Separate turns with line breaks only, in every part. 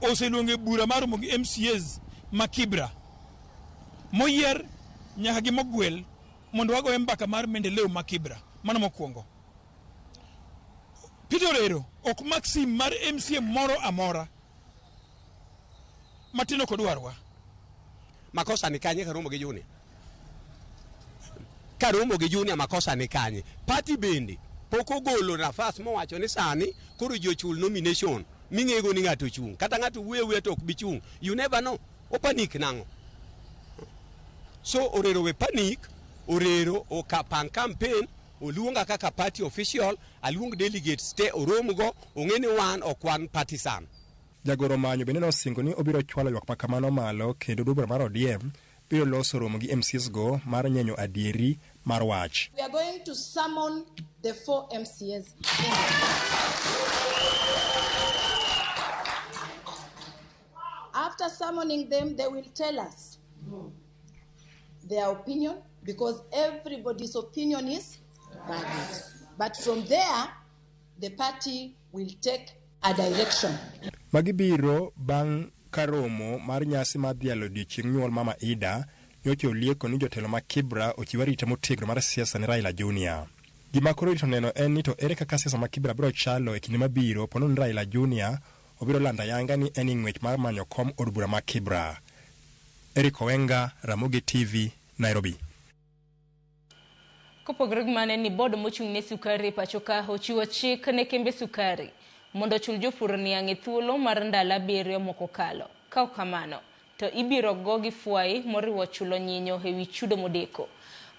oseluongo e bura mar romo gi MCAs ma Kibra moyier nyaka gi mogwel mondo wagoye mbaka mar maendeleo ma Kibra. Mano mokwongo. Peter Orero ok mak sim mar MCA moro amora matin ok odwarwa.
Makosa ni kanye karomo gi Junior? Karomo gi Junior makosa ni kanye? Party bende pok ogolo nafas mowacho ni sani koro ji ochul nomination ming'ego ni ng'ato ochung'. Kata ng'ato wuoyo awuoya to ok bi chung'. You never know. O panic nang'o? So Orero we panic, Orero okapang campaign, oluonga kaka party official, aluong delegates te oromgo, ong'e ni wan ok wan partisan.
Jagoro Manyo bende nosingo ni obiro chwalo ywak makamano malo kendo duond bura mar ODM biro loso romo gi MCAs go mar nyenyo adieri mar wach.
We are going to summon the 4 MCAs. After summoning them, they will tell us their opinion, because everybody's opinion is valid. But from there, the party will take a direction.
Magi biro bang' ka romo mar nyasi mar dhialo odiechieng' nyuol Mama Ida nyocha olieko ni jotelo ma Kibra ochiw arita motegno mar siasa ne Raila Junior. Gima koro irito neno en ni to ere kaka siasa ma Kibra biro chalo e kinde mabiro ponono ni Raila Junior obiro lando ayanga ni en e ng'wech mar manyo kom od bura ma Kibra. Eric Owenga, Ramogi TV, Nairobi.
Kopogore gi mano en ni board mochung' ne sukari e pacho ka ochiwo chik ne kembe sukari mondo ochul jopur niang' e thuolo mar ndalo 7 mokokalo. Ka ok kamano, to ibiro go gi fwai moriwo chulo nyinyo e wi chudo modeko.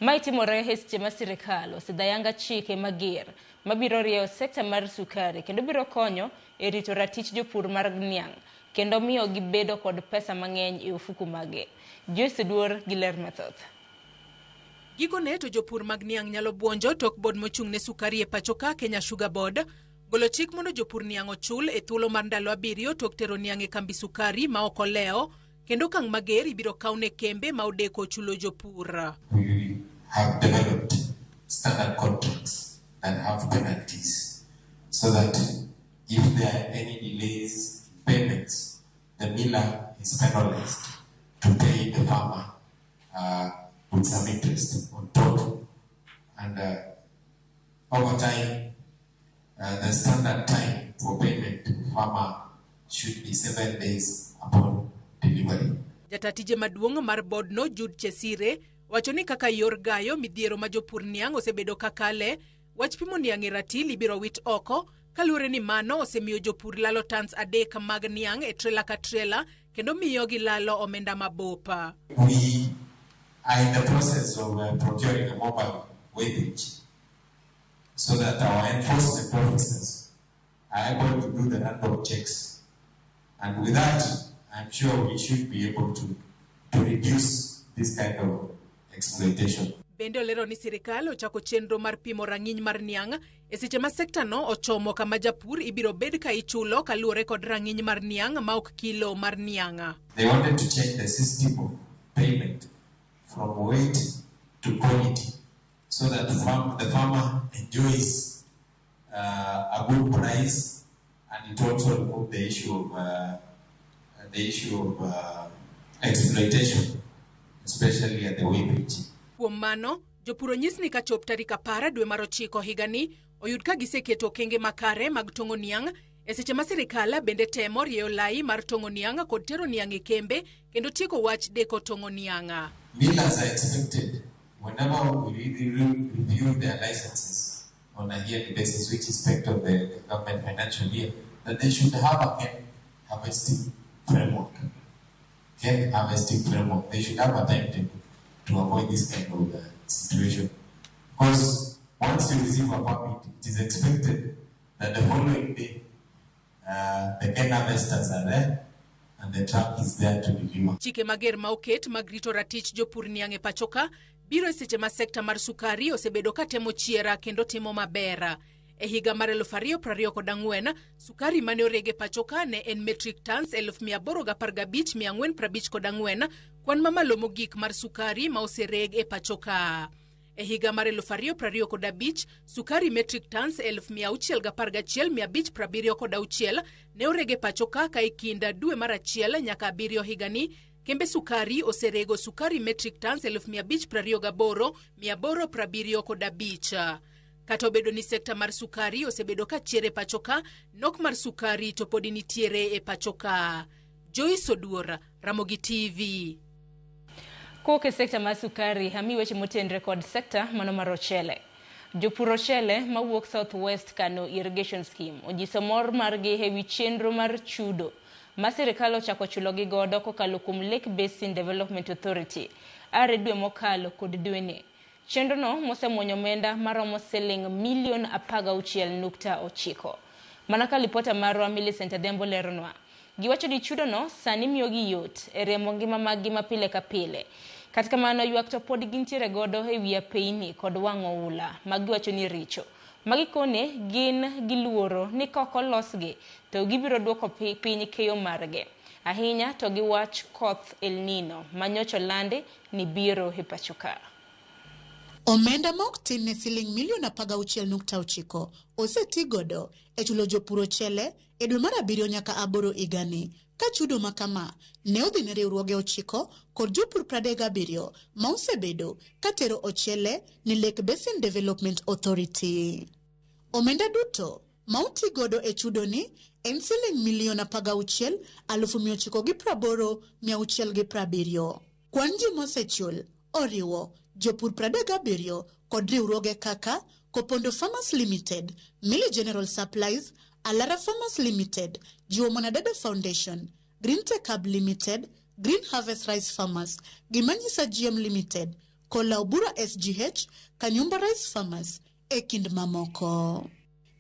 Mae timore e seche ma sirikal osedhayanga chike mager mabiro rieyo sekta mar sukari kendo biro konyo e rito ratich jopur mar niang' kendo miyo gibedo kod pesa mang'eny e ofuku mage. Joyce Oduor gi ler mathoth.
Gikone to jopur mag niang' nyalo buonjo tok board mochung' ne sukari e pacho ka Kenya Sugar Board golo chik mondo jopur niang' ochul e thuolo mar ndalo 7 tok tero niang' e kambi sukari ma ok olewo, kendo okang' mager ibiro kaw ne kembe ma odeko chulo jopur.
We have developed standard contracts that have penalties so that if there are any delays in payments, the miller is penalized to pay the farmer with some interest on top. And over time, the standard time for payment to farmer should be 7 days upon delivery.
Jata tije maduong' mar board no Jude Chesire wacho ni kaka yor gayo midhiero ma jopur niang' osebedo kakale, wach pimo niang' e ratil ibiro wit oko kaluwore ni mano osemiyo jopur lalo tons 3 mag niang' e trela ka trela kendo miyo gilalo omenda mabop.
We are in the process of procuring a mobile weighbridge so that our enforcement officers are able to do the random checks. And with that, I'm sure we should be able to reduce this kind of exploitation.
Bende olero ni sirikal ochako chenro mar pimo rang'iny mar niang' e seche ma sekta no ochomo kama japur ibiro bed ka ichulo kaluwore kod rang'iny mar niang' ma ok kilo mar niang'.
They wanted to change the system of payment from weight to quality so that the farmer enjoys a good price, and it also removed the issue of exploitation, especially at the weighbridge.
Kuom mano, jopur onyis ni kachop tarik 10 dwe mar 9 higani, oyud ka giseketo okenge makare mag tong'o niang' e seche ma sirikal bende temo rieyo lai mar tong'o niang' kod tero niang' e kembe kendo tieko wach deko tong'o niang'.
Millers are expected, whenever we review their licenses on a yearly basis, which is part of the government financial year, that they should have a cane harvesting framework. Cane harvesting framework. They should have a timetable to avoid this kind of situation. Because once you receive a permit, it is expected that the following day, the cane harvesters are there and the truck is there to deliver.
Chike mager ma oket mag rito ratich jopur niang' e pacho ka biro e seche ma sekta mar sukari osebedo ka temo chiera kendo timo maber. E higa mar eluf ariyo prariyo kod ang'wen, sukari mane oreg e pacho ka ne en metric tons eluf mia aboro gi apar gabich mia ang'wen prabich kod ang'wen, kwan mamalo mogik mar sukari ma osereg e pacho ka. E higa mar 2025, sukari metric tons 611,576 ne oreg e pacho ka ka e kind dwe mar achiel nyaka abiriyo higani, kembe sukari oserego sukari metric tons 528,875. Kata obedo ni sekta mar sukari osebedo ka chier e pacho ka, nok mar sukari to podi nitiere e pacho ka. Joyce Oduor, Ramogi TV.
Kowuok e sekta mar sukari, ami weche motenre kod sekta mano mar ochele. Jopur ochele mawuok South West Kano Irrigation Scheme onyiso mor margi ewi chenro mar chudo ma sirikal ochako chulogi godo kokalo kuom Lake Basin Development Authority are dwe mokalo kod dweni. Chenrono mosemuonyo omenda maromo siling milion 16.9. Mana ka lipota marwa Millicent Adhiambo leronwa. Giwacho ni chudono sani miyogi yot e riembo ngima maggi ma pile ka pile. Kata kamano ywak to pod gintiere godo ewi apeyni kod wang' oula ma giwacho ni richo. Ma gikone gin gi luoro ni ka ok olosgi to gibiro duoko piny keyo margi. Ahinya to gi wach koth El Nino ma nyocha olandi ni biro e pacho ka.
Omenda ma ok tin ne siling milion 16.9 oseti godo e chulo jopur ochele e dwe mar abiriyo nyaka aboro higani, ka chudo ma kama ne odhi ne riwruoge 9 kod jopur 37 ma osebedo ka tero ochele ne Lake Basin Development Authority. Omenda duto ma oti godo e chudoni en siling milion 16,980,670. Kwan ji mosechul oriwo jopur 37 kod riwruoge kaka Kopondo Farmers Limited, Mili General Supplies, Alara Farmers Limited, Jiwo Mwanadada Foundation, Green Tech Hub Limited, Green Harvest Rice Farmers, Gimanyisa GM Limited, Kola Obura SGH, Kanyumba Rice Farmers, e kind mamoko.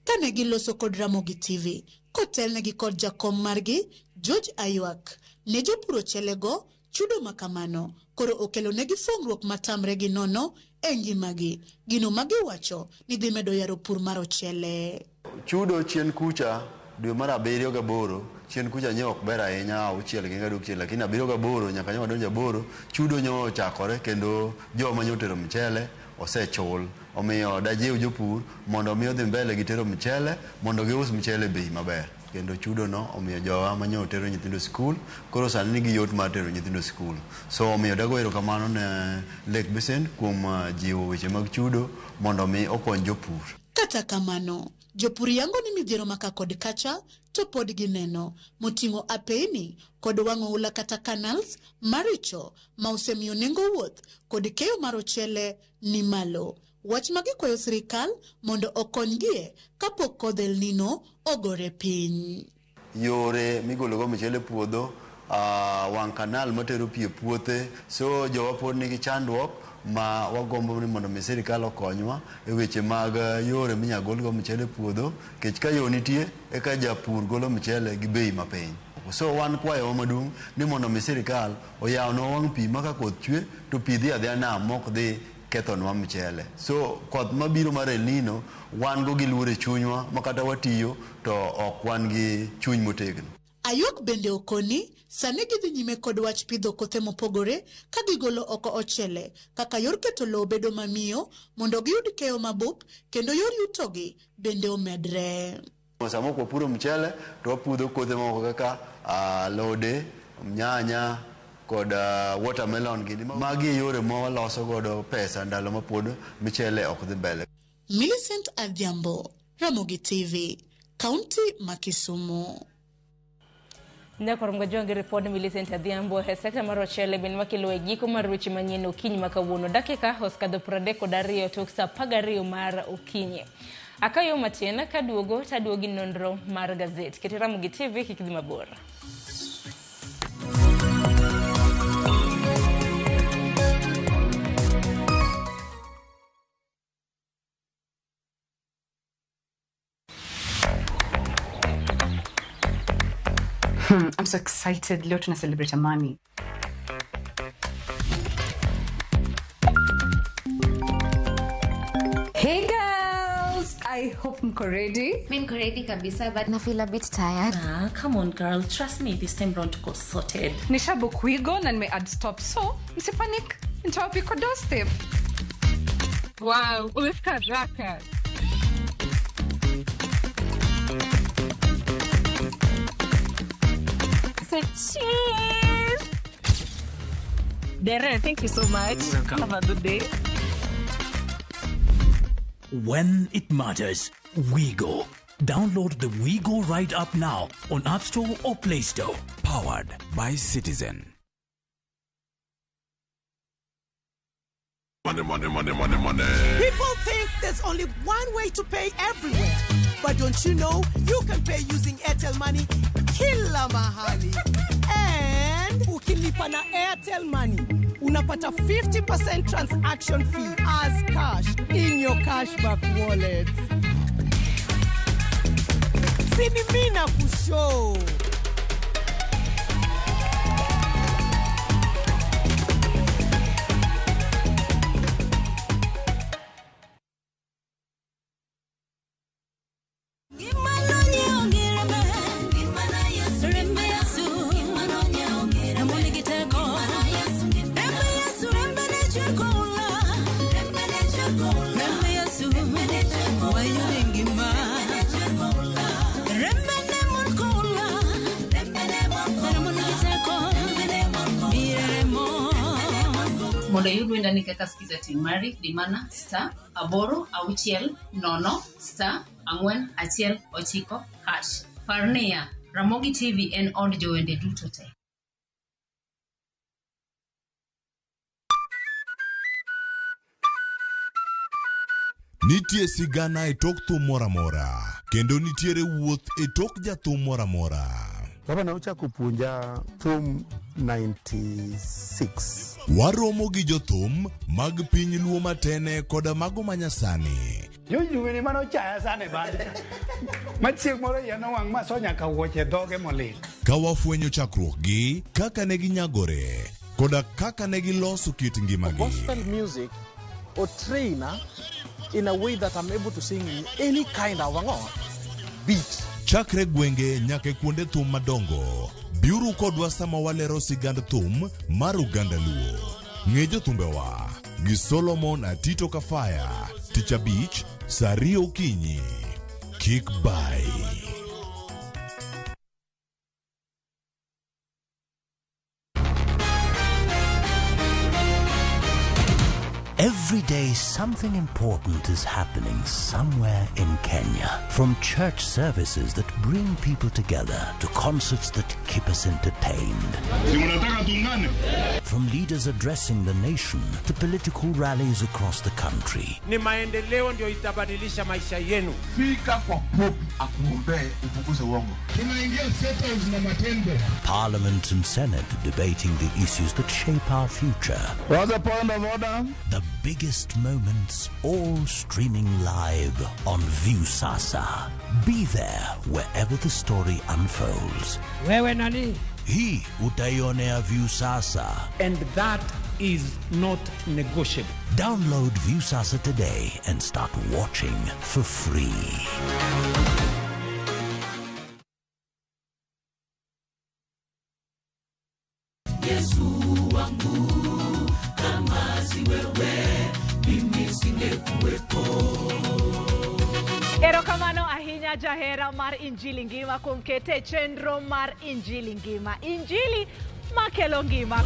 Kane giloso kod Ramogi TV, kotelnegi kod jakom margi, George Aywak, ne jopur ochelego chudo makamano koro okelo negi fongruok matamre gi nono e ngimagi, gino magiwacho ni dhi medo yaro pur mar ochele.
Chudo chien kucha dwe mar abiriyo gaboro, chien kucha nye ok ber ahinya, auchiel gi gadok chien, lakini abiriyo gaboro nyaka nyo wadonjo aboro, chudo nyo ochakore kendo joma nyo otero mchele osechul. Omiyo dajiw jopur mondo mi odhi mbele gi tero mchele mondo gius mchele e bei maber. Kendo chudo no omiyo jowa ma nyo otero nyithindo skul, koro sani nigi yot mar tero nyithindo skul. So omiyo dago erokamano ne Lake Basin kuom jiwo weche mag chudo mondo mi okony jopur.
Kata kamano, jopur yango ni midhiero maka kod kacha to pod gineno moting'o apeyni kod wang' oula kata canals maricho ma osemiyo nengo wuoth kod keyo mar ochele ni malo. Wach ma gikwayo sirikal mondo okonygie kapok kodh El Nino ogore piny.
Yore migologo mchele e puodho, wang' kanal matero pi e puothe, so jowa pod nigi chandruok ma wagombo ni mondo mi sirikal okonywa e weche mag yore minyalo golgo mchele e puodho, nikech ka yo nitie eka japur golo mchele gi bei mapiny. So wan kwayowa maduong' ni mondo mi sirikal oyawnwa wang' pi ma ka koth chwe to pi dhi adhiya nam mok dhi kethonwa mchele. So koth mabiro mar El Nino wan go gi luoro e chunywa ma kata watiyo to ok wan gi chuny motegno.
Ayok bende okoni sani gidhi nyime kod wach pidho kothe mopogore ka gigolo oko ochele kaka yor keto lowo bedo mamiyo mondo giyud keyo mabup kendo yor yutogi bende omedre.
Sama ok wapuro mchele to wapudho kothe moko kaka alode, nyanya kod watermelon gini. Magi e yore ma waloso godo pesa ndalo ma pod mchele ok dhi mbele.
Millicent Adhiambo, Ramogi TV, Kaunti ma Kisumu.
Nyakoromga jwangi ripod Millicent Adhiambo e sekta mar ochele ben makelo e giko mar weche manyien okinyi ma kawuono. Dakika osekadho 32 tok saa 12 mar okinyi. Akayo matin kaduogo taduogi nonro mar gazet. Keti Ramogi TV kik dhi mabor.
I'm so excited. Leo tuna celebrate Amani. Hey girls, I hope mko ready.
Mi niko ready kabisa, but na feel a bit tired.
Come on girl, trust me, this time round tuko sorted.
Nisha book Wigo na nime add stop, so msipanic, nitawapika doorstep.
Wow, umefika haraka. Say cheese. Dere, thank you so much.
Welcome.
Have a good day.
When it matters, we go. Download the WeGo Ride app now on App Store or Play Store.
Powered by Citizen.
Money, money, money, money, money.
People think there's only one way to pay everywhere. But don't you know you can pay using Airtel Money kila mahali. And ukilipa na Airtel Money, unapata 50% transaction fee as cash in your cashback wallet. Sini mina kushow.
Mondo iyud wendani kaka Skiza Team mari, di mana star 8 6 0 star 4 1 9 hash. Par niya, Ramogi TV en od jowende duto te.
Nitie sigana e tok thum moro amora, kendo nitiere wuoth e tok jathum moro amora.
Baba ne ochako puonja thum 96.
Waromo gi jothum mag piny Luo matene koda mago manyasani.
Jojuweni mane ochaya sana e band. Ma chieng' moro iya nowang' maso nyaka wuoche dhoge molil.
Ka wafwenyo chakruokgi, kaka ne ginyagore, koda kaka ne giloso kit ngimagi.
Gospel music or trainer in a way that I'm able to sing in any kind of beat.
Chakre gwenge nyaka e kuonde thum madongo, biuru kodwa sama walero sigand thum mar oganda Luo. Ng'e jothumbewa gi Solomon Atito Kafaya, Tich Abich, saa 2 okinyi. Kik bai.
Every day, something important is happening somewhere in Kenya. From church services that bring people together to concerts that keep us entertained. From leaders addressing the nation to political rallies across the country.
Ni maendeleo ndio itabadilisha maisha yenu.
Fika kwa Pope akuombee upunguze uongo.
Tunaingia settles na matendo.
Parliament and Senate debating the issues that shape our future.
What's the point of order?
The biggest moments, all streaming live on Viusasa. Be there wherever the story unfolds.
Wewe nani?
Hii utaionea Viusasa.
And that is not negotiable.
Download Viusasa today and start watching for free.
Yesu wangu, kama si wewe, mimi singekuwepo.
Erokamano ahinya jahera mar Injili Ngima kuom kete chenro mar Injili Ngima. Injili makelo ngima.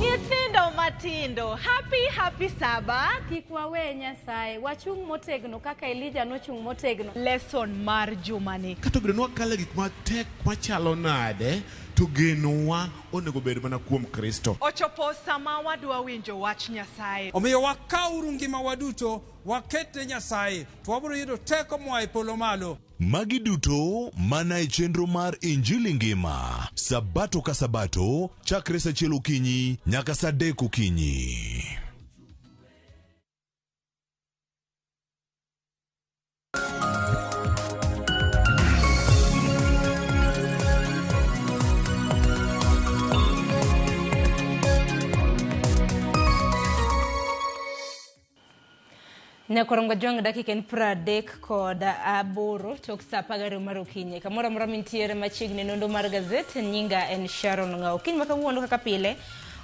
Nyithindo matindo, happy happy Sabbath.
Kik wawe Nyasaye, wachung' motegno kaka Elija nochung' motegno.
Lesson mar jumani.
Kata obedo ni wakalo gik matek machalo nade, to genowa onego bed mana kuom Kristo.
Ochopo sama wadwa winjo wach Nyasaye.
Omiyo wakawuru ngima waduto, wakete Nyasaye, to wabiro yudo teko moa e polo malo.
Magi duto mana e chenro mar Injili Ngima, Sabato ka Sabato, chakre saa 1 okinyi nyaka saa 3 okinyi.
Nyakorongo Jwang' dakika en 38 tok saa 12 mar okinyi. Kamoro amora mintiere machiegni nonro mar gazet, nyinga en Sharon Ng'ao. Okinyi ma kawuono kaka pile,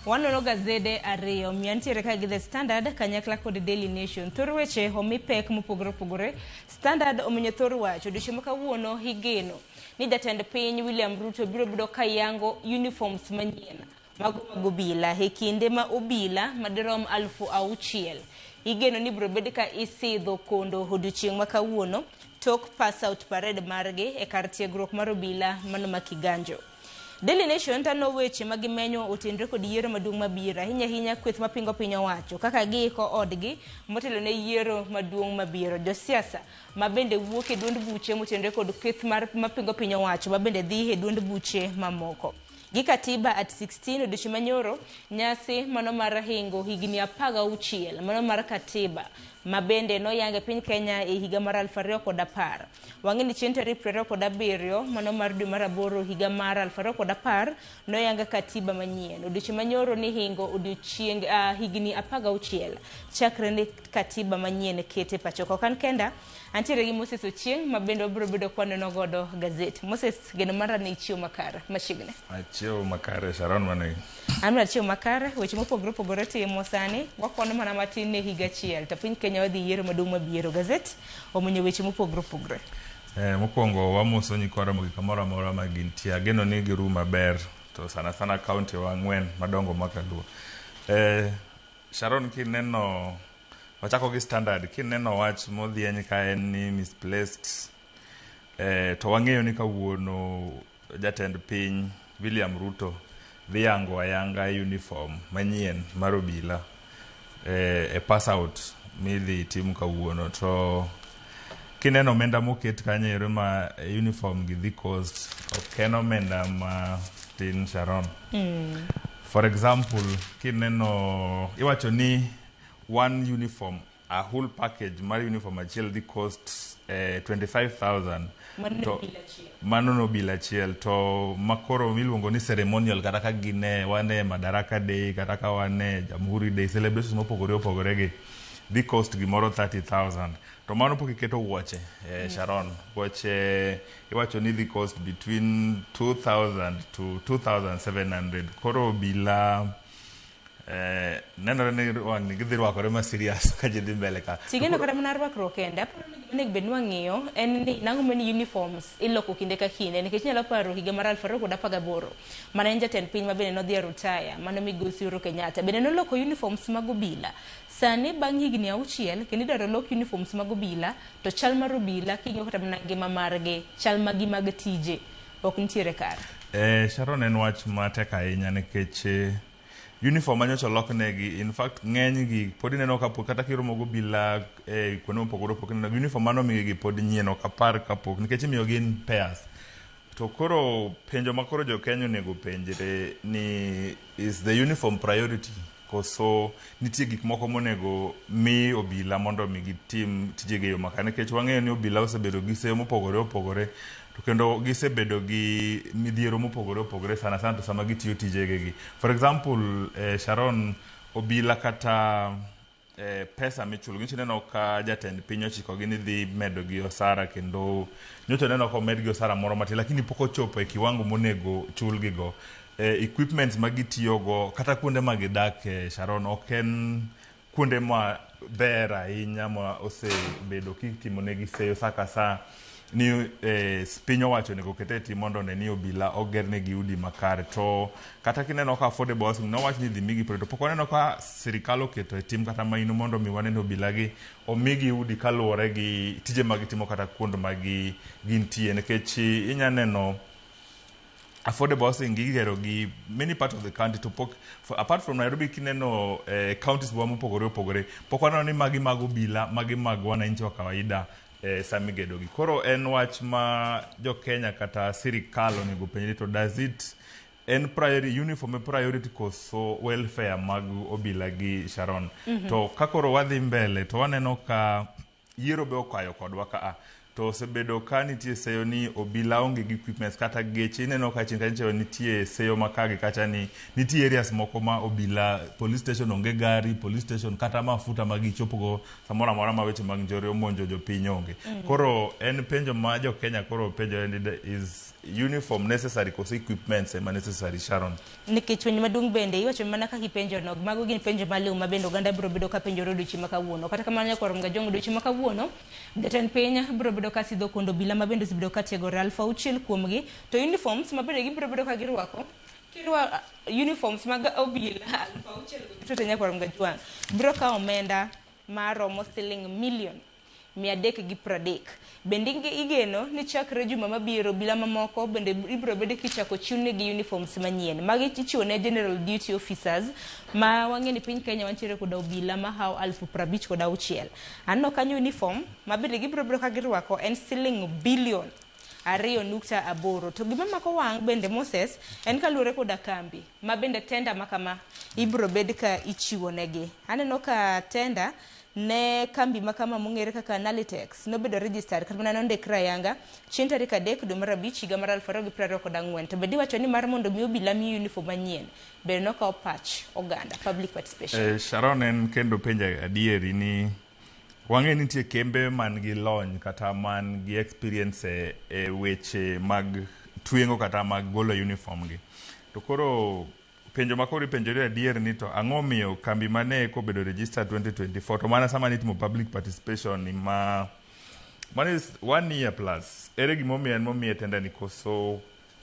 wanono gazede ariyo. Miya nitiere ka gi The Standard kanyakla kod Daily Nation. Thor weche omi pek mopogore opogore. Standard omenyo thor wach odiochieng' ma kawuono igeno ni jatend piny William Ruto biro bedo ka yango uniforms manyien mago mag obila e kinde ma obila madirom 6,000 igeno ni biro bed ka isidho kondo odiochieng' ma kawuono tok pass out parade margi e kar tiegruok mar obila mano ma Kiganjo. Daily Nation tano weche ma gimenyo otenre kod yiero maduong' mabiro ahinya ahinya kweth mapingo piny owacho kaka giiko odgi motelo ne yiero maduong' mabiro. Josiasa ma bende wuok e duond buche motenre kod kweth mar mapingo piny owacho ma bende dhi e duond buche mamoko. Gi katiba at 16 odiochieng' manyoro nyasi mano mar hingo higni 16 mano mar katiba ma bende noyang e piny Kenya e higa mar 2010. Wang'e ni chieng' tarik 27 mano mar dwe mar aboro higa mar 2010 noyang katiba manyien. Odiochieng' manyoro ni hingo odiochieng' higni 16 chakre ne katiba manyien kete pacho. Ok an kenda, antiere gi Moses Ochieng' ma bende wabiro bedo kwanono godo gazet. Moses, geno mara ni ichiew makare machiegni.
Achiew makare Sharon mane.
An bende achiew makare, weche mopogore opogore timo sani, wakwano mana matin ne higa achiel to piny Kenya wadhi yiero maduong' mabiro. Gazet omenyo weche mopogore opogore.
Mokwongo wamoso nyikwa Ramogi kamoro amora ma gintie. Ageno ni giru maber to sana sana kaunti wa ang'wen madongo ma kaluo. Sharon kineno wachako gi Standard kineno wach modhieny ka en ni misplaced to wang'eyo ni kawuono jatend piny William Ruto dhi yango ayanga uniform manyien mar obila e pass out midhi tim kawuono to kineno omenda moket kanyo ero ma uniform gi dhi cost ok en omenda matin Sharon. For example, kineno iwacho ni one uniform a whole package mar uniform achiel dhi cost 25,000
Mano
to
obila achiel.
mano no obila achiel to makoro miluongo ni ceremonial kata ka gin e wan e Madaraka Day kata ka wan e Jamhuri Day celebrations mopogore opogore gi dhi cost gimoro 30,000 to mano pok iketo wuoche Sharon wuoche iwacho ni dhi cost between 2000 to 2700 koro obila nenore ni wang'ni gidhi rwakore ma serious ka ji dhi mbele ka
Tigeno kata mana rwakruok kende, aparo ni gima onego bed ni wang'iyo en ni nang'o mane uniforms iloko kinde ka kinde nikech inyalo paro higa mar 2018 mane en jatend piny ma bende nodhi e rutaya mano migosi Uhuru Kenyatta bende noloko uniforms mag obila. Sani bang' higni 6 kendo idwaro lok uniforms mag obila to chal mar obila king'iyo kata mana ngima margi chal magi mag tije ok nitiere kare.
Sharon en wach matek ahinya nikech uniform manyocha oloknegi in fact ng'eny gi pod ineno ka pod kata kiromo gi obila kuonde mopogore opogore ineno uniform manomigi gi pod nyien ok apar kapok nikech imiyogi in pairs to koro penjo ma koro jo Kenya onego penjre ni is the uniform priority koso nitie gik moko monego mi obila mondo mi gitim tijegi e yo makare nikech wang'eyo ni obila osebedo gi seyo mopogore opogore to kendo gisebedo gi midhiero mopogore opogore sana sana to sama gitiyo tijegi for example Sharon obila kata pesa michulo nyocha ineno ka jatend piny ochikogi ni dhi medo gi osara kendo nyocha oneno ka omed gi osara moro matin lakini pok ochopo e kiwango monego chulgi go equipments ma gitiyogo kata kuonde ma gidake Sharon ok en kuonde ma ber ahinya ma osebedo kitimonegi seyo sa ka sa ni piny owacho onego oket e tim mondo one ni obila ogernegi udi makare to kata kineno ka affordable housing nowach ni idhi migi to pok waneno ka sirikal oketo e tim kata maino mondo mi wane ni obila gi omigi udi kaluwore gi tije ma gitimo kata kuond ma gintie nikech inya neno affordable housing gigero gi many part of the country to pok apart from Nairobi kineno counties wa mopogore opogore pok waneno ni magi mag obila magi mag wananchi wa kawaida samigedo gi koro en wach ma jo Kenya kata sirikal onego penjre to does it en priority uniform e priority koso welfare mag obila gi Sharon to ka koro wadhi mbele to waneno ka yiero be okayo kodwa ka a To osebedo ka nitie seyo ni obila onge gi equipments kata geche. Ineno ka chien kacha nitie seyo ma ka gi kacha ni nitie areas moko ma obila police station onge gari, police station kata mafuta ma gichopogo samoro amora ma weche mag njore omonjo jopiny onge. Koro en penjo ma jo Kenya koro penjo ni is uniform necessary koso equipments ema necessary, Sharon?
Nikech penjo maduong' bende iwacho mana kaka ipenjo no, mago gin penjo maliw ma bende oganda biro bedo ka penjore odiochieng' ma kawuono. Kata kamano nyakwar Mgajong, odiochieng' ma kawuono jatend piny biro bedo ka sidho kondo obila ma bende osebedo ka tiegore 6,000 kuomgi, to uniforms ma bende gibiro bedo ka girwako kirwa uniforms mag obila 6,000 go duto te, nyakwar Mgajwang', biro kawo omenda maromo siling milion 330. Bende igeno ni chakre juma mabiro obila mamoko bende ibiro bed kichako chiwnegi uniforms manyien. Magi ichiwo ne general duty officers ma wang'e ni piny Kenya wantiere koda obila mahawo 56,000. Aneno kanyo uniform ma bende gibiro bedo ka girwako en siling bilion 2.8. To gima mako wang' bende Moses en kaluwore koda kambi ma bende tenda ma kama ibiro bed ka ichiwo negi. Aneno ka tenda ne kambi ma kama mong'ere kaka Analytex nobedo registered kata mana nondikre ayanga chieng' tarik 3 dwe mar 5 higa mar 2024. To bende iwacho ni mar mondo mi obila mi uniform manyien bende nokawo pach oganda, public participation.
Sharon, en kendo penjo adieri ni wang'e ni nitie kembe man gi lony kata man gi experience e weche mag tweng'o kata mag golo uniform gi. To koro penjo ma koro ipenjori adier ni to ang'o miyo kambi mane eko obedo registered 2024 to mana sama nitimo public participation ni ma mano is one year plus, ere gimomiyo en momiye tender ni, koso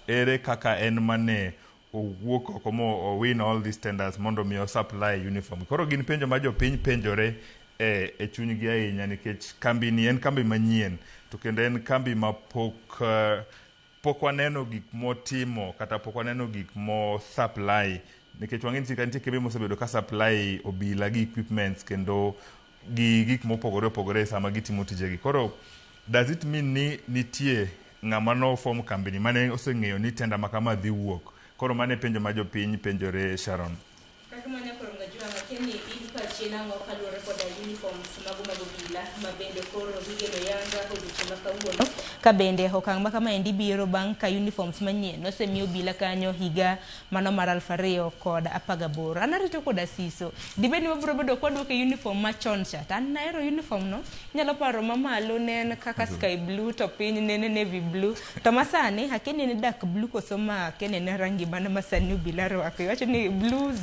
ere kaka en mane owuok oko mo win all these tenders mondo mi supply uniform? Koro gin penjo ma jopiny penjore e chunygi ahinya, nikech kambi ni en kambi manyien to kendo en kambi ma pok waneno gik motimo kata pok waneno gik mo supply, nikech wang'e ni nitie kembe mosebedo ka supply obila gi equipments kendo gi gik mopogore opogore sama gitimo tijegi. Koro does it mean ni nitie ng'ama no form kambi ni mane oseng'eyo ni tender ma kama dhi wuok? Koro mano e penjo ma jopiny penjore, Sharon.
Kaka manya koro ngajua makeni in pachi nang'o kaluwore koda uniforms mago mag obila ma bende koro igeno yanga odiochieng' ma kawuono, ka bende okang' ma kamaendi biro bang' ka uniforms manyien nosemi obila kanyo higa mano mar 2018. An arito koda siso dibed ni wabiro bedo kwadwoko e uniform machon cha, to an nahero uniform no. Inyalo paro mamalo ne en kaka sky blue to piny ne en navy blue, to masani akia ni en dark blue koso ma akia ni en rangi mane masani obila rwako. Iwacho ni blues,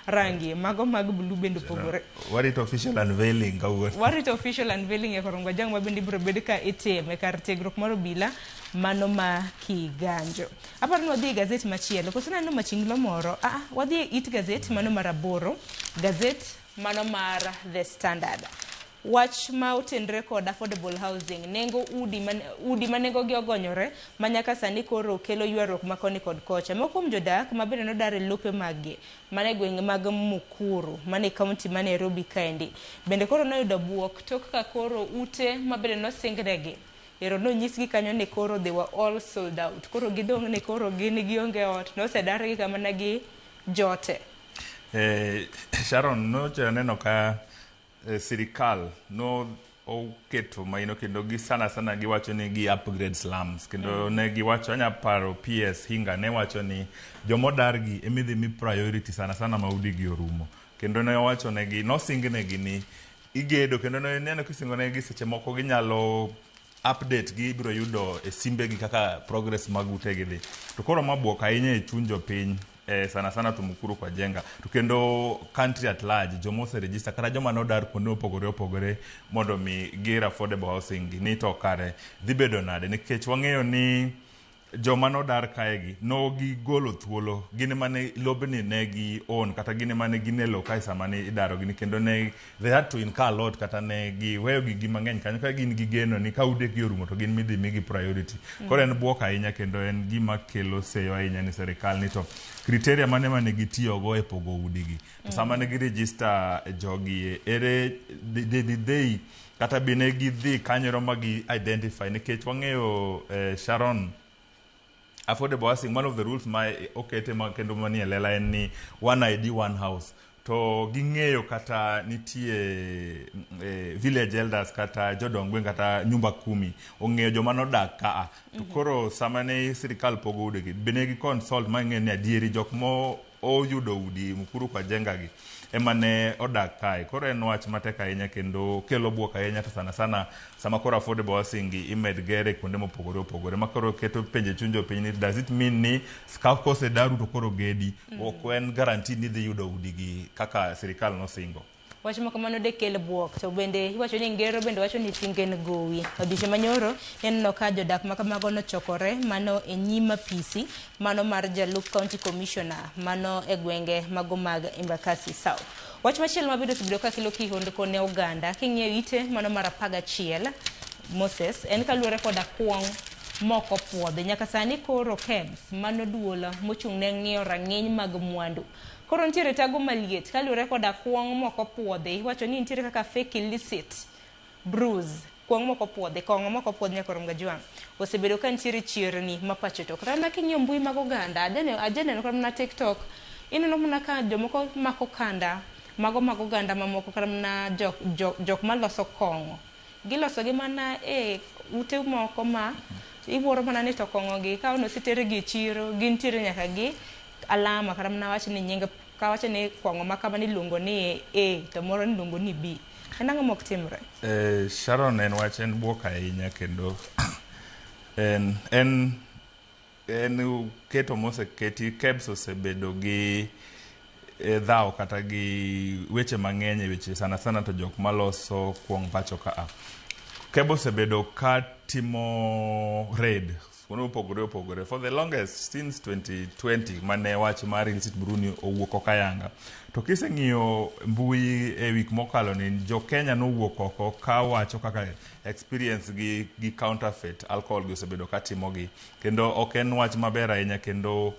rangi mago mag blue bende opogore.
Warito official unveiling kawuono.
Warito official unveiling e Korongo Jang ma bende ibiro bed ka itime kar tiegruok mar obila mano ma Kiganjo. Aparo ni wadhi e gazet machielo koso naneno machinglo moro. Wadhi e it gazet mano mar 8, gazet mano mar The Standard. Wach ma otenre kod affordable housing, nengo udi ma nengo gi ogonyore ma nyaka sani koro kelo ywaruok ma koni kod kocha. Moko kuom jodak ma bende nodar e lope maggi mana e gwenge mag Mukuru mana e kaunti ma Nairobi kaendi bende koro noyudo buok tok ka koro ute ma bende nosingnegi ero nonyisgi kanyo ni koro they were all sold out. Koro gidong' ni koro gin gionge ot, nosedargi kamana gi jote.
Sharon, nocha neno ka sirikal no oketo maino kendo gi sana sana giwacho ni gi upgrade slums kendo ne giwacho, anya paro PS Hinga ne wacho ni jomodar gi emidhi mi priority sana sana ma udi gi orumo, kendo ne owacho negi, nosingnegi ni igedo, kendo ne neno kisingo negi seche moko ginyalo update gi ibiro yudo e simbegi kaka progress mag utegi dhi. To koro ma buok ahinya e chuny jopiny, sana sana to Mukuru kwa Jenga to kendo country at large, joma ose register kata joma nodar kuonde mopogore opogore mondo mi ger affordable housing gi, ni to kare dhi bedo nade, nikech wang'eyo ni joma nodar kae gi no gigolo thuolo, gin mane lobni ne gi own kata gin mane gin e lo kae sama ne idaro gi, kendo ne they had to incur a lot kata ne giweyo gigi mang'eny kanyo ka gin gi geno ni ka utegi orumo to gin midhi migi priority. Koro en buok ahinya kendo en gima kelo seyo ahinya ni sirikal ni to criteria mane mane gitiyogo e pogo udigi to sama ne giregister jogi, ere did they kata be ne gidhi kanyoro ma gi identify, nikech wang'eyo, Sharon, affordable housing, one of the rules ma okete ma kendo manie lela en ni one ID one house. To ging'eyo kata nitie village elders kata jodong gweng' kata nyumba kumi ong'eyo joma nodak kaa. To koro sama ne sirikal pogo udi gi, be ne gi consult ma ng'e ni adieri jok mo oyudo udi Mukuru kwa Jenga gi ema ne odak kae. Koro en wach matek ahinya kendo kelo buok ahinya to sana sana sama koro affordable housing gi imed gere kuonde mopogore opogore ma koro keto penjo e chuny jopiny ni does it mean ni ka kosedaru to koro gedi ok en guarantee ni dhi yudo udi gi kaka sirikal nosingo.
Wach ma kamano de kel buok to bende iwacho ni ngero bende wacho ni ting en gowi. Odiochieng' manyoro neno ka jodak ma kamago nochokore mano e nyim apisi mano mar jalup county commissioner mano e gwenge mago mag Embakasi South. Wach machielo mabende osebedo ka kelo kihondko ne oganda king'iyo ite mano mar 11 Moses en kaluwore koda kuong' moko puodhi. Nyaka sani koro KEBS mano duol mochung' ne ng'iyo rang'iny mag mwandu. Koro nitiere tago maliet kaluwore koda kuong' moko puodhi. Iwacho ni nitiere kaka fake illicit brews kuong' moko puodhi, kong'o moko puodhi nyaka rom gajwang'. Osebedo ka nitiere chirni ma pacho to. Kata mana king'iyo mbui mag oganda, ajaneno kata mana TikTok, ineno mana ka jomoko mako kanda, mago mag oganda mamoko kata mana jok maloso kong'o. Giloso gi mana e ute moko ma iwuoro mana ni to kong'o gi ka osetergi e chiro, gintiere nyaka gi alama kata mana wach ni nying kawacho ni kong'o ma kama niluongo ni A to moro niluongo ni B. En ang'o mok timre?
Sharon en wach en buok ahinya kendo en keto moseketi KEBS osebedo gi dhawo kata gi weche mang'eny e weche sana sana to jok maloso kuong' pacho ka. KEBS osebedo ka timo raid kuonde mopogore opogore for the longest since 2020 mane wach mar illicit brew owuok oko ayanga. To kiseng'iyo mbui e wik mokalo ni jo Kenya nowuok oko ka wacho kaka experience gi counterfeit alcohol gi osebedo ka timogi kendo ok en wach maber ahinya kendo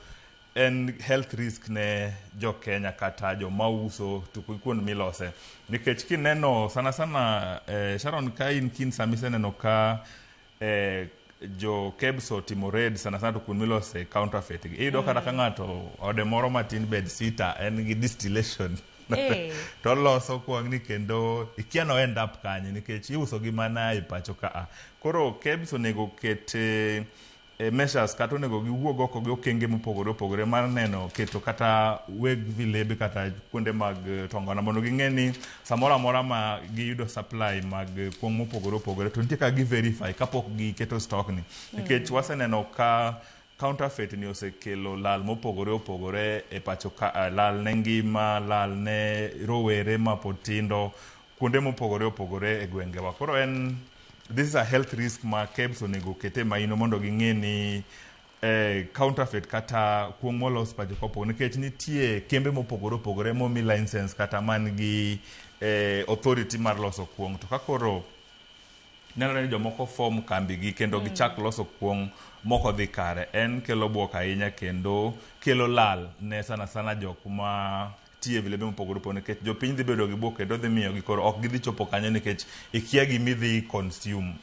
en health risk ne jo Kenya kata joma uso to kuond milose. Nikech kineno sana sana Sharon ka in kin sama iseneno ka jo KEBS otimo raid sana sana to kuond milose counterfeit gi. Iyudo kata ka ng'ato ode moro matin bed sita en gi distillation. To loso kuong' ni kendo ikia no end up kanye nikech iuso gi mana e pacho ka. Koro KEBS onego ket measures kata onego giwuog oko gi okenge mopogore opogore mar neno keto kata weg vilebe kata kuonde mag tongona mondo ging'e ni samoro amora ma giyudo supply mag kuong' mopogore opogore to nitie kaka gi verify kapok giketo stock ni. Nikech waseneno ka counterfeit ni osekelo lal mopogore opogore e pacho ka, lal ne ngima, lal ne rowere mapod tindo, kuonde mopogore opogore e gwengewa. Koro en this is a health risk ma KEBS onego kete maino mondo ging'e ni counterfeit kata kuong' molos pacho ka opogore nikech nitie kembe mopogore opogore momi license kata man gi authority mar loso kuong'. To ka koro nenore ni jomoko form kambi gi kendo gichak loso kuong' moko dhi kare, en kelo buok ahinya kendo kelo lal ne sana sana jok ma tiye vilebe mopogore opogore nikech jopiny dhi bedo gi buok kendo dhi miyo gi koro ok gidhi chopo kanyo nikech ikia gima idhi consume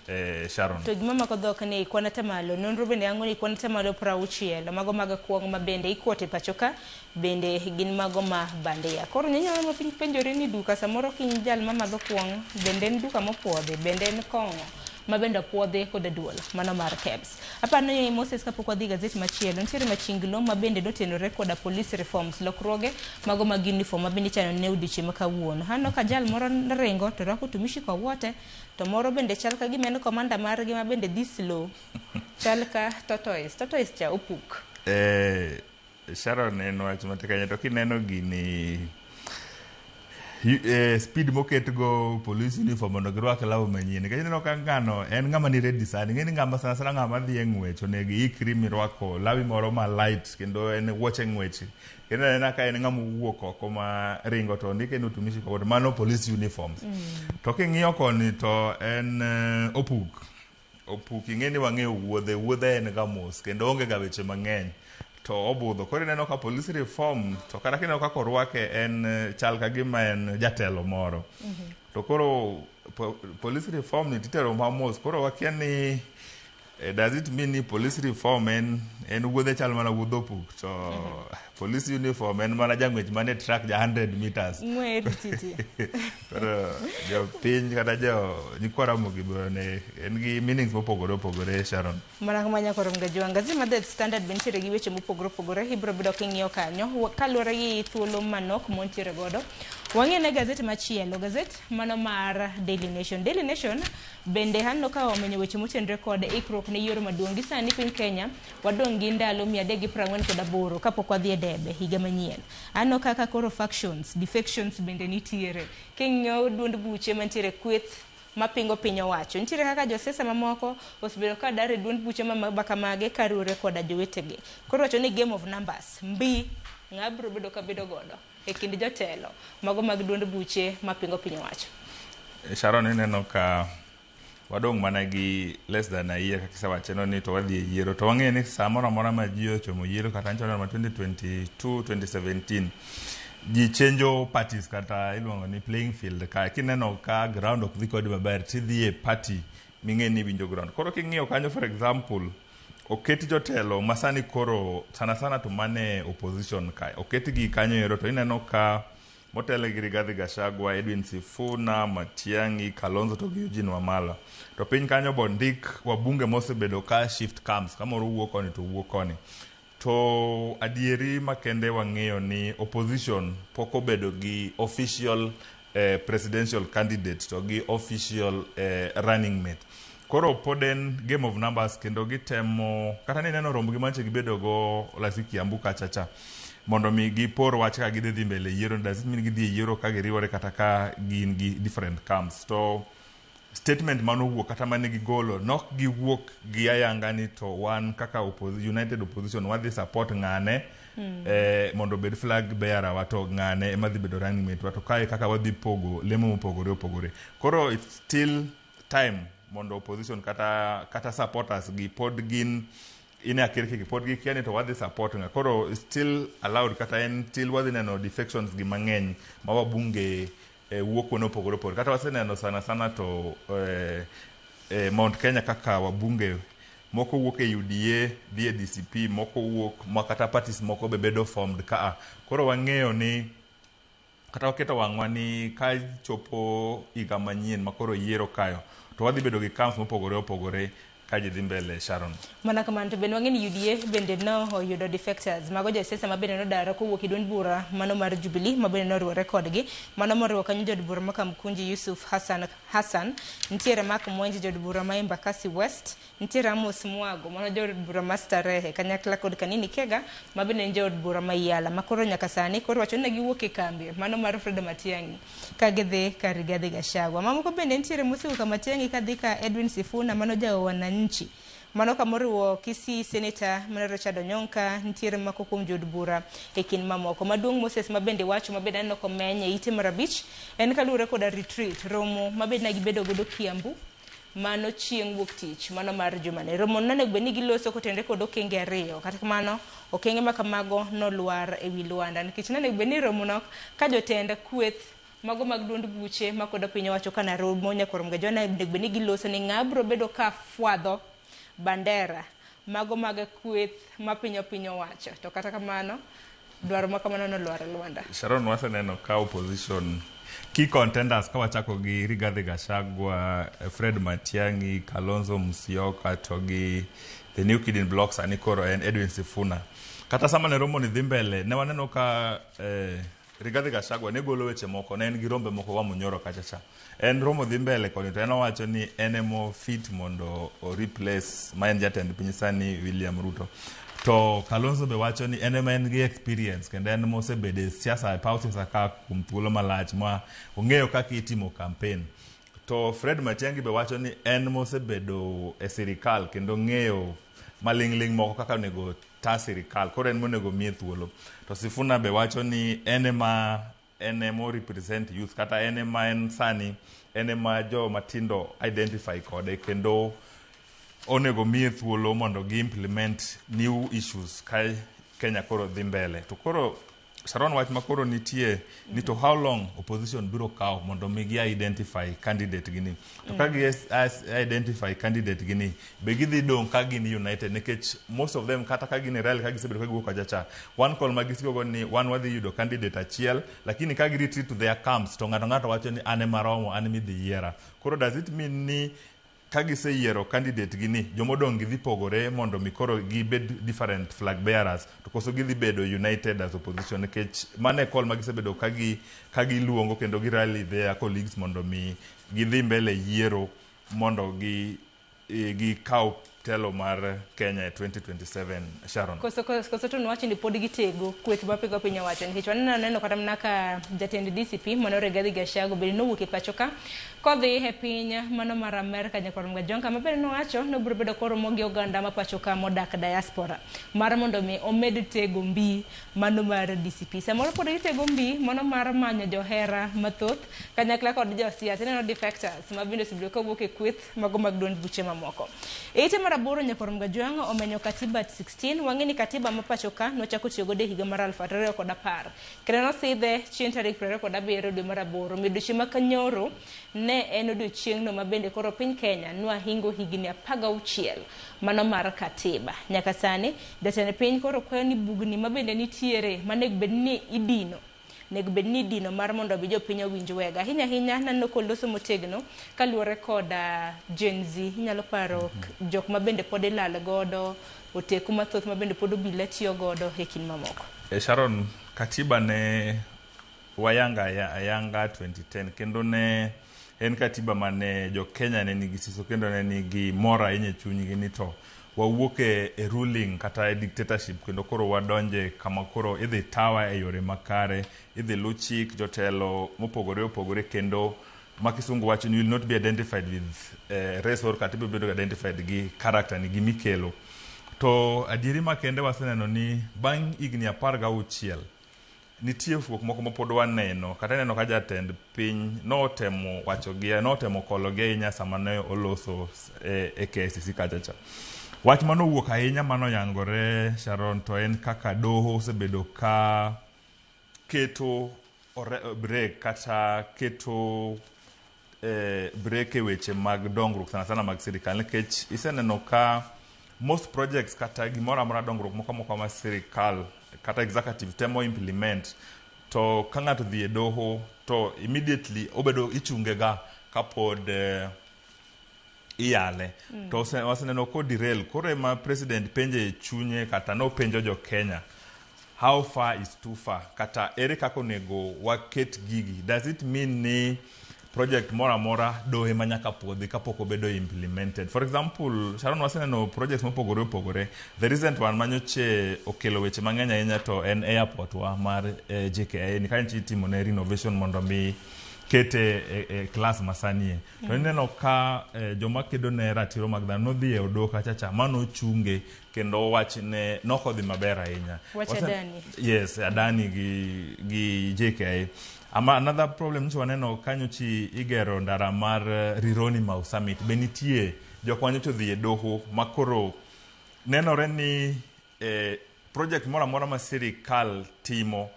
Sharon.
To gima mako dhok ni kwan atamalo, nonro bende yango ni kwan atamalo 60 mago mag kuong' ma bende ikuoto e pacho ka bende gin mago ma bandia. Koro inyalo penjori ni duka samoro kiny jal mamadho kuong' bende en duka mopuodhi, bende en kong'o ma bende opuodhi kod duol mano mar KEBS. Aparo ni Moses kapok wadhi gazet machielo nitiere machinglo ma bende notenore koda police reforms lokruoge mago mag uniform ma bende ichano ne odiochieng' ma kawuono. Aneno ka jal moro ringo to rwako utumishi kwa wote to moro bende chal ka gima en commander margi ma bende dhi slow. Chal ka tortoise, tortoise cha opuk.
Sharon en wach matek ahinya to kineno gini speed moketgo police uniform mondo girwak law manyien nikech ineno ka ng'ano en ng'ama ni ready sani. Ing'e ni ng'ama sana sana ng'ama dhi e ng'wech onego iikri mirwako lawi moro ma light kendo en wuoche ng'wech. Kendo anena ka en ng'ama owuok oko ma ringo to ondike ni utumishi kwa wote mano police uniforms. To king'iyo koni to en opuk. Opuk ing'e ni wang'eyo wuodhe, wuodhe en ga mos kendo onge ga weche mang'eny. To obudho. Koro ineno ka police reform to kata kineno kaka orwake en chal ka gima en jatelo moro. To koro police reform ni titero mamos. Koro wakia ni Does it mean ni police reform en en wuodhe chal mana wuodh opuk to police uniform en mana jang'wech mane track ja 100 meters
Ng'we titi.
Koro jopiny kata jo nyikwa Ramogi bende en gi meanings mopogore opogore Sharon.
Mana kama nyako rom ga Gazeti mar The Standard be nitiere gi weche mopogore opogore ibiro bedo king'iyo kanyo kaluwore gi thuolo manok montiere godo. Wang'e ne gazet machielo, gazet mano mar Daily Nation. Daily Nation bende aneno ka omenyo weche motenore kod ikruok ne yiero maduong'. Gi sani piny Kenya wadong' gi ndalo 348 kapok wadhi e debe higa manyien. Aneno kaka koro factions, defections bende nitiere. King'iyo duond buche mantiere kweth mapingo piny owacho. Nitiere kaka josiasa mamoko osebedo ka dar e duond buche makamage kaluwore koda jowetegi. Koro wacho ni game of numbers, mbi ng'a biro bedo ka bedo godo e kind jotelo mago mag duond buche mapingo piny owacho.
Sharon ineno ka wadong' mana gi less than a year kaka isewache no ni to wadhi e yiero to wang'eyo ni samoro amora ma ji ochomo yiero kata nyicho ma 2022 2017 ji chenjo parties kata iluongo ni playing field ka kineno ka ground ok dhi kodi maber tidhi e party ming'e ni winjo ground koro king'iyo kanyo for example oket jotelo masani koro sana sana to mane opposition kae oketgi kanyo ero to ineno ka motelo gi Rigathi Gachagua, Edwin Sifuna, Matiang'i, Kalonzo to gi Eugene Wamalwa. To piny kanyo bo ndik wabunge mosebedo ka shift camps, ka moro wuok koni to wuok koni. To adieri makende wang'eyo ni opposition pok obedo gi official presidential candidate to gi official running mate. Koro pod en game of numbers kendo gitemo kata ni neno romb gi manche gibedo go last week Kiambu kacha cha mondo mi gipor wach ka gidhi dhi mbele yiero does it mean gidhi e yiero ka giriwore kata ka gin gi different camps to statement manowuok kata mane gigolo nok giwuok gi ayanga ni to wan kaka united opposition wadhi support ng'ane mondo obed flag bearer wa to ng'ane ema dhi bedo running mate wa to kae kaka wadhi pogo lemo mopogore opogore koro it's still time mondo opposition kata supporters gi pod gin ine akirkiki pod gikia ni to wadhi support ng'a koro it's still allowed kata en still wadhi neno defections gi mang'eny ma wabunge wuok kuonde mopogore opogore kata waseneno sana sana to Mount Kenya kaka wabunge moko wuok e UDA dhi e DCP moko wuok ma kata parties moko be bedo formed kaa koro wang'eyo ni kata waketo wang'wa ni ka chopo higa manyien ma koro yiero kayo to wadhi bedo gi camps mopogore opogore ka ji dhi mbele Sharon.
Mana kamano to bende wang'e ni UDA bende no oyudo defectors mago josiasa ma bende nodar kowuok e duond bura mano mar Jubilee ma bende noriwore kodgi mano moriwo kanyo jaod bura ma Kamkunji Yusuf Hassan Hassan nitiere Mark Mwenje jaod bura ma Embakasi West nitiere Amos Mwago mano jaod bura ma Starehe kanyakla kod Kanini Kega ma bende en jaod bura ma Yala ma koro nyaka sani koro wacho ni giwuok e kambi mano mar Fred Matiang'i ka gidhi ka Rigathi Gachagua. Mamoko bende nitiere mosewuok ka Matiang'i kadhi ka Edwin Sifuna mano ja wananchi mano kamoriwo Kisii Senator mano Richard Onyonka nitiere mako kuom jood bura e kind mamoko. Maduong' Moses ma bende wacho ma bende aneno komeny e ite mar abich en kaluwore koda retreat romo ma bende ne gibedo godo Kiambu mano chieng' wuok tich mano mar jumani. Romo no onego bed ni giloso kotenore kod okenge ariyo kata kamano okenge ma kamago nolwar ewi lwanda nikech nonego bed ni romo no ka jotend kweth mago mag duond buche makodo piny owacho ka naromo nyaka rom ga jona onego bed ni giloso ni ng'a biro bedo ka fwadho bandera mago mag kweth ma piny owacho to kata kamano dwaro ma kamano nolwar e lwanda.
Sharon waseneno ka opposition key contenders ka wachako gi Rigathi Gachagua, Fred Matiang'i, Kalonzo Musyoka to gi the new kid in block sani koro en Edwin Sifuna. Kata sama ne romo ni dhi mbele ne waneno ka Rigathi Gachagua ne golo weche moko ne en gi rombe moko wa Munyoro kacha cha. En romo dhi mbele koni to en owacho ni en emo fit mondo o replace ma en jatend piny sani William Ruto. To Kalonzo be wacho ni en ema en gi experience kendo en mosebedo e siasa e paw siasa ka kuom thuolo malach ma ong'eyo kaka itimo campaign. To Fred Matiang'i be wacho ni en mosebedo e sirikal kendo ng'eyo maling'ling' moko kaka onego ta sirikal koro en monego miye thuolo. To Sifuna be wacho ni en ema en emo represent youth kata en ema en sani en ema jo matindo identify kode kendo onego miye thuolo mondo gi implement new issues ka Kenya koro dhi mbele. To koro Sharon wach makoro nitie ni to how long opposition biro kawo mondo mi gi identify candidate gi ni to ka gi identify candidate gi ni be gidhi dong' ka gin united nikech most of them kata ka gin e rally ka gisebedo ka giwuok kacha cha one call ma gisiko go ni wan wadhi yudo candidate achiel lakini ka gi retreat to their camps to ng'ato ng'ato wacho ni an ema romo an ema idhi yiera koro does it mean ni ka giseyiero candidate gi ni jomodong' gi dhi pogore mondo mi koro gibed different flag bearers to koso gidhi bedo united as opposition nikech mano e call ma gisebedo ka gi ka giluongo kendo gi rally their colleagues mondo mi gidhi mbele yiero mondo gi gikaw telo mar Kenya e 2027 Sharon.
Koso, koso, koso to nwacho ni pod gitego kweth mapingo piny owacho nikech waneno neno kata mana ka jatend DCP mano Rigathi Gachagua bende nowuok e pacho ka kodhi e piny mano mar Amerka nyakwar Mgajwang' kama bende nowacho ni obiro bedo koromo gi oganda ma pacho ka modak diaspora mar mondo mi omed tego mbi mano mar DCP. Samoro pod gitego mbi mano mar manyo johera mathoth kanyakla kod josiasa ineno defectors ma bende osebedo kawuok e kweth mago mag duond buche mamoko. E ite mar aboro nyakwar Mgajwang' omenyo katiba 16 wang'e ni katiba ma pacho ka nochako tiyo godo e higa mar 2010 kendo nosidhe chieng' tarik 27 dwe mar aboro. Midhusi ma kanyoro ne en odiochieng'no ma bende koro piny Kenya nwahingo higni 16 mano mar katiba. Nyaka sani jatend piny koro kwayo ni bugni ma bende nitiere manego bed ni idino nego bed ni idino mar mondo mi jopiny owinj wega. Ahinya ahinya naneno koloso motegno kaluwore kod Gen Z. Inyalo paro jok ma bende pod ilal godo, oteku mathoth ma bende pod obila tiyo godo e kind mamoko.
Sharon, katiba ne wayanga ayanga 2010 kendo ne en katiba mane jo Kenya ne nigi siso kendo ne nigi mor ahinya e chunygi ni to wawuok e ruling kata e dictatorship kendo koro wadonje kama koro idhi tawa e yore makare, idhi lu chik jotelo mopogore opogore kendo ma kisungu wacho ni will not be identified with race or kata ibiro bedo identified gi character ni gimikelo. To adieri makende waseneno ni bang' higni 16 nitie fuok moko ma pod waneno kata ineno ka jatend piny notemo wacho gi notemo kolo gi ahinya sama ne oloso e KICC kacha cha. Wach manowuok ahinya manoyangore Sharon to en kaka doho osebedo ka keto break kata keto break e weche mag dongruok sana sana mag sirikal nikech iseneno ka most projects kata gimoro amora dongruok moko amoko ma sirikal kata executive temo implement to ka ng'ato dhi e doho to immediately obedo ichunge ga kapod iyale. To waseneno ko derail koro ema president penje e chunye kata nopenjo jo Kenya how far is too far kata ere kaka onego waket gigi does it mean ni project moro amora dohe ma nyaka puodhi kapok obedo implemented for example Sharon waseneno projects mopogore opogore the recent one manyoche okelo weche mang'eny ahinya to en airport wa mar JKIA ni kanyo itimo ne renovation mondo mi kete e class masanie to ineno ka joma kedo ne ratiro mag dhano nodhi e odoho kacha cha manochunge kendo wach ne nokodhi maber ahinya.
Wach Adani.
Yes, Adani gi JKIA. Ama another problem nyocha waneno kanyo chi igero ndara mar Rironi Mau Summit be nitie jok manyocha odhi e doho makoro nenore ni project moro amora ma sirikal timo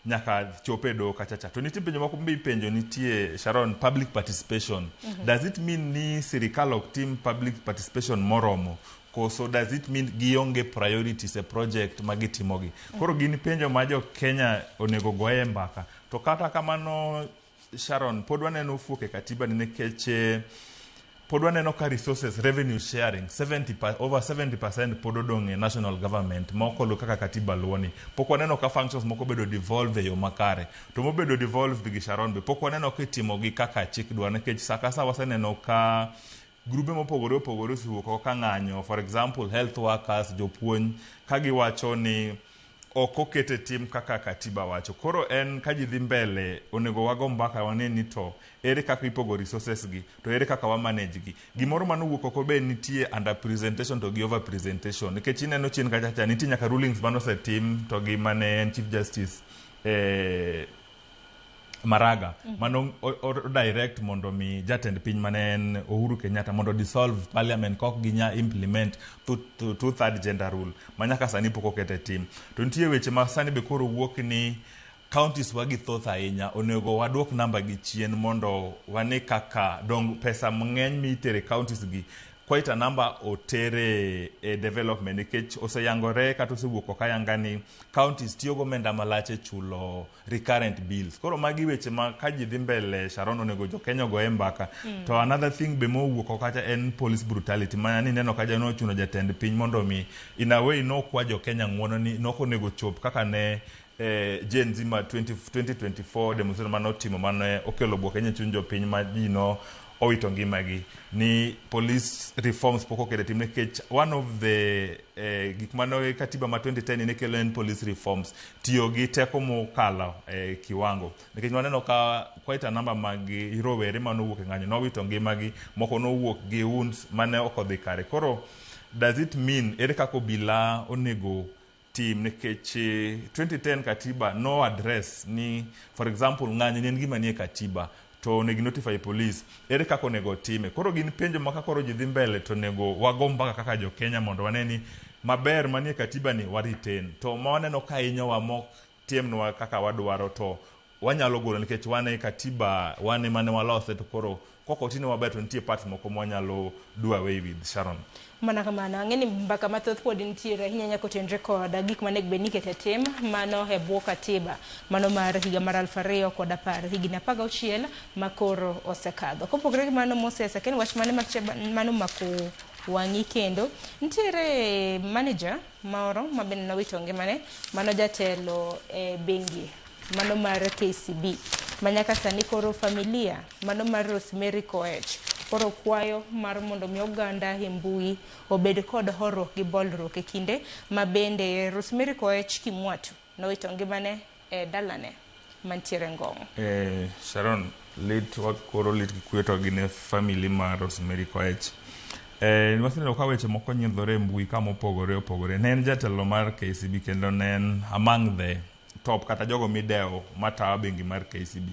nyaka chop e doho kacha cha. To nitie penjo moko be ipenjo nitie Sharon public participation. Does it mean ni sirikal ok tim public participation moromo? Koso does it mean gionge priorities e project ma gitimogi? Koro gin penjo ma jo Kenya onego goye mbaka. To kata kamano Sharon, pod waneno fuok e katiba ni nikech pod waneno ka resources revenue sharing over 70% pod odong' e national government ma ok oluw kaka katiba luwo ni. Pok waneno ka functions moko obedo devolved e yo makare. To mobedo devolved gi Sharon be pok waneno ka itimogi kaka chik dwaro nikech sa ka sa waseneno ka grube mopogore opogore osewuok oko ka ng'anyo for example health workers, jopuonj ka giwacho ni ok okete tim kaka katiba wacho. Koro en ka ji dhi mbele onego wago mbaka wane ni to ere kaka ipogo resources gi to ere kaka wa manage gi. Gimoro manowuok oko be nitie under presentation to gi over presentation nikech ineno chien kacha cha nitie nyaka rulings manosetim to gi mane en Chief Justice Maraga mano o direct mondo mi jatend piny mane en Uhuru Kenyatta mondo dissolve parliament kok ginya implement two third gender rule ma nyaka sani pok okete tim. To nitie weche ma sani be koro wuok ni Counties wagi thoth ahinya, onego waduok namba gi chien mondo wane kaka dong pesa mang'eny mitere counties gi quite a number otere e development, nikech oseyangore kata osewuok ok ayanga ni counties tiyo gomenda malach e chulo recurrent bills. Koro magi weche ma ka ji dhi mbele, Sharon, onego jo Kenya ogoye mbaka. To another thing be mowuok oko kacha en police brutality ma ni neno kacha nochuno jatend piny mondo mi in a way nokwa jo Kenya ng'uono ni nok onego chop kaka ne Gen Z ma 20, 2024 demonstration manotimo mane okelo bwok ahinya e chuny jopiny ma ji no owito ngimagi ni police reforms pok okete tim, nikech one of the gik mane katiba ma 2010 ne kelo en police reforms, tiyo gi teko mokalo kiwango, nikech waneno ka quite a number mag rowere manowuok e ng'anyo nowito ngimagi, moko nowuok gi wounds mane ok odhi kare. Koro does it mean ere kaka obila onego tim? Nikech 2010 katiba no address ni, for example, ng'anyo ni en gima nie katiba to onego notify police, ere kaka onego time? Koro gin penjo ma ka koro ji dhi mbele to onego wago mbaka kaka jo Kenya mondo wane ni maber manie katiba ni wa retain, to ma waneno ka hinyowa mok tiemnwa kaka wadwaro to wanyalo golo, nikech wan e katiba, wan ema ne walose, to koro kok otine maber to nitie parts moko mwanyalo do away with, Sharon.
Mana kamano, ang'e ni mbaka mathoth pod nitiere ahinya nyaka otenre kod gik manego bed ni iketo e tim mano e bwo katiba mano mar higa mar 2010, higni 16 ma koro osekadho. Kopogore gi mano, Moses, akia ni wach mane mano mako wang'i kendo. Nitiere manager moro ma bende nowito ngimane, mano jatelo e bengi mano mar KCB, ma nyaka sani koro familia mano mar Rosemary Koech koro kwayo mar mondo mi oganda e mbui obed kod horuok gi bolruok e kinde ma bende Rosemary Koech Kimwatu nowito ngimane e dalane mantiere Ngong'.
Sharon, lit wakoro lit gi kwe to gin e family mar Rosemary Koech. Waseneno ka weche moko nyiedhore e mbui kama opogore opogore. Ne en jatelo mar KCB kendo ne en among the top kata jogo midewo matayo bengi mar KCB.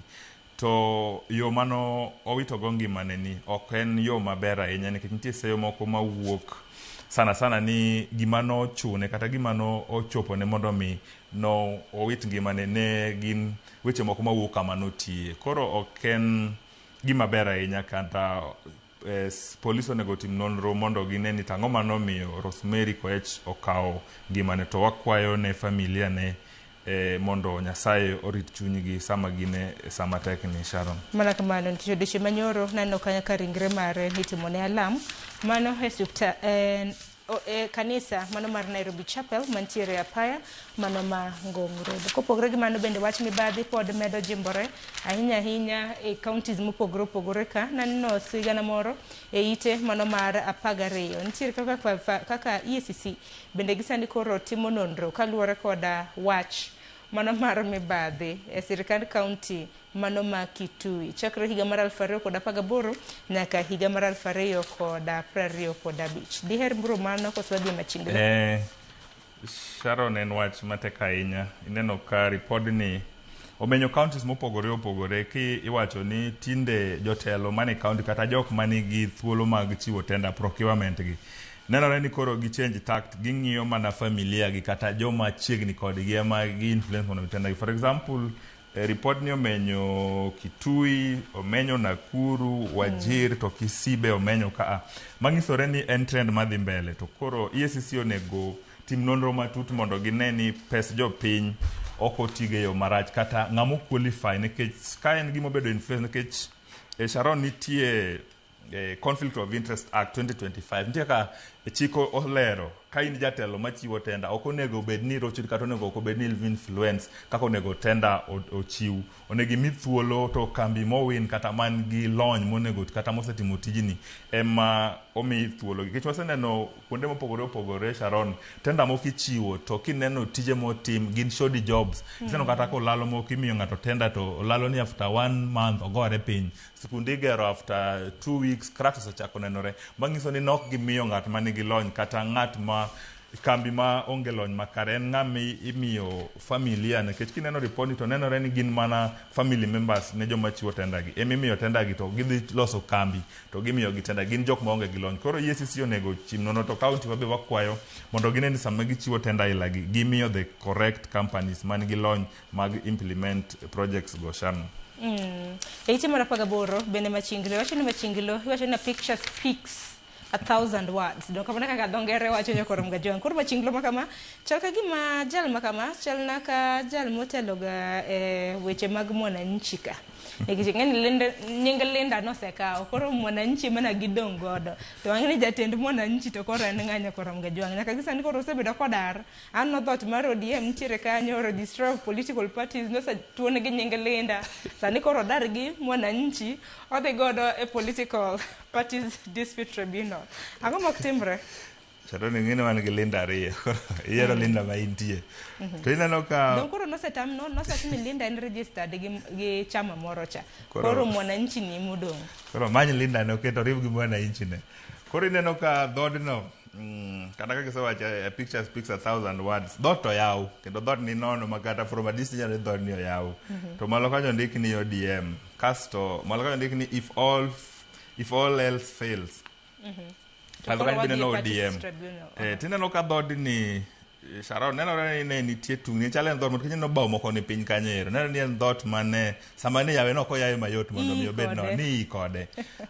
To yo mano owito go ngimane ni ok en yo maber ahinya, nikech nitie seyo moko mawuok sana sana ni gima nochune kata gima no ochopone mondo mi no owit ngimane ne gin weche moko mawuok kama notiye. Koro ok en gima ber ahinya kata polis onego otim nonro mondo gine ni tang'o manomiyo Rosemary Koech okawo ngimane. To wakwayo ne familia ne mondo Nyasaye orit chunygi sama gin e sama tek ni, Sharon.
Mana kamano, nikech odiochieng' manyoro naneno kanyo ka ringre mare nitimone alam mano e supta e kanisa mano mar Nairobi Chapel mantiere e apaya mano ma Ngong Road. Kopogore gi mano, bende wach mibadhi pod medo jimbore ahinya ahinya e counties mopogore opogore. Ka naneno sigana moro e ite mano mar 12, nitiere kaka EACC bende gisani koro timo nonro kaluwore koda wach mano mar mibadhi e sirikand county mano ma Kitui chakre higa mar 2018 nyaka higa mar 2025. Diher mburo mano koso wadhi e machiegni?
Sharon, en wach matek ahinya. Ineno ka ripodni omenyo counties mopogore opogore ki iwacho ni tinde jotelo mane county kata jok manigi thuolo mag chiwo tender, procurement gi, nenore ni koro gi change tact, ging'iyo mana familia gi kata joma chiegni kodgi ema gi influence mondo tender gi. For example, report ni omenyo Kitui, omenyo Nakuru, Wajir to Kisii be omenyo kaa. Manyisore ni en trend madhi mbele, to koro EACC onego tim nonro matut mondo gine ni pes jopiny ok otigo e yo marach kata ng'ama qualify, nikech ka en gima obedo influence, nikech Sharon, nitie Conflict of Interest Act 2025, nitie kaka chik olero ka in jatelo machiwo tender ok onego bed ni rochri kata onego ok obed ni influence kaka onego tender ochiw. Onego imi thuolo to kambi mowin kata man gi lony monego kata mosetimo tijni ema omi thuolo. Nikech waseneno kuonde mopogore opogore, Sharon, tender moko ichiwo to kineno tije motim gin shoddy jobs. Iseneno kata kolalo moko imiyo ng'ato tender to olalo ni after one month ogore piny. Skunde igero, after 2 weeks cracks osechako nenore, manyiso ni nok gimiyo ng'at manigi lony kata ng'at ma Kambi ma onge lony makare en ng'ama imiyo familia nikech kineno ripodni to nenore ni gin mana family members ne joma chiwo tender gi. Ema imiyo tender gi to gidhi loso kambi to gimiyo gi tender gin jok maonge gi lony. Koro EACC onego chim nono to county wa be wakwayo mondo gine ni sama gichiwo tender aila gi gimiyo the correct companies man gi lony mag implement projects go Sharon.
E ite mar 18 bende Machingilo iwacho ni Machingilo iwacho ni a picture speaks a thousand words. Donge kamano kaka dho ngere wacho nyakoro Mgajwang'. Koro Machingilo ma kama chal ka gima jal ma kama chal na ka jal motelo ga e weche mag Mwananchi ka. Nikech ing'e ni Linda, nying Linda nosekawo koro Mwananchi mana gidong' godo. To wang'e ni jatend Mwananchi to koro en ng'a nyakoro Mgajwang'. Nyaka gi sani koro osebedo kodar. Aneno dhoot mar ODM nitiere kanyo, Registrar of Political Parties nosetuone gi nying Linda. Sani koro odar gi Mwananchi odhi godo e Political Parties Dispute Tribunal. Ang'o mok timre?
Sharon ing'e ni wan gi Linda ariyo. Koro iyiero Linda ma intie. To ineno ka
Dong koro nosetam no nosewach ni Linda en registered gi chama moro cha.
Koro-
Koro Mwananchi ni modong'.
Koro many Linda ne oketo oriw gi Mwananchi ne. Koro ineno ka dhoodno kata kaka isewacho a picture speaks a thousand words. Dhoot oyaw kendo dhoot ni nono ma kata from a distance inyalo ni dhoot ni oyaw. To malo kanyo ondik ni ODM. Kasto malo kanyo ondik ni if all else fails.
To
Kasto
koro
kanyo
wadhi
bende
e
no
Parties
ODM.
Tribunal.
Tineno ka dhoodni Sharon nenore ni ne nitie tungni chal en dhoot moro kineno bao moko ni piny kanyo ero nenore ni en dhoot mane sama ne yawe nok oyawe mayot mondo mi
Ii
obed no
kode.
ni ii kode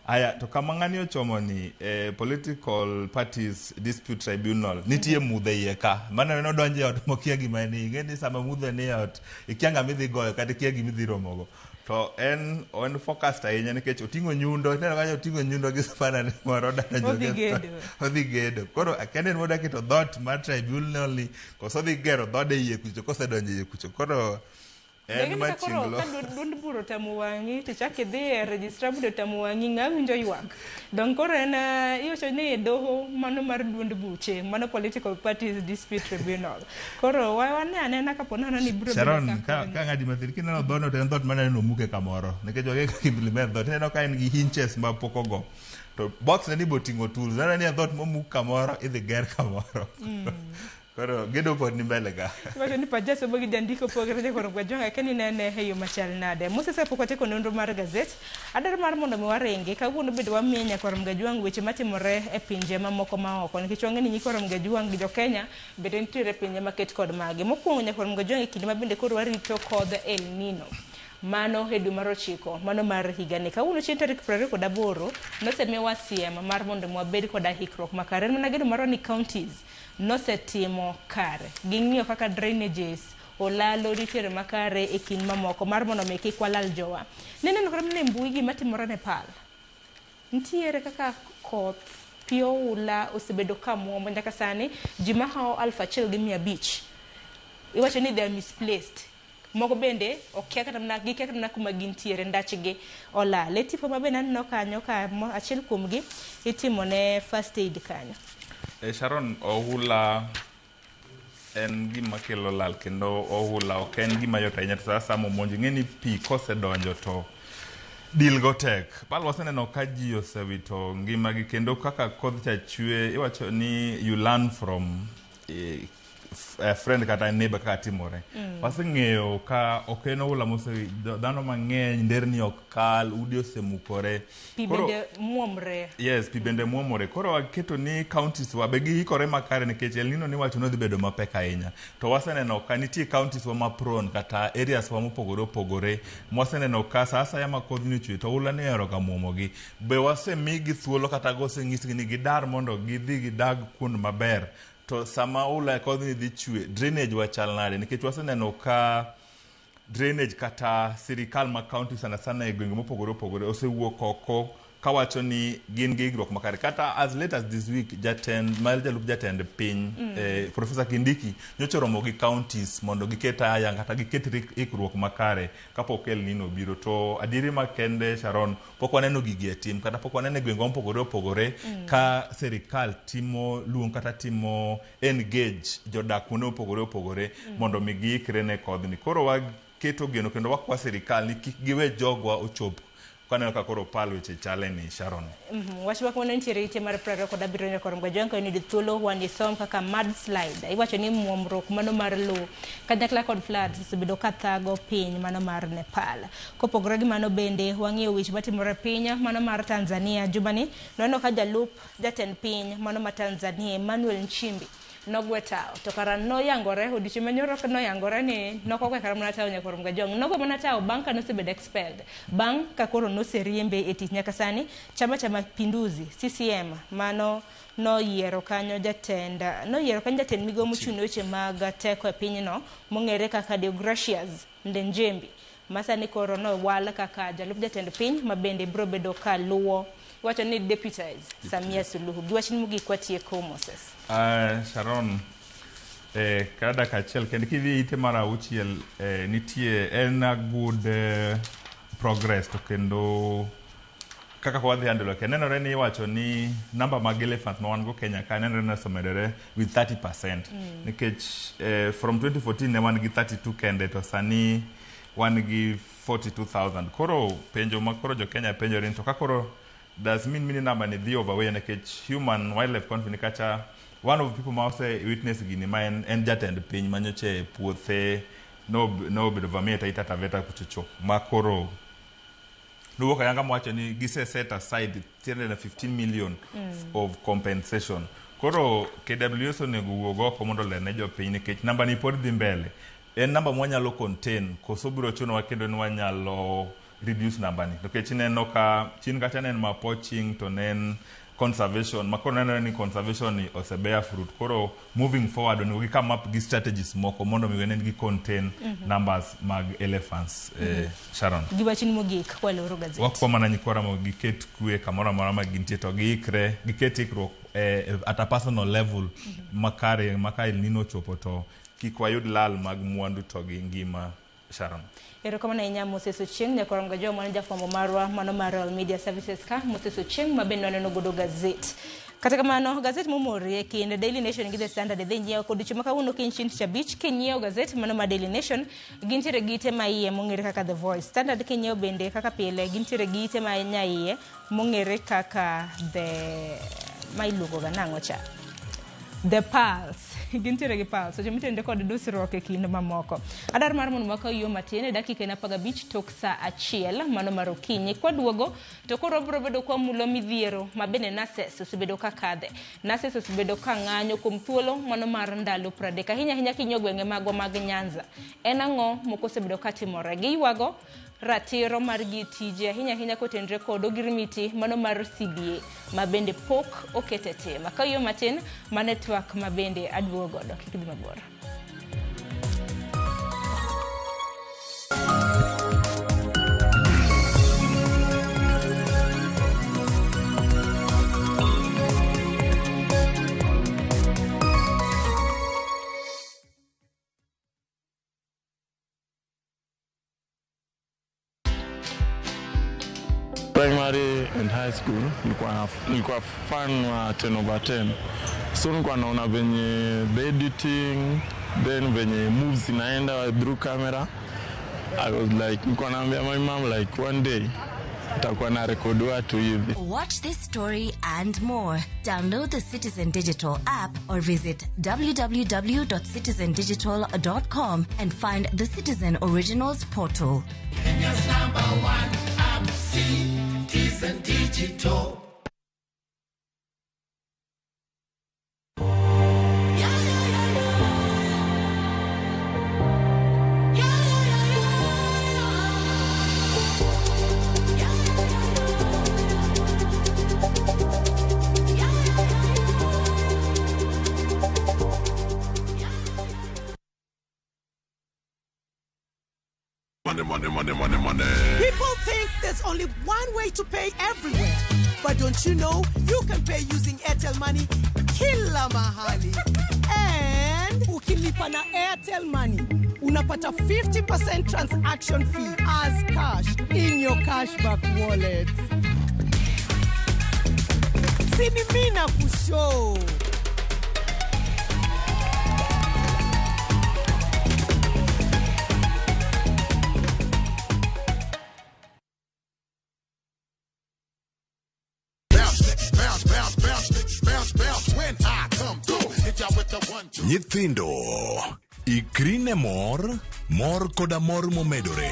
aya to kama ng'ani ochomo ni Political Parties Dispute Tribunal nitie mudho e iye ka mano en odonjo e ot mokia gima ni ing'e ni sama mudho ni e ot ikia ng'ama idhi goyo kata ikia gima idhi romogo to en focused ahinya nikech oting'o nyundo ineno kanyo oting'o nyundo gi spana ne moro odonjo
Odhi
gi-
gedo.
odhi gedo koro akia ni en moda keto dhoot mar tribunal ni koso odhi gero dhode iye kucho kosedonjo iye kucho koro en
Lakini ka koro
machinglo
ka duond bura otamo wang'i to ichak idhi e registrar bende otamo wang'i ng'a winjo ywak. Dong koro en iwacho ni doho mano mar duond buche mano Political Parties Dispute Tribunal. Koro wane anena kapo nono ni biro bedo
Sharon,
ka
ka ng'adi mathin kineno dhoodno to en dhoot maneno omuke kamoro nikech wang'e kaka implement dhoot ineno ka en gi hinges ma pok ogo to box ne ni boting'o tools neno ni en dhoot momuk kamoro idhi ger kamoro koro gedo pod ni mbele ka.
Iwacho ni pach jasomo gi jandiko pogre jakoro Gwajwang' akia ni nene e yo machal nade. Moses kapok watieko nonro mar gazet, adwaro mar mondo mi waringi kawuono bende wamiye nyakwar Mgajwang' weche matimore e pinje mamoko maoko nikech wang'e ni nyikwar Mgajwang' gi jokenya bende nitiere e pinje maket kod magi. Mokwongo nyakwar Mgajwang' e kinde ma bende koro warito kodh El Nino. Mano e dwe mar 9 mano mar higani. Kawuono chieng' tarik 28 nosemiwa siem mar mondo mi wabed koda hikruok makare. En mana geno marwa ni counties nosetimo kare. Ging'iyo kaka drainages olalo nitiere makare e kind mamoko mar mondo mi kik walal jowa. Nineno kata mana e mbui gima timore Nepal. Nitiere kaka koth pi oula osebedo ka muomo nyaka sani ji mahawo 1,500 iwacho ni they are misplaced. Moko bende okia kata mana gikia kata mana kuma gintiere ndachgi olal. E tipo ma bende aneno kanyo ka achiel kuomgi itimo ne first aid kanyo.
Sharon, ohula en gima kelo lal kendo ohula ok en gima yot ahinya to sama omonji ing'e ni pi kosedonjo to deal go tek. Pal waseneno ka ji osewito ngimagi kendo kaka kodh cha chwe iwacho ni you learn from friend kata neighbor kaka timore. Waseng'eyo ka ok en ohula mose dhano mang'eny nderni ok kal udi osemukore.
Pi bende muomre.
Yes, pi bende muomore. Koro waketo ni counties wa be giikore makare nikech El Nino niwacho ni odhi bedo mapek ahinya. To waseneno ka nitie counties wa ma prone kata areas wa mopogore opogore mwaseneno ka sa asaya ma kodhni ochwe to ohula ni ohero ga muomogi. Be wasemigi thuolo kata gosenyisgi ni gidar mondo gidhi gidag kuond maber. To sama ohula kodhni dhi chwe, drainage wa chal nade? Nikech waseneno ka drainage kata sirikal ma county sana sana e gwenge mopogore opogore osewuok oko kawacho ni gin gi ikruok makare. Kata as late as this week, jatend mar jalup jatend piny Professor Kindiki nyocha oromo gi counties mondo giket ayanga kata giket ikruok makare kapok El Nino obiro. To adieri makende Sharon, pok waneno gigi e tim kata pok waneno e gwenge mopogore opogore ka sirikal timo luong kata timo engage jodak kuonde mopogore opogore mondo mi giikre ne kodhni. Koro waketo geno kendo wakwa sirikal ni kik giwe jogwa ochop Kaneno ka koro pal weche chale ni Sharon.
Wach ma kamano nitiere ite mar 27 nyaka Romga Jwang' ka iniyud thuolo wanisom kaka mudslide. Iwacho ni muomruok mano mar lowo kanyakla kod floods osebedo ka thago piny mano mar Nepal. Kopogore gi mano bende wang'iyo weche matimore piny mano mar Tanzania. Jumani nwaneno ka jalup jatend piny mano ma Tanzania Emmanuel Nchimbi nogwe tao to kara noyangore odiochieng' manyoro noyangore ni nokogwe kara mana tao nyaka Romga Jwang'. Nogwe mana tao bang' ka nosebedo expelled, bang' ka koro noseriembe e tich. Nyaka sani Chama cha Mapinduzi CCM mano noyiero kanyo jatend migao mochung' ne weche mag teko e pinyno mong'ere kaka Deogracias Ndejembi ma sani koro nowal kaka jalup jatend piny ma bende biro bedo ka luwo wacho ni deputize Samia Suluhu. Gi wach ni mogik watieko Moses.
Sharon, kata dakika achiel kende kidhi ite mar 6 nitie en a good progress to kendo kaka wadhi handle ke nenore ni iwacho ni namba mag elephants ma wan go Kenya ka nenore ni osemedore with 30%. Nikech from 2014 ne wan gi 32 kende to sani wan gi 42,000. Koro penjo ma koro jo Kenya penjore ni to ka koro does mean mini namba ni dhi overweigh nikech human wildlife conflict kacha one of the people ma ose witness gini ma en jatend piny manyoche puothe no obedo vamia Taita Taveta kuchocho ma koro nowuok ayanga mowacho ni gise set aside 315 million of compensation. Koro KWS onego wuog oko mondo oler ne jopiny nikech namba ni pod dhi mbele. En namba mwanyalo contain koso biro chunowa kendo ni wanyalo reduce namba ni. Nikech ineno ka chien kacha ne en ma poaching to ne en conservation ma koro nenore ni conservation ni ose bear fruit. Koro moving forward onego gi come up gi strategies moko mondo mi nen gi contain numbers mag elephants. Sharon.
Gi wachni mogik waloro gazet.
Wakwa mana nyikwa Ramogi giket kwe kamoro amora ma gintie to giikre giket ikruok at a personal level makare maka El Nino ochopo to kik wayud lal mag mwandu to gi ngima. Sharon.
Erokamano ahinya Moses Ochieng' nyaka Romga Jwang' mano jafwambo marwa mano mar Royal Media Services ka Moses Ochieng' ma bende waneno godo gazet. Kata kamano gazet momori e kind Daily Nation gi The Standard dhi nyiewo kod odiochieng' ma kawuono kiny chieng' tich abich kinyiewo gazet mano mar Daily Nation gintiere gi ite ma iye mong'ere kaka The Voice. Standard kinyiewo bende kaka pile gintiere gi ite ma nyaiye mong'ere kaka The ma iluongo ga nang'o cha? The Pulse. Gintiere gi Pulse. Seche mitende kod dusruok e kind mamoko. Adar mar mondo wakaw yo matin e dakika en 15 tok saa 1 mano mar okinyi. Kwaduogo to koro biro bedo kwa mulo midhiero ma bende nurses osebedo ka kadhe. Nurses osebedo ka ng'anyo kuom thuolo mano mar ndalo 30. Ahinya ahinya kinyo gwenge magwa mag Nyanza. En ang'o moko osebedo ka timore? Giywago ratiro margi tije ahinya ahinya kotenre kod ogirimiti mano mar CBA ma bende pok okete tim. Akaw yo matin mane twak ma bende aduogo godo. Kik idhi mabor.
Primary and high school nilikuwa fan wa 10 over 10. So nilikuwa naona venye the editing, then venye moves inaenda through camera. I was like, nilikuwa naambia my mom like one day nitakuwa na record watu hivi.
Watch this story and more. Download the Citizen Digital app or visit www.citizendigital.com and find the Citizen Originals portal.
Kenya's number one app, Citizen Digital.
Money, money, money, money, money.
People think there's only one way to pay everywhere. But don't you know you can pay using Airtel Money kila mahali. And ukilipa na Airtel Money, unapata 50% transaction fee as cash in your cashback wallet. Sini mina kushow.
Nyithindo, ikri ne mor, mor koda mor momedore.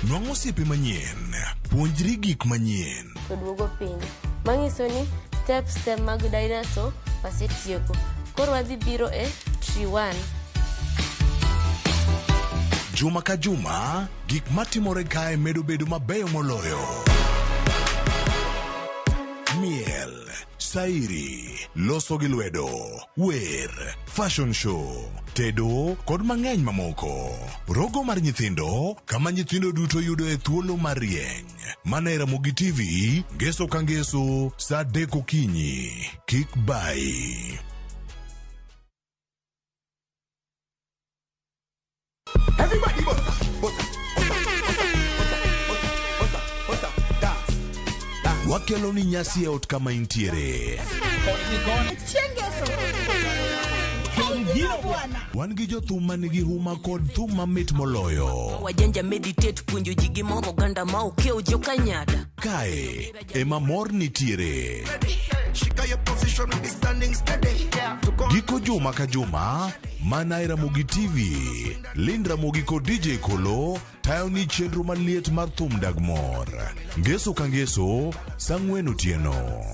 Nwang'o osiepe manyien, puonjri gik manyien.
To duogo piny. Manyiso ni steps te mag dinosaur wasetieko. Koro wadhi biro e tree 1.
Juma ka juma, gik matimore kae medo bedo mabeyo moloyo. Miel, sairi, loso gi lwedo, wer, fashion show, tedo kod mang'eny mamoko. Rogo mar nyithindo, kama nyithindo duto yudoe thuolo mar rieny. Mana e Ramogi TV, ngeso ka ngeso, saa 3 okinyi. Kik bayi.
Everybody bossa, bossa, bossa, bossa, bossa, bossa, bossa, dance.
Wakelo ni nyasi e ot kama intiere. Wan gi jothum manigi huma kod thum mamit moloyo.
Wajanja meditate puonjo ji gi moro oganda ma okiewo jokanyada.
Kae ema mor nitiere.
Shika your position, be standing steady.
Giko juma ka juma, mana e Ramogi TV, Lind Ramogi kod DJ Kolo tayo ni chenro maliet mar thum dag mor. Ngeso ka ngeso, saa 4 otieno.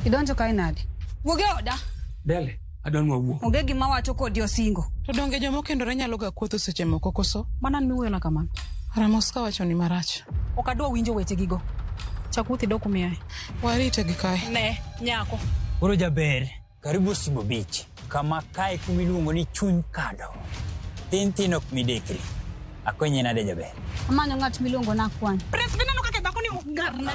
Idonjo kae nade? Wuog e oda.
Dele, adwa ni wawuo.
Onge gima wacho kodi osingo.
To donge joma okendore nyalo ga kuotho seche moko koso?
Mana an miwuoyona kamano.
Ramos ka wacho ni marach.
Ok adwa winjo wechegigo. Chak wuoth idok kumiaye.
Warite gi kae.
Ne, nyako.
Koro jaber, karibu Sibo Beach, kama kae kuma iluongo ni chuny kado. Thin thin ok midekre. Akonyi nade jaber?
Amanyo ng'at miluongo ni Akwany. Prince, bineno kaka dhako ni ogarna.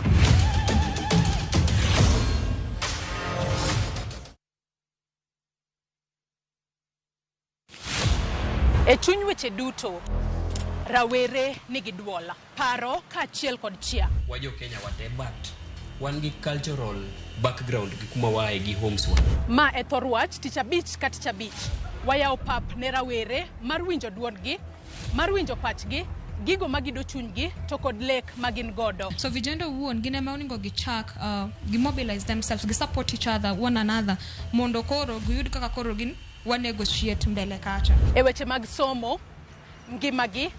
E chuny weche duto, rawere nigi duol, paro kaachiel kod chia.
Wajo Kenya wate, but wan gi cultural background gi kuma waaye gi homes wa.
Ma e thor wach tich abich ka tich abich. Wayawo pap ne rawere mar winjo duondgi, mar winjo pachgi, gigo magido chunygi to kod lek magin godo.
So vijana owuon gin ema onego gichak gimobilize themselves, gisupport each other, one another, mondo koro giyud kaka koro gin wanegotiate mbele kacha.
E weche mag somo, ngimagi,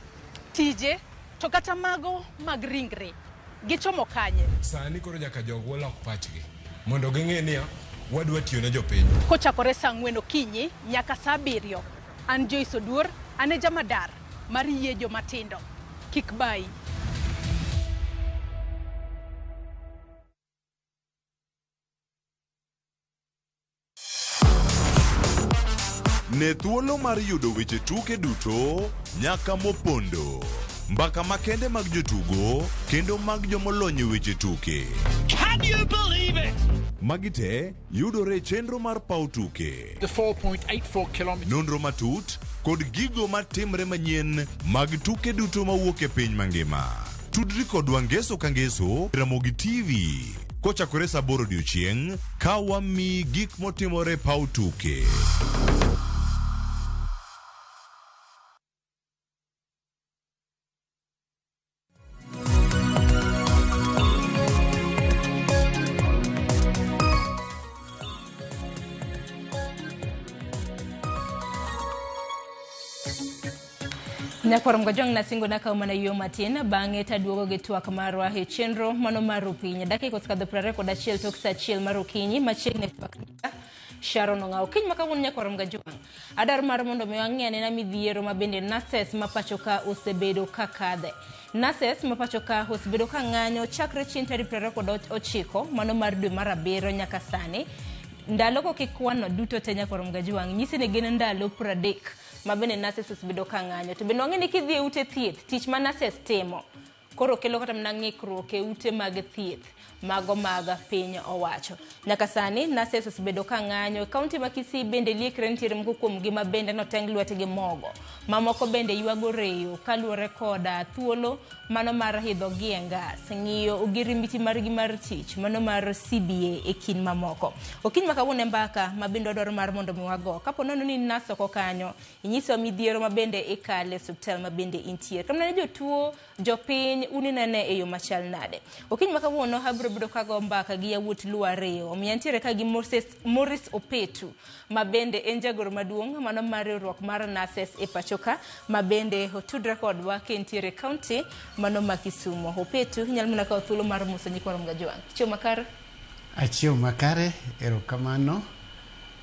tije, to kata mago mag ringre, gichomo kanye?
Sani koro nyaka jogwa lok pachgi mondo ging'e niya wadwa tiyo ne jopiny.
Kochakore saa 4 okinyi nyaka saa 7, an Joyce Oduor, an e jamadar mar yie jomatindo. Kik bayi.
Ne thuolo mar yudo weche tuke duto nyaka mopondo. Mbaka makende mag jotugo kendo mag jomolony e weche tuke.
Can you believe it?
Magi te yudore e chenro mar paw tuke.
The 4.84 kilometers.
Nonro matut kod gigo matimre manyien mag tuke duto mawuok e piny mangima. Tudri kodwa ngeso ka ngeso Ramogi TV kochakore saa 8 odiochieng' ka wamiyi gik motimore paw tuke.
Nyakwar Mgojwang' nasingo nakawo mana yo matin bang'e taduogo gi twak marwa e chenro mano mar okinyi. Dakika osekadho 21 tok saa 1 mar okinyi machiegni twak Sharon Ong'awo. Kiny ma kawuono Nyakwar Mgojwang' adar mar mondo mi wang'i anena midhiero ma bende nurses ma pacho ka osebedo ka kadhe. Nurses ma pacho ka osebedo ka ng'anyo chakre chieng' tarik 29 mano mar dwe mar 7 nyaka sani. Ndalo go kikwano duto te Nyakwar Mgojwang' nyisi ni gin ndalo 30 ma bende nurses osebedo ka ng'anyo. To bende wang'e ni kidhi e ute thieth, tich ma nurses timo koro kelo kata mana ng'ikruok e ute mag thieth mago mag piny owacho. Nyaka sani nurses osebedo ka ng'anyo. E kaunti ma Kisii bende liekre nitiere moko kuomgi ma bende noteng' lwetgi mogo. Mamoko bende ywago reyo kaluwore koda thuolo mano mar idho gi e ngas, ng'iyo ogirimiti margi mar tich mano mar CBA e kind mamoko. Okinyi ma kawuono e mbaka ma bende wadwaro mar mondo mi wago. Kapo nono ni nas oko kanyo, inyisowa midhiero ma bende ikale e osiptal ma bende intie. Kamano ne jotuo, jopiny Jopiny uninene e yo machal nade? Okinyi ma kawuono abiro bedo kago mbaka gi yawuot Luo ariyo. Omiyo antiere ka gi Maurice Opetu, ma bende en jagoro maduong' mano mar riwruok mar Nurses e pachoka, ma bende otudre kodwa ka entiere e kaunti mano ma Kisumu. Opetu, inyalo mana kawo thuolo mar moso nyikwa Ramogi Ajwang'. Chiemo makare?
Achiewo makare, erokamano.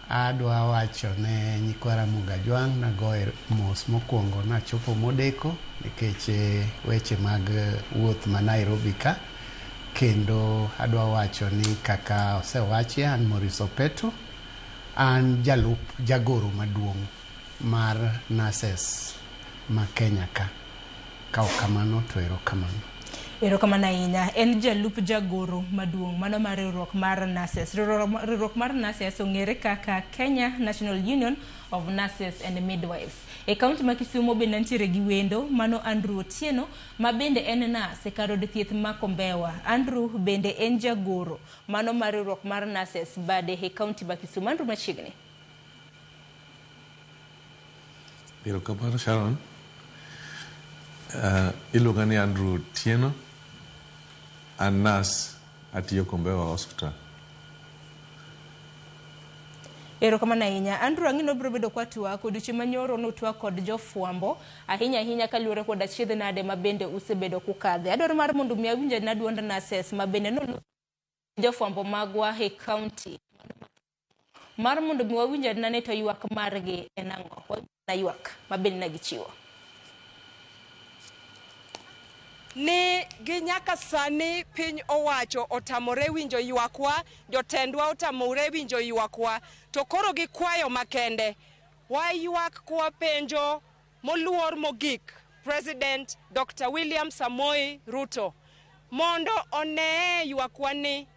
Adwa wacho ne nyikwa Ramogi Ajwang' nagoyo mos mokwongo nachopo modeko nikech weche mag wuoth ma Nairobi ka. Kendo adwa wacho ni kaka osewachi an Maurice Opetu, an jalup jagoro maduong' mar nurses ma Kenya ka. Ka ok kamano to erokamano.
Erokamano ahinya. En jalup jagoro maduong' mano mar riwruok mar Nurses. Riwruok mar Nurses ong'ere kaka Kenya National Union of Nurses and Midwives. E kaunti ma Kisumu bende nitiere gi wendo mano Andrew Otieno ma bende en nurse e kar od thieth ma Kombewa. Andrew bende en jagoro mano mar riwruok mar Nurses bade e kaunti ma Kisumu. Andrew machiegni.
Erokamano Sharon. Iluonga ni Andrew Otieno. An nurse atiyo Kombewa Hospital.
Erokamano ahinya. Andrew ang'ino biro bedo kwa twak odiochieng' manyoro notwak kod jofwambo ahinya ahinya kaluwore kod achiedh nade ma bende usebedo kukadhe. Adwaro mar mondo mi awinj na duond nurses ma bende noluwo jofwambo magwa e kaunti mar mondo mi wawinj nane to ywak margi en ang'o. Wawinj na ywak ma bende ne gichiwo.
Ni gi nyaka sani piny owacho otamore winjo ywakwa, jotendwa otamore winjo ywakwa, to koro gi kwayo makende. Waywak kwa penjo moluor mogik President Dr. William Samoei Ruto mondo onee ywakwa ni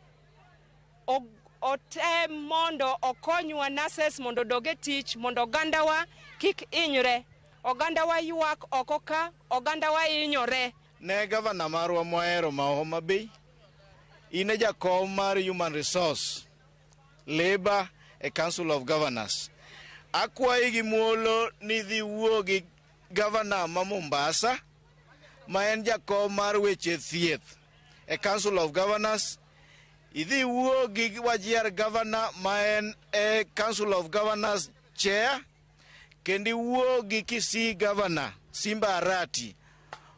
otem mondo okonywa nurses mondo odog e tich mondo ogandawa kik hinyre. Ogandawa ywak oko ka, ogandawa hinyore.
Ne gavana marwa mwahero ma Homa Bay, in e jakom mar Human Resource, Labour e Council of Governors. Akwayi gi muolo ni dhi wuo gi gavana ma Mombasa, ma en jakom mar weche thieth e Council of Governors. Idhi wuo gi Wajir gavana ma en e Council of Governors chair, kendo iwuo gi Kisii gavana Simba Arati,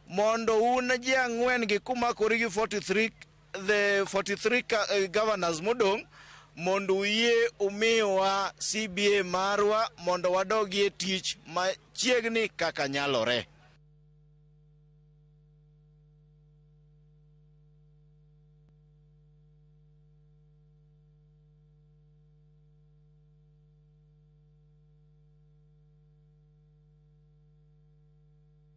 mondo un ji ang'wen gi kumakori gi 43, the 43 governors modong' mondo uyie umiwa CBA marwa mondo wadogie tich machiegni kaka nyalore.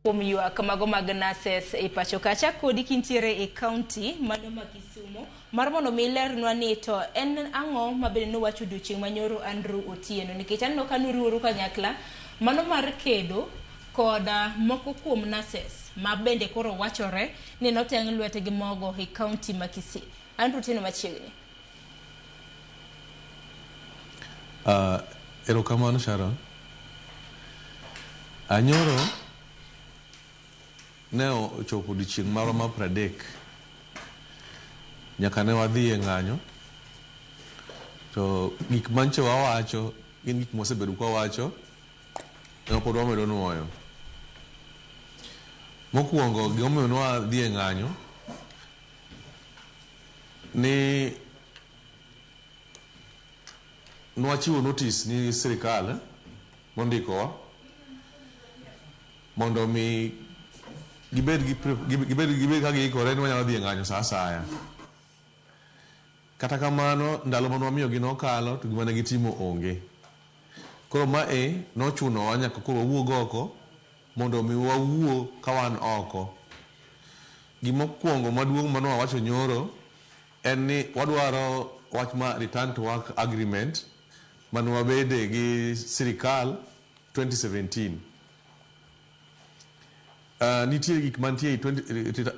Kuom ywak mago mag nurses e pacho kacha kodi kintiere e kaunti mano ma Kisumu mar mondo mi ilernwa ni to en ang'o ma bende nowacho odiochieng' manyoro Andrew Otieno, nikech aneno ka nuriworu kanyakla mano mar kedo koda moko kuom nurses ma bende koro wachore ni noteng' lwetgi mogo e kaunti ma Kisii. Andrew Otieno machiegni.
Erokamano Sharon. Anyoro ne ochopo odiochieng' marwa mar 30 nyaka ne wadhi e ng'anyo, to gik manche wawacho gin gik mwasebedo kwawacho ema pod wamedo nuoyo. Mokwongo, gimomiyo ne wadhi e ng'anyo ni nwachiwo notice ni sirikal mondikowa mondo mi gibed ka giikore ni wanyalo dhi e ng'anyo sa asaya. Kata kamano, ndalo mane wamiyogi nokalo to gima ne gitimo onge. Koro mae nochunowa nyaka koro wawuog oko mondo mi wawuo ka wan oko. Gimokwongo maduong' mane wawacho nyoro en ni wadwaro wach ma return to work agreement mane wabede gi sirikal 2017. Nitie gik mantie e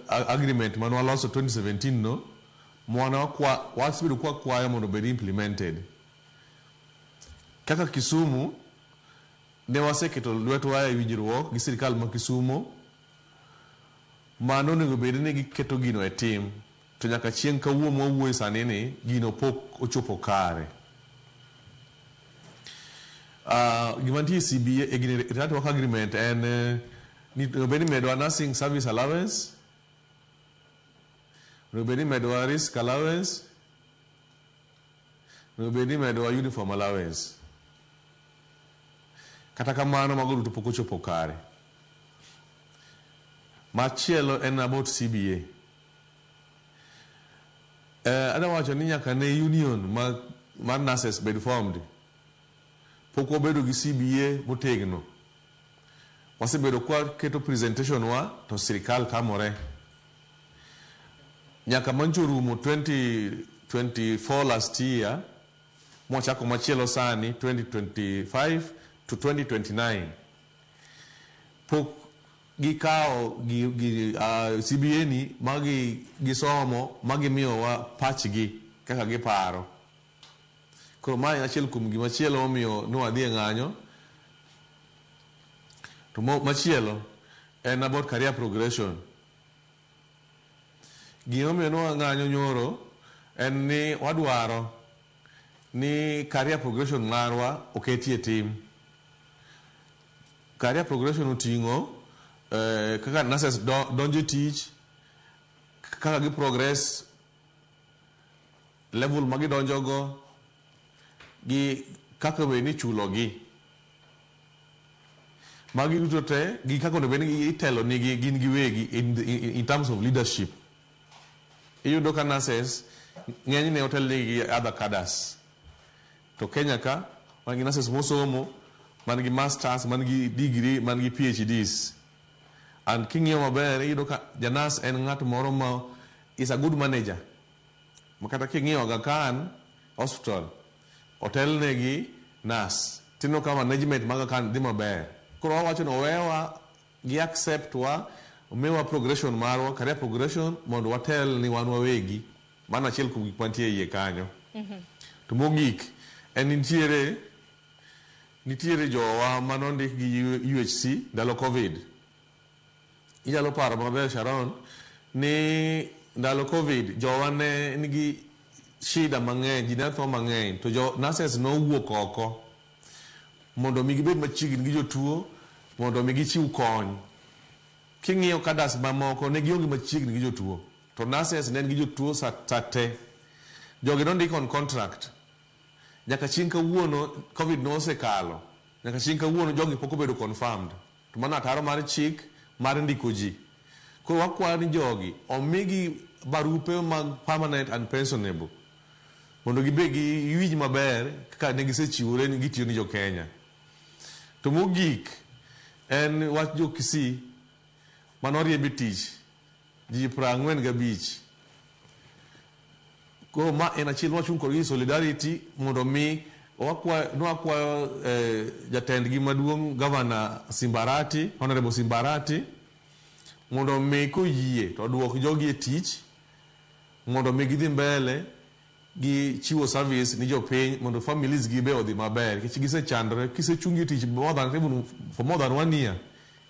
agreement mane waloso 2017 no mwana wasebedo kwa kwayo mondo obed implemented. Kaka Kisumu ne waseketo lwetwa e winjruok gi sirikal ma Kisumu Mano onego bed ni giketo gino e tim to nyaka chieng' kawuono mwawuoye sani ni gino pok ochopo kare. Gima nitie e CBA e gine Return to Work Agreement en ni onego bed ni imedowa nursing service allowance, onego bed ni imedowa risk allowance, onego bed ni imedowa uniform allowance. Kata kamano mago duto pok ochopo kare. Machielo en about CBA. Adwa wacho ni nyaka ne union mar nurses bed formed. Pok wabedo gi CBA motegno. Wasebedo kwa keto presentation wa to sirikal tamore. Nyaka mancho rumo 2024 last year, mwachako machielo sani 2025 to 2029. Pok gikawo gi CBA ni ma gisomo ma gimiyowa pachgi kaka giparo. Koro mae en achiel kuom gimachielo momiyo ne wadhi e ng'anyo. To machielo en about career progression. Gimomiyo ne wang'anyo nyoro en ni wadwaro ni career progression marwa oketie tim. Career progression oting'o kaka nurses donjo e tich, kaka gi progress, level ma gidonjogo, gi kaka onego bed ni ichulogi. Magi duto te gi kaka onego bed ni itelo nigi gin giwegi in terms of leadership. Iyudo ka nurses ng'enyne otel nigi gi other cadres. To Kenya ka wan gi nurses mosomo, man gi masters, man gi degree, man gi PhDs. And king'iyo maber iyudo ka ja nurse en ng'at moro ma is a good manager. Ma kata king'iyo Aga Khan Hospital otelne gi nurse. Tineno ka management mag Aga Khan dhi maber. Koro wawacho ni owewa gi accept wa, omiwa progression marwa, career progression mondo watel ni wan wawegi. Mano achiel kuom gik mantie e iye kanyo. To mogik en nitiere jowa manondik gi UHC ndalo Covid. Inyalo paro maber Sharon ni ndalo Covid jowa ne nigi shida mang'eny, ji ne tho mang'eny to jo nurses nowuok oko mondo mi gibed machiegni gi jotuo mondo mi gichiw kony. King'iyo cadres mamoko ne gionge machiegni gi jotuo to nurses ne nigi jotuo sa te. Jogi nondik on contract. Nyaka chieng' kawuono Covid nosekalo. Nyaka chieng' kawuono jogi pok obedo confirmed. To mano ataro mar chik mar ndiko ji. Koro wakwayo ni jogi omigi barupe mag permanent and pensionable mondo gibed gi winj maber kaka ne gisechiwore ni gitiyo ni jo Kenya. To mogik en wach jo Kisii manoriemb e tich ji 45. Koro ma en achiel mwachung' kodgi solidarity mondo mi nwakwayo jatendgi maduong' Governor Simbarati, Honorable Simbarati mondo mi koyie to oduok jogi e tich mondo mi gidhi mbele gi chiwo service ni jopiny mondo families gi be odhi maber nikech gisechandore kisechungi e tich more than, even for more than one year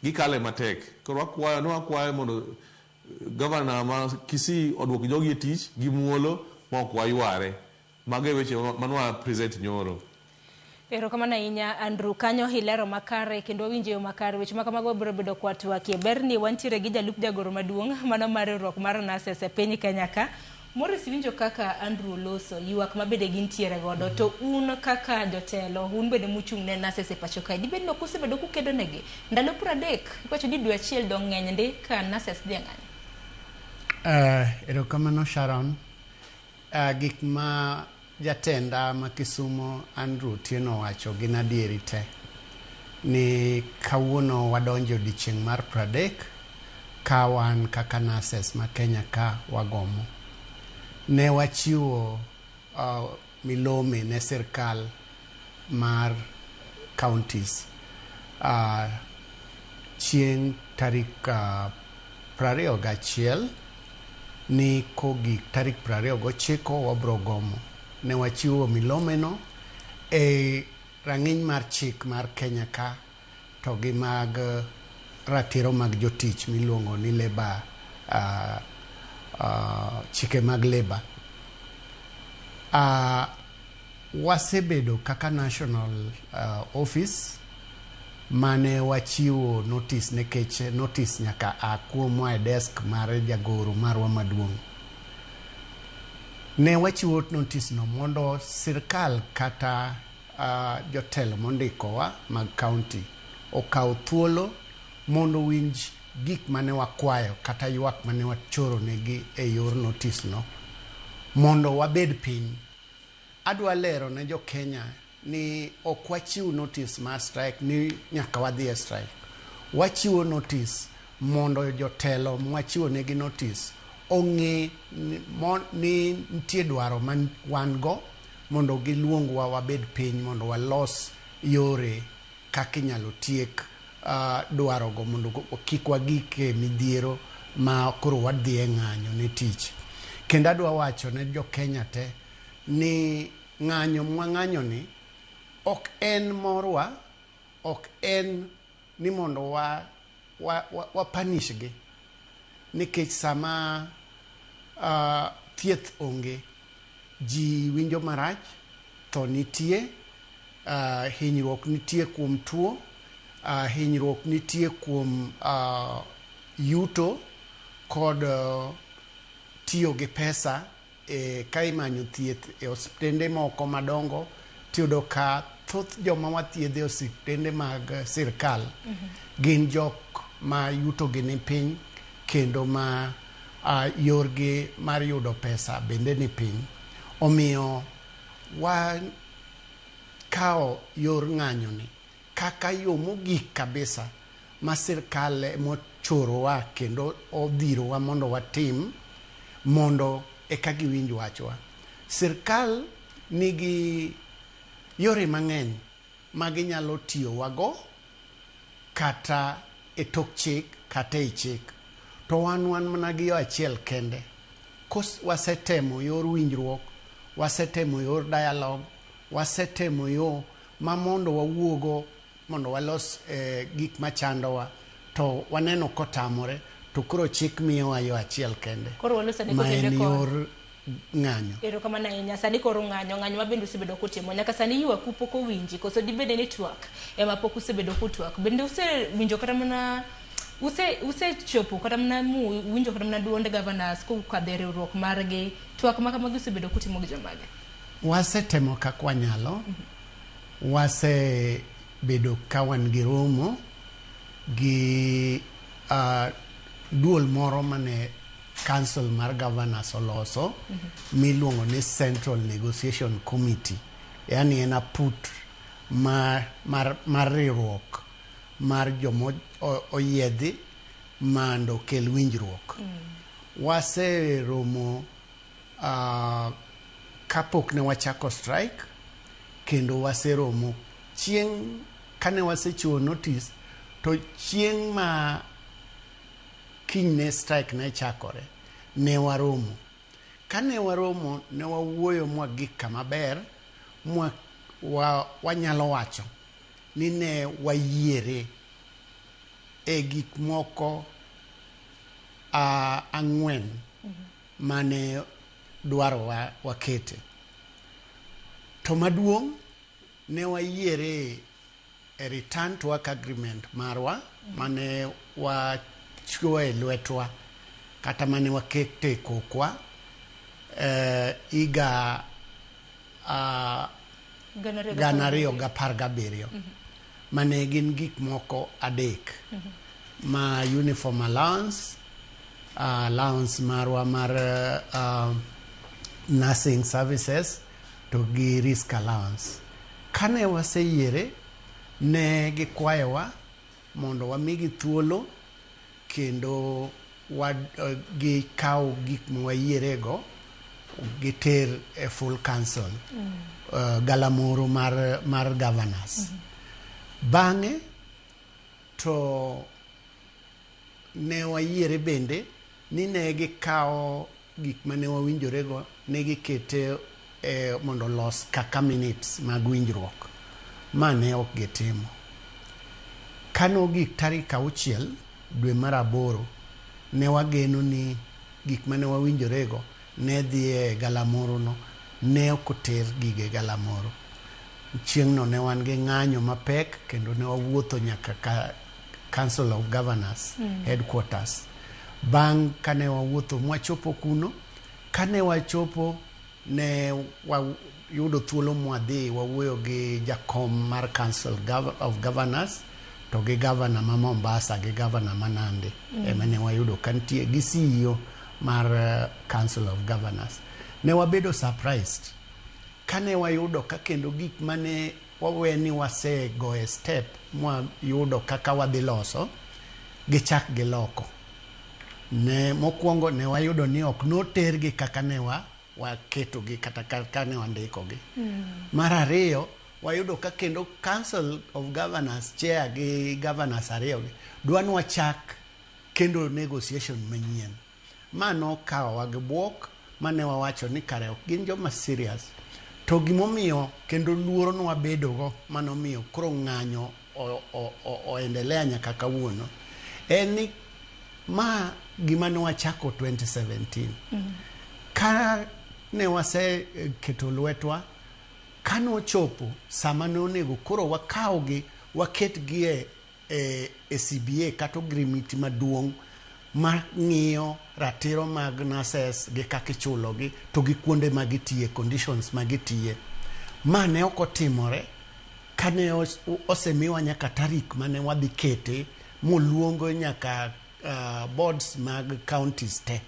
gikale matek. Koro wakwayo nwakwayo mondo Governor ma Kisii oduok jogi e tich gi muolo ma ok wayware. Mago e weche manwa present nyoro.
Erokamano ahinya Andrew, kanyo ilero makare kendo wawinjo e yo makare. Weche ma kamago biro bedo kwatwakie. Ber ni wantiere gi jalup jagoro maduong' mano mar riwruok mar nurses e piny Kenya ka. Morris winjo kaka Andrew oloso ywak ma bende gintiere godo to un kaka jotelo un bende muchung' ne nurses e pacho kae dibed ni ok usebedo kukedo negi ndalo 30 iwacho ni dwe achiel dong' ng'eny ndi ka nurses dhi e ng'anyo.
Erokamano Sharon. Gik ma jatenda ma Kisumo Andrew Otieno owacho gin adieri te. Ni kawuono wadonjo odiochieng' mar 30 ka wan kaka nurses ma Kenya ka wagomo. Ne wachiwo milome ne sirkal mar counties chieng' tarik 21 ni kogik tarik 29 wabro gomo. Ne wachiwo milomeno e rang'iny mar chik mar Kenya ka to gi mag ratiro mag jotich miluongo ni Labor chike mag labor. Wasebedo kaka national office mane wachiwo notice, nikech notice nyaka a kuomwa e desk mar jagoro marwa maduong'. Ne wachiwo notice no mondo sirkal kata jotelo mondikowa mag county okaw thuolo mondo winj gik mane wakwayo kata ywak mane wachoro negi e yor notice no mondo wabed piny. Adwa lero ne jo Kenya ni ok wachiw notice mar strike ni nyaka wadhi e strike. Wachiwo notice mondo jotelo mwachiwo negi notice ong'e ni nitie dwaro ma wan go mondo giluongwa wabed piny mondo walos yore kaka inyalo tiek dwarogo mondo kik wagik e midhiero ma koro wadhi e ng'anyo ne tich. Kendo adwa wacho ne jo Kenya te ni ng'anyo mwang'anyo ni ok en morwa, ok en ni mondo wa punish gi, nikech sama thieth onge, ji winjo marach, tho nitie, hinyruok nitie kuom tuo, hinyruok nitie kuom yuto kod tiyo gi pesa ka imanyo thieth e osiptende moko madongo. Tiyudo ka thoth joma wathiedho e osiptende mag sirkal gin jok ma yuto gi ni piny kendo ma yorgi mar yudo pesa bende ni piny. Omiyo wakawo yor ng'anyo ni kaka yo mogik kabisa ma sirkal emochorowa kendo odhirowa mondo watim mondo eka giwinj wachwa. Sirkal nigi yore mang'eny ma ginyalo tiyowago kata e tok chik kata e chik. To wan mana gi yo achiel kende. Wasetemo yor winjruok, wasetemo yor dialogue, wasetemo yo ma mondo wawuogo mondo walos gik machandowa, to waneno kotamore, to koro chik miyowa yo achiel kende
Koro waloso ni
ma
kotende
en
kod
yor ng'anyo.
Erokamano ahinya. Sani koro ng'anyo, ng'anyo ma bende usebedo kutimo. Nyaka sani ywaku pok owinji, koso dibede ni twak ema pok usebedo kutwak. Bende usewinjo kata mana usechopo kata mana muwinjo kata mana duond governors kokadho e riwruok margi. Twak ma kamagi usebedo kutimo gi jomage?
Wasetemo kaka wanyalo. Wasebedo ka wan gi romo gi duol moro mane council mar governors oloso miluongo ni Central Negotiation Committee. Yani en aput mar riwruok mar joma oyiedhi mondo okel winjruok. Waseromo kapok ne wachako strike, kendo waseromo chieng' kane wasechiwo notice, to chieng' ma kinyne strike ne chakore ne waromo. Kane waromo ne wawuoyo mwagik kama ber mwa wanyalo wacho ni ne wayiere e gik moko ang'wen mane dwarowa wakete. To maduong' ne wayiere e return to work agreement marwa mane wachiwo e lwetwa kata mane wakete e kokwa higa 2017, mane gin gik moko adek ma uniform allowance, allowance marwa mar nursing services to gi risk allowance. Kane waseyiere, ne gikwayowa mondo wamigi thuolo kendo gikaw gik mwayierego giter e full council, galamoro mar governors. Bang'e to ne wayiere bende ni ne gikawo gik mane wawinjorego ne gikete mondo olos kaka minutes mag winjruok, ma ne ok gitimo. Kane ogik tarik 6 dwe mar 8 Ne wageno ni gik mane wawinjorego ne dhi e galamoro no, ne ok oter gige galamoro. Chieng'no ne wan gi ng'anyo mapek kendo ne wawuotho nyaka ka Council of Governors headquarters. Bang' kane wawuotho mwachopo kuno, kane wachopo ne wayudo thuolo mwadhi wawuoyo gi jakom mar Council of Governors to gi governor ma Mombasa gi governor ma Nandi. Ema ne wayudo kantie gi CEO mar Council of Governors. Ne wabedo surprised kane wayudo ka kendo gik mane wawe ni wasego e step mwayudo kaka wadhi loso gichak giloko. Ne mokwongo ne wayudo ni ok notergi kaka ne waketogi kata kaka ne wandikogi. Mar ariyo, wayudo ka kendo Council of Governors chair gi governors ariyo gi dwa ni wachak kendo negotiation manyien. Ma nokawowa gi bwok mane wawacho ni kare ok gin joma serious. To gimomiyo kendo luoro nwabedogo manomiyo koro ng'anyo oendelea nyaka kawuono en ni ma gima ne wachako 2017. Ka ne waseketo lwetwa, kanochopo sama ne onego koro wakawgi waketgi e CBA kata agreement maduong' mar ng'iyo ratiro mag nurses gi kaka ichulogi to gi kuonde ma gitiye, conditions ma gitiye. Ma ne ok otimore kane osemiwa nyaka tarik mane wadhi kete moluongo nyaka boards mag counties te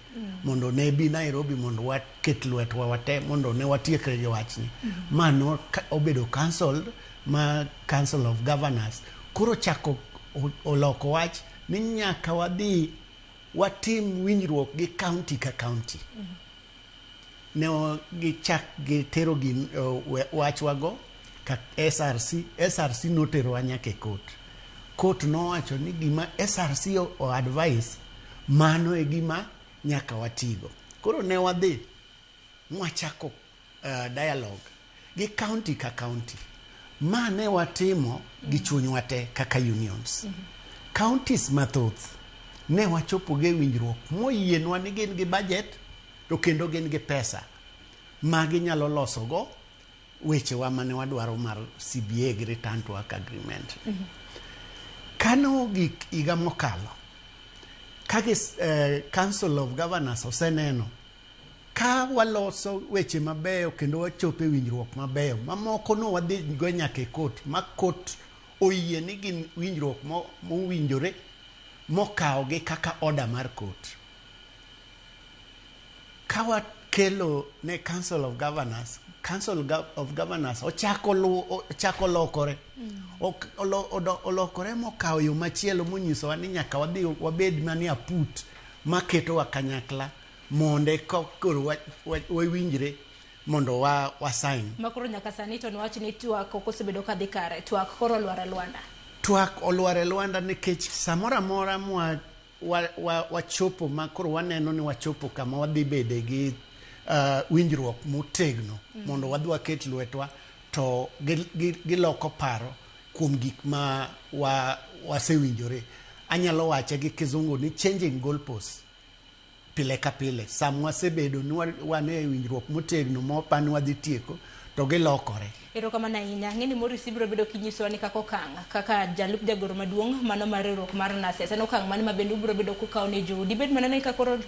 mondo ne bi Nairobi mondo waket lwetwa wate mondo ne watiekre gi wachni. Ma no obedo cancelled ma Council of Governors koro chako oloko wach ni nyaka wadhi watim winjruok gi county ka county. Ne gichak gitero gi wachwago ka SRC. SRC noterowa nyaka e court. Court nowacho ni gima SRC o advice mano e gima nyaka watigo. Koro ne wadhi mwachako dialogue gi county ka county. Ma ne watimo gi chunywa te kaka unions. Counties mathoth ne wachopo gi winjruok moyienwa ni gin gi budget to kendo gin gi pesa ma ginyalo losogo wechewa mane wadwaro mar CBA gi return to work agreement. Kano ogik higa mokalo, ka Council of Governors oseneno ka waloso weche mabeyo kendo wachopo e winjruok mabeyo mamoko no wadhi go nyaka e court ma court oyie ni gin winjruok mowinjore mokawogi kaka order mar court. Ka wakelo ne Council of Governors, Council of Governors ochako lokore. Olokore mokawo yo machielo monyisowa ni nyaka wadhi wabed mani aput maketowa kanyakla monde koro wawinjre mondo wa sign.
Makoro nyaka sani to nwach ni twak ok osebedo kadhi kare, twak koro olwar e lwanda.
Twak olwar e lwanda nikech samoro amora mwa wachopo ma koro waneno ni wachopo kama wadhi bede gi winjruok motegno mondo wadhi waket lwetwa to giloko paro kuom gik ma wasewinjore. Anyalo wache gi kizungu ni changing goalposts pile ka pile. Sama wasebedo ni wan e winjruok motegno mopani wadhi tieko to gilokore.
Erokamano ahinya. Ang'e ni Morris ibiro bedo kinyisowa ni kaka okang' kaka jalup jagoro maduong' mano mar riwruok mar NASES en okang' mane ma bende ubiro bedo kukawo ne jou. Dibed mana ni ka koro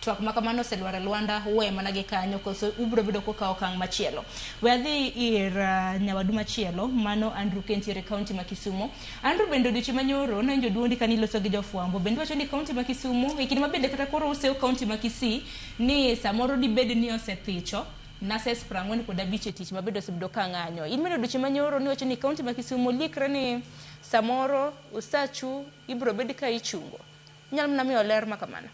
twak ma kamano oselwar e lwanda uwe mana gi kanyo koso ubiro bedo kukawo okang' machielo. We adhi ir nyawadu machielo mano Andrew Kentiere kaunti ma Kisumu. Andrew bende odiochieng' manyoro nowinjo duondi kane iloso gi jofwambo bende wacho ni kaunti ma Kisumu e kinde ma bende kata koro useyo kaunti ma Kisii ni samoro dibed ni osethicho nurses 45 e tich mabende osebedo ka ng'anyo. In bende odiochieng' manyoro niwacho ni kaunti ma Kisumu likre ni samoro usachu ibiro bed ka ichungo. Inyalo mana miyo ler ma kamano.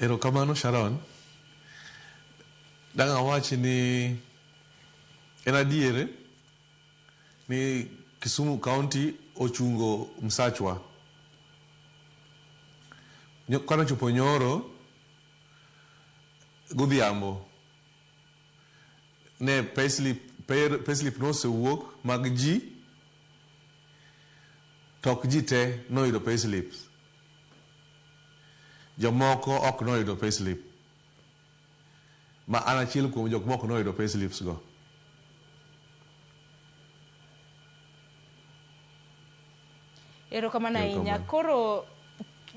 Erokamano Sharon. Dang' awach ni en adier ni Kisumu County ochungo msachwa. Kanochopo nyoro godhiambo ne payslip nosewuok mag ji To ok ji te noyudo payslips. Jomoko ok noyudo payslip. Ma an achiel kuom jok mok noyudo payslips go.
Erokamano ahinya.
Erokamano.
Koro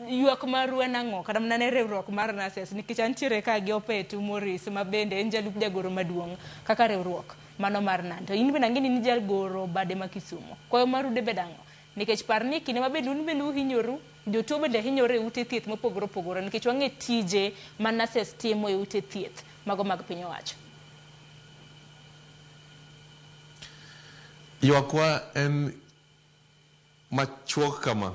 ywak maru en ang'o? Kata mana ne riwruok mar nurses nikech antiere ka gi Opetu Morris ma bende en jalup jagoro maduong' kaka riwruok mano mar NAN. To in bende ang'e ni in jagoro bade ma Kisumu. Kwayo maru debed ang'o? Nikech par ni kinde ma bende un bende uhinyoru, jotuo bende hinyore e ute thieth mopogore opogore nikech wang'e tije ma nurses timo e ute thieth mago mag piny owacho.
Ywakwa en machuok kama.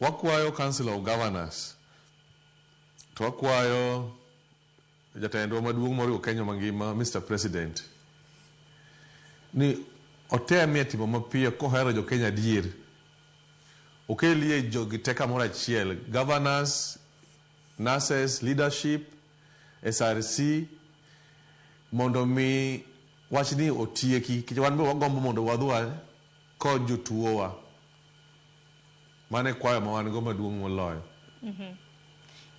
Wakwayo Council of Governors to wakwayo jatendwa maduong' moriwo Kenya mangima Mr. President ni otemie timo mapiyo kohero jo Kenya adier. Okelie jogi te kamoro achiel, governors, nurses, leadership, SRC mondo mi wachni otieki nikech wan be wagombo mondo wadhi kod jotuowa. Mano e kwayo ma wan go maduong' moloyo.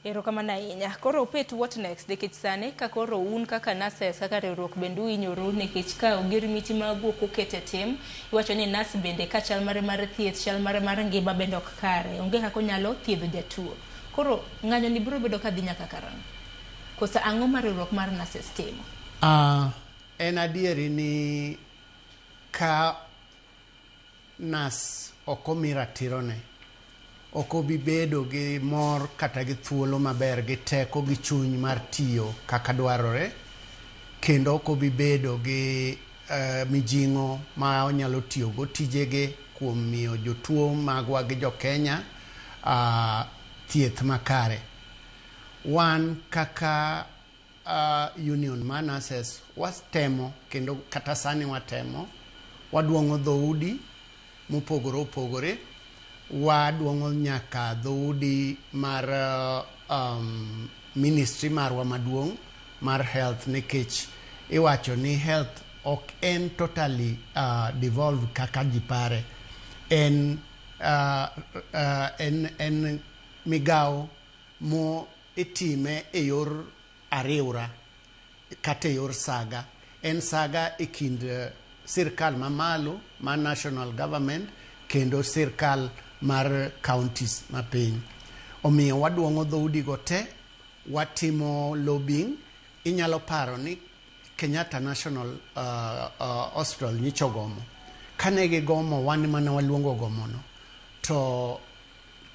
Erokamano ahinya. Koro Opetu, what next? Nikech sani ka koro un kaka nurses, kaka riwruok bende uhinyoru nikech ka ogirimiti magu ok oket e tim, iwacho ni nurse bende ka chal mare mar thieth, chal mare mar ngima bende ok kare, onge kaka onyalo thiedho jatuo. Koro ng'anyo ni biro bedo kadhi nyaka karang'o? Koso ang'o ma riwruok mar nurses timo?
En adieri ni ka nas ok omi ratirone, ok obi bedo gi mor kata gi thuolo maber gi teko gi chuny mar tiyo kaka dwarore, kendo ok obi bedo gi mijing'o ma onyalo tiyogo tijege kuom miyo jotuo magwa gi jo Kenya thieth makare. Wan kaka union mar nurses watemo, kendo kata sani watemo, waduong'o dhoudi mopogore opogore, waduong'o nyaka dhoudi mar ministry marwa maduong' mar health, nikech iwacho ni health ok en totally devolved kaka ji pare. En migawo mo itime e yor ariwra kata e yor saga. En saga e kind sirkal mamalo mar national government kendo sirkal mar counties mapiny. Omiyo waduong'o dhoudi go te, watimo lobbying. Inyalo paro ni Kenyatta National Hospital nyicho gomo. Kane gigomo, wan mana waluongo gomono. To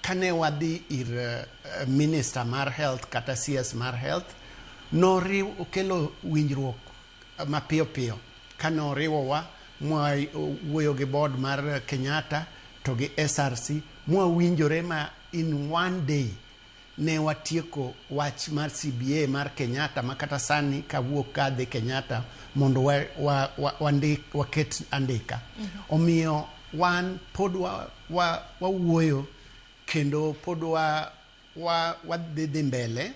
kane wadhi ir minister mar health kata CS mar health, noriw okelo winjruok mapiyo piyo. Kane oriwowa mwa wuoyo gi board mar Kenyatta to gi SRC, mwawinjore ma in one day ne watieko wach mar CBA mar Kenyatta, ma kata sani kawuok kadhi Kenyatta mondo waket andika. Omiyo wan pod wawuoyo kendo pod wadhi mbele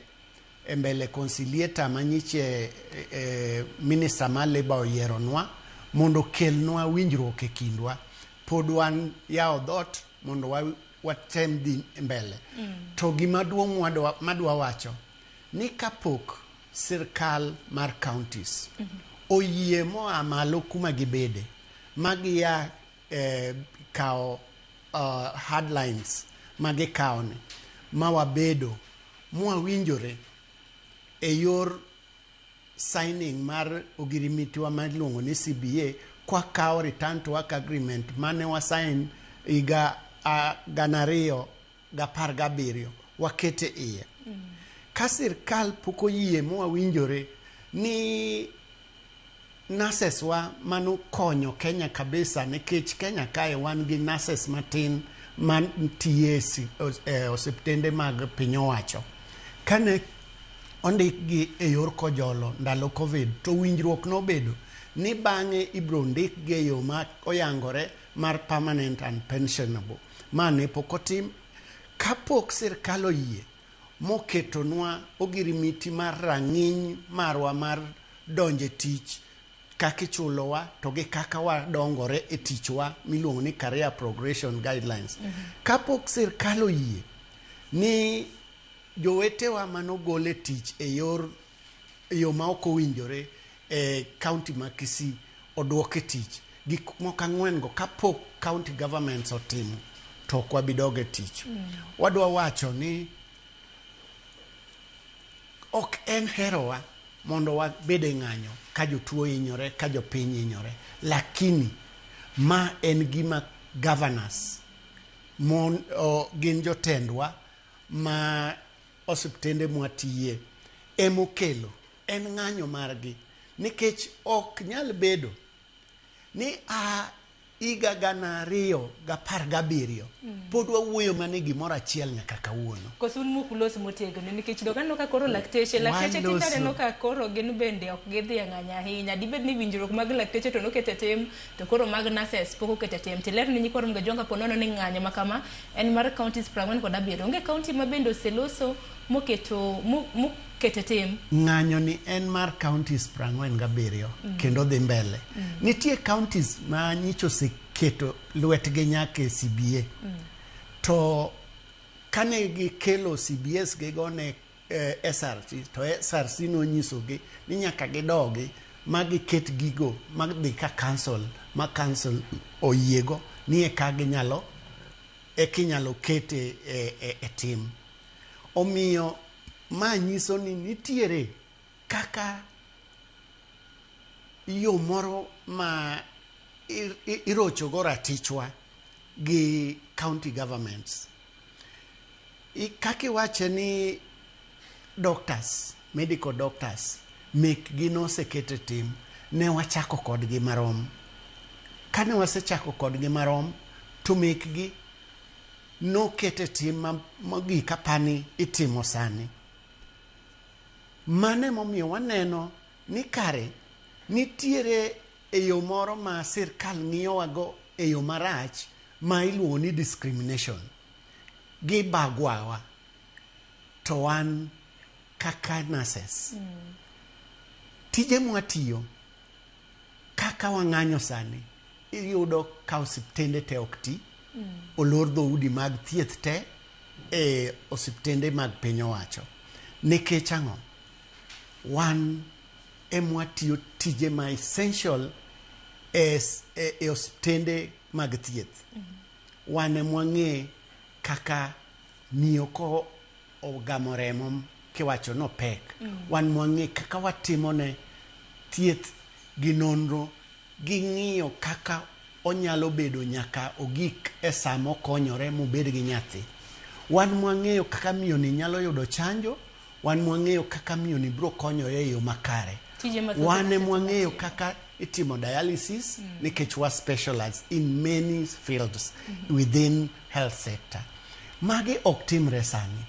e mbele conciliator manyiche minister mar labour oyieronwa mondo okelnwa winjruok e kindwa. Pod wan yawo dhoot mondo watem dhi mbele. To gima duong' madwa wacho ni kapok sirkal mar counties oyie moa malo kuma gibede magiya kawo hardlines magikawo ni ma wabedo mwawinjore e yor signing mar ogirimitiwa ma iluongo ni CBA, kwakawo return to work agreement mane wasign higa 2017 wakete iye. Ka sirkal pok oyie mwawinjore ni nurses wa manokonyo Kenya kabisa, nikech Kenya kae wan gi nurses matin mantiye osiptende mag piny owacho. Kane ondikgi e yor kojolo ndalo Covid, to winjruok nobedo ni bang'e ibro ndikgi e yo ma oyangore mar permanent and pensionable. Ma ne pok otim. Kapok sirkal oyie moketonwa ogirimiti mar rang'iny marwa mar donje tich kaka ichulowa to gi kaka wadongore e tichwa miluongo ni career progression guidelines. Kapok sirkal oyie ni jowetewa manogol e tich e yor e yo ma ok owinjore e county ma Kisii oduok e tich, gik moko ang'wen go kapok county governments otimo to ok wabi dok e tich. Wadwa wacho ni ok en herowa mondo wabed e ng'anyo ka jotuo hinyore, ka jopiny hinyore, lakini ma en gima governors mon, o, gin jotendwa ma osiptende mwatiye emokelo en ng'anyo margi, nikech ok nyal bedo ni a higa 2017 pod wawuoyo mana e gimoro achiel nyaka kawuono.
Koso un mok ulos motegno, nikech dok aneno ka koro lakteche
Waloso.
tinde aneno ka koro gin bende ok gidhi e ng'anyo ahinya. Dibed ni winjruok mag lakteche to noket e tim, to koro mag nurses pok oket e tim. Tiler ni nyikwa Ramogi Ajwang' kapo nono ni ng'anyo ma kama en mar counties 47. Onge county ma bende oseloso moketo moketo e tim.
Ng'anyo ni en mar counties 47 kendo dhi mbele. Nitie counties ma nyicha oseketo lwetgi nyaka e CBA. To kane gikelo CBS gigo ne SRC, to SRC nonyisogi ni nyaka gidogi ma giket gigo ma dhi ka council, ma council oyiego ni eka ginyalo eka inyalo kete e tim. Omiyo ma nyiso ni nitiere kaka yo moro ma irochogo ratichwa gi county governments. Kaka iwache ni doctors, medical doctors mekgi noseket e tim, ne wachako kodgi marom. Kane wasechako kodgi marom, to mekgi noket e tim mogik apani itimo sani. Mano emomiyo waneno ni kare nitiere e yo moro ma sirkal ng'iyowago e yo marach ma iluongo ni discrimination. Gibagwawa to wan kaka nurses. Tije mwatiyo kaka wang'anyo sani, iyudo ka osiptende te ok ti, olor dhoudi mag thieth te e osiptende mag piny owacho. Nikech ang'o? Wan emwatiyo tije ma essential e osiptende mag thieth. Wan emwang'e kaka miyo ko ogamo remo kiwacho nopek. Wan mwang'e kaka watimone thieth gi nonro gi ng'iyo kaka onyalo bedo nyaka ogik e sa mokonyore mobed gi nyathi. Wan mwang'eyo kaka miyo ni nyalo yudo chanjo, wan mwang'eyo kaka miyo ni biro konyore e yo makare.
Tije mathoth
Wan
nurses
emwang'eyo kaka itimo dialysis nikech wa specialize in many fields within health sector. Magi ok timre sani.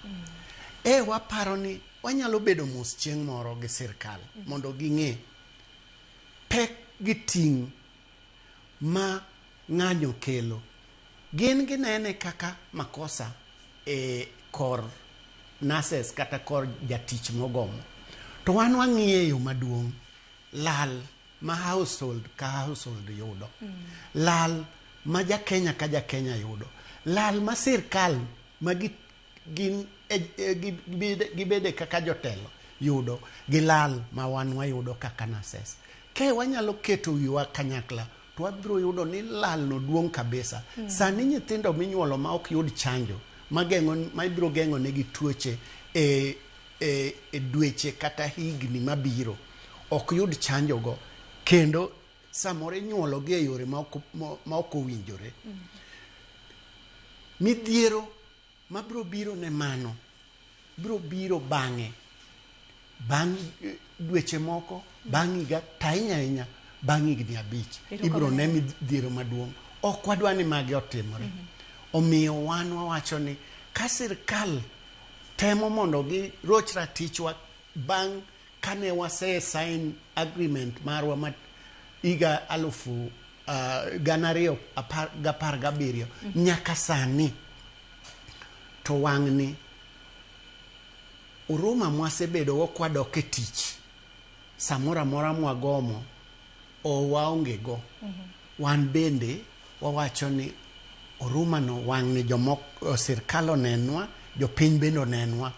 E waparo ni wanyalo bedo mos chieng' moro gi sirkal mondo ging'e pek gi ting' ma ng'anyo kelo. Gin ginene kaka makosa e kor nurses kata kor jatich mogomo. To wan wang'iye e yo maduong', lal ma household ka household yudo, lal ma ja Kenya ka ja Kenya yudo, lal ma sirkal ma gin gibede kaka jotelo yudo, gi lal ma wan wayudo kaka nurses. Ke wanyalo keto wiwa kanyakla to wabiro yudo ni lal no duong' kabisa. Sani nyithindo minyuolo ma ok yud chanjo ma ibiro geng'o negi tuoche e dweche kata higni mabiro ok yud chanjo go, kendo samoro inyuolo gi e yore ma ok owinjore. Midhiero mabiro biro ne mano biro biro bang'e, bang' dweche moko, bang' higa, to ahinya ahinya bang' higni 5 ibiro ne midhiero maduong'. Ok wadwa ni magi otimore. Omiyo wan wawacho ni ka sirkal temo mondo giroch ratichwa bang' kane wase sign agreement marwa ma higa 2017 nyaka sani, to wang'ni uruma mwasebedogo kwadok e tich samoro amora mwagomo o waonge go. Wan bende wawacho ni oruma no wang' ni jomoko sirkal onenwa, jopiny bende onenwa,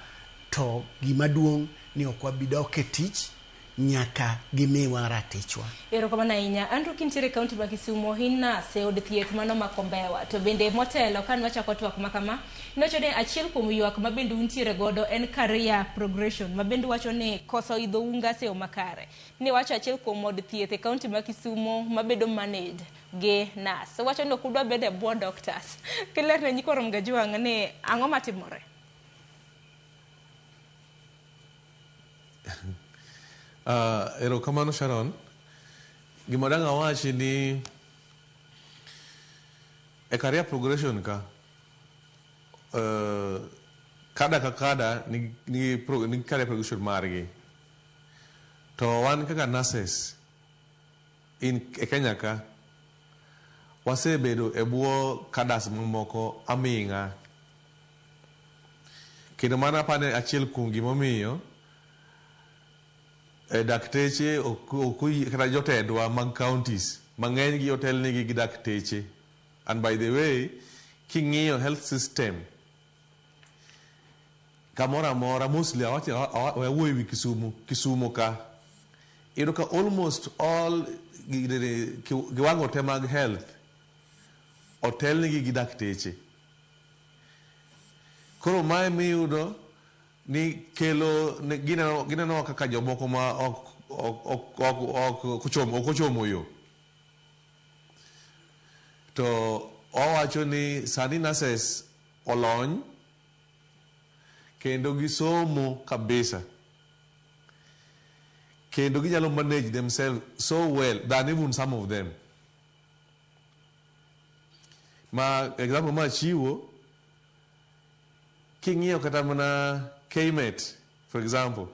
to gima duong' ni ok wabi dok e tich nyaka gimiwa ratichwa.
Erokamano ahinya. Andrew kintiere e kaunti ma Kisumo, in nurse e od thieth mano ma Kombewa. To bende motelo ka nwachako twak ma kama, niwacho ni achiel kuom ywak ma bende untiere godo en career progression, ma bende wacho ni koso idho unga e yo makare. Niwacho achiel kuom od thieth e kaunti ma Kisumo mabedo managed gi nurse. Wacho ni ok udwa bedo e bwo doctors. Kilerne nyikwa Ramogi Ajwang' ni ang'o matimore?
Erokamano Sharon. Gima dang' awachi ni e career progression ka kada ka kada nigi career progression margi. To wan kaka nurses in e Kenya ka wasebedo e bwo cadres mamoko aming'a. Kendo mano apani achiel kuom gimomiyo e dakteche ok kata jotendwa mag counties mang'eny gi otelnegi gi dakteche. And by the way, king'iyo health system kamoro amora mostly awacho awuoyo ewi Kisumu, Kisumu ka iyudo ka almost all kiwango te mag health otelnegi gi dakteche. Koro mae miyudo ni kelo gineno kaka jomoko ma ok ochomo yo. To owacho ni sani nurses olony kendo gisomo kabisa. Kendo ginyalo manage themselves so well than even some of them. Ma example ma achiwo king'iyo kata mana KMET for example.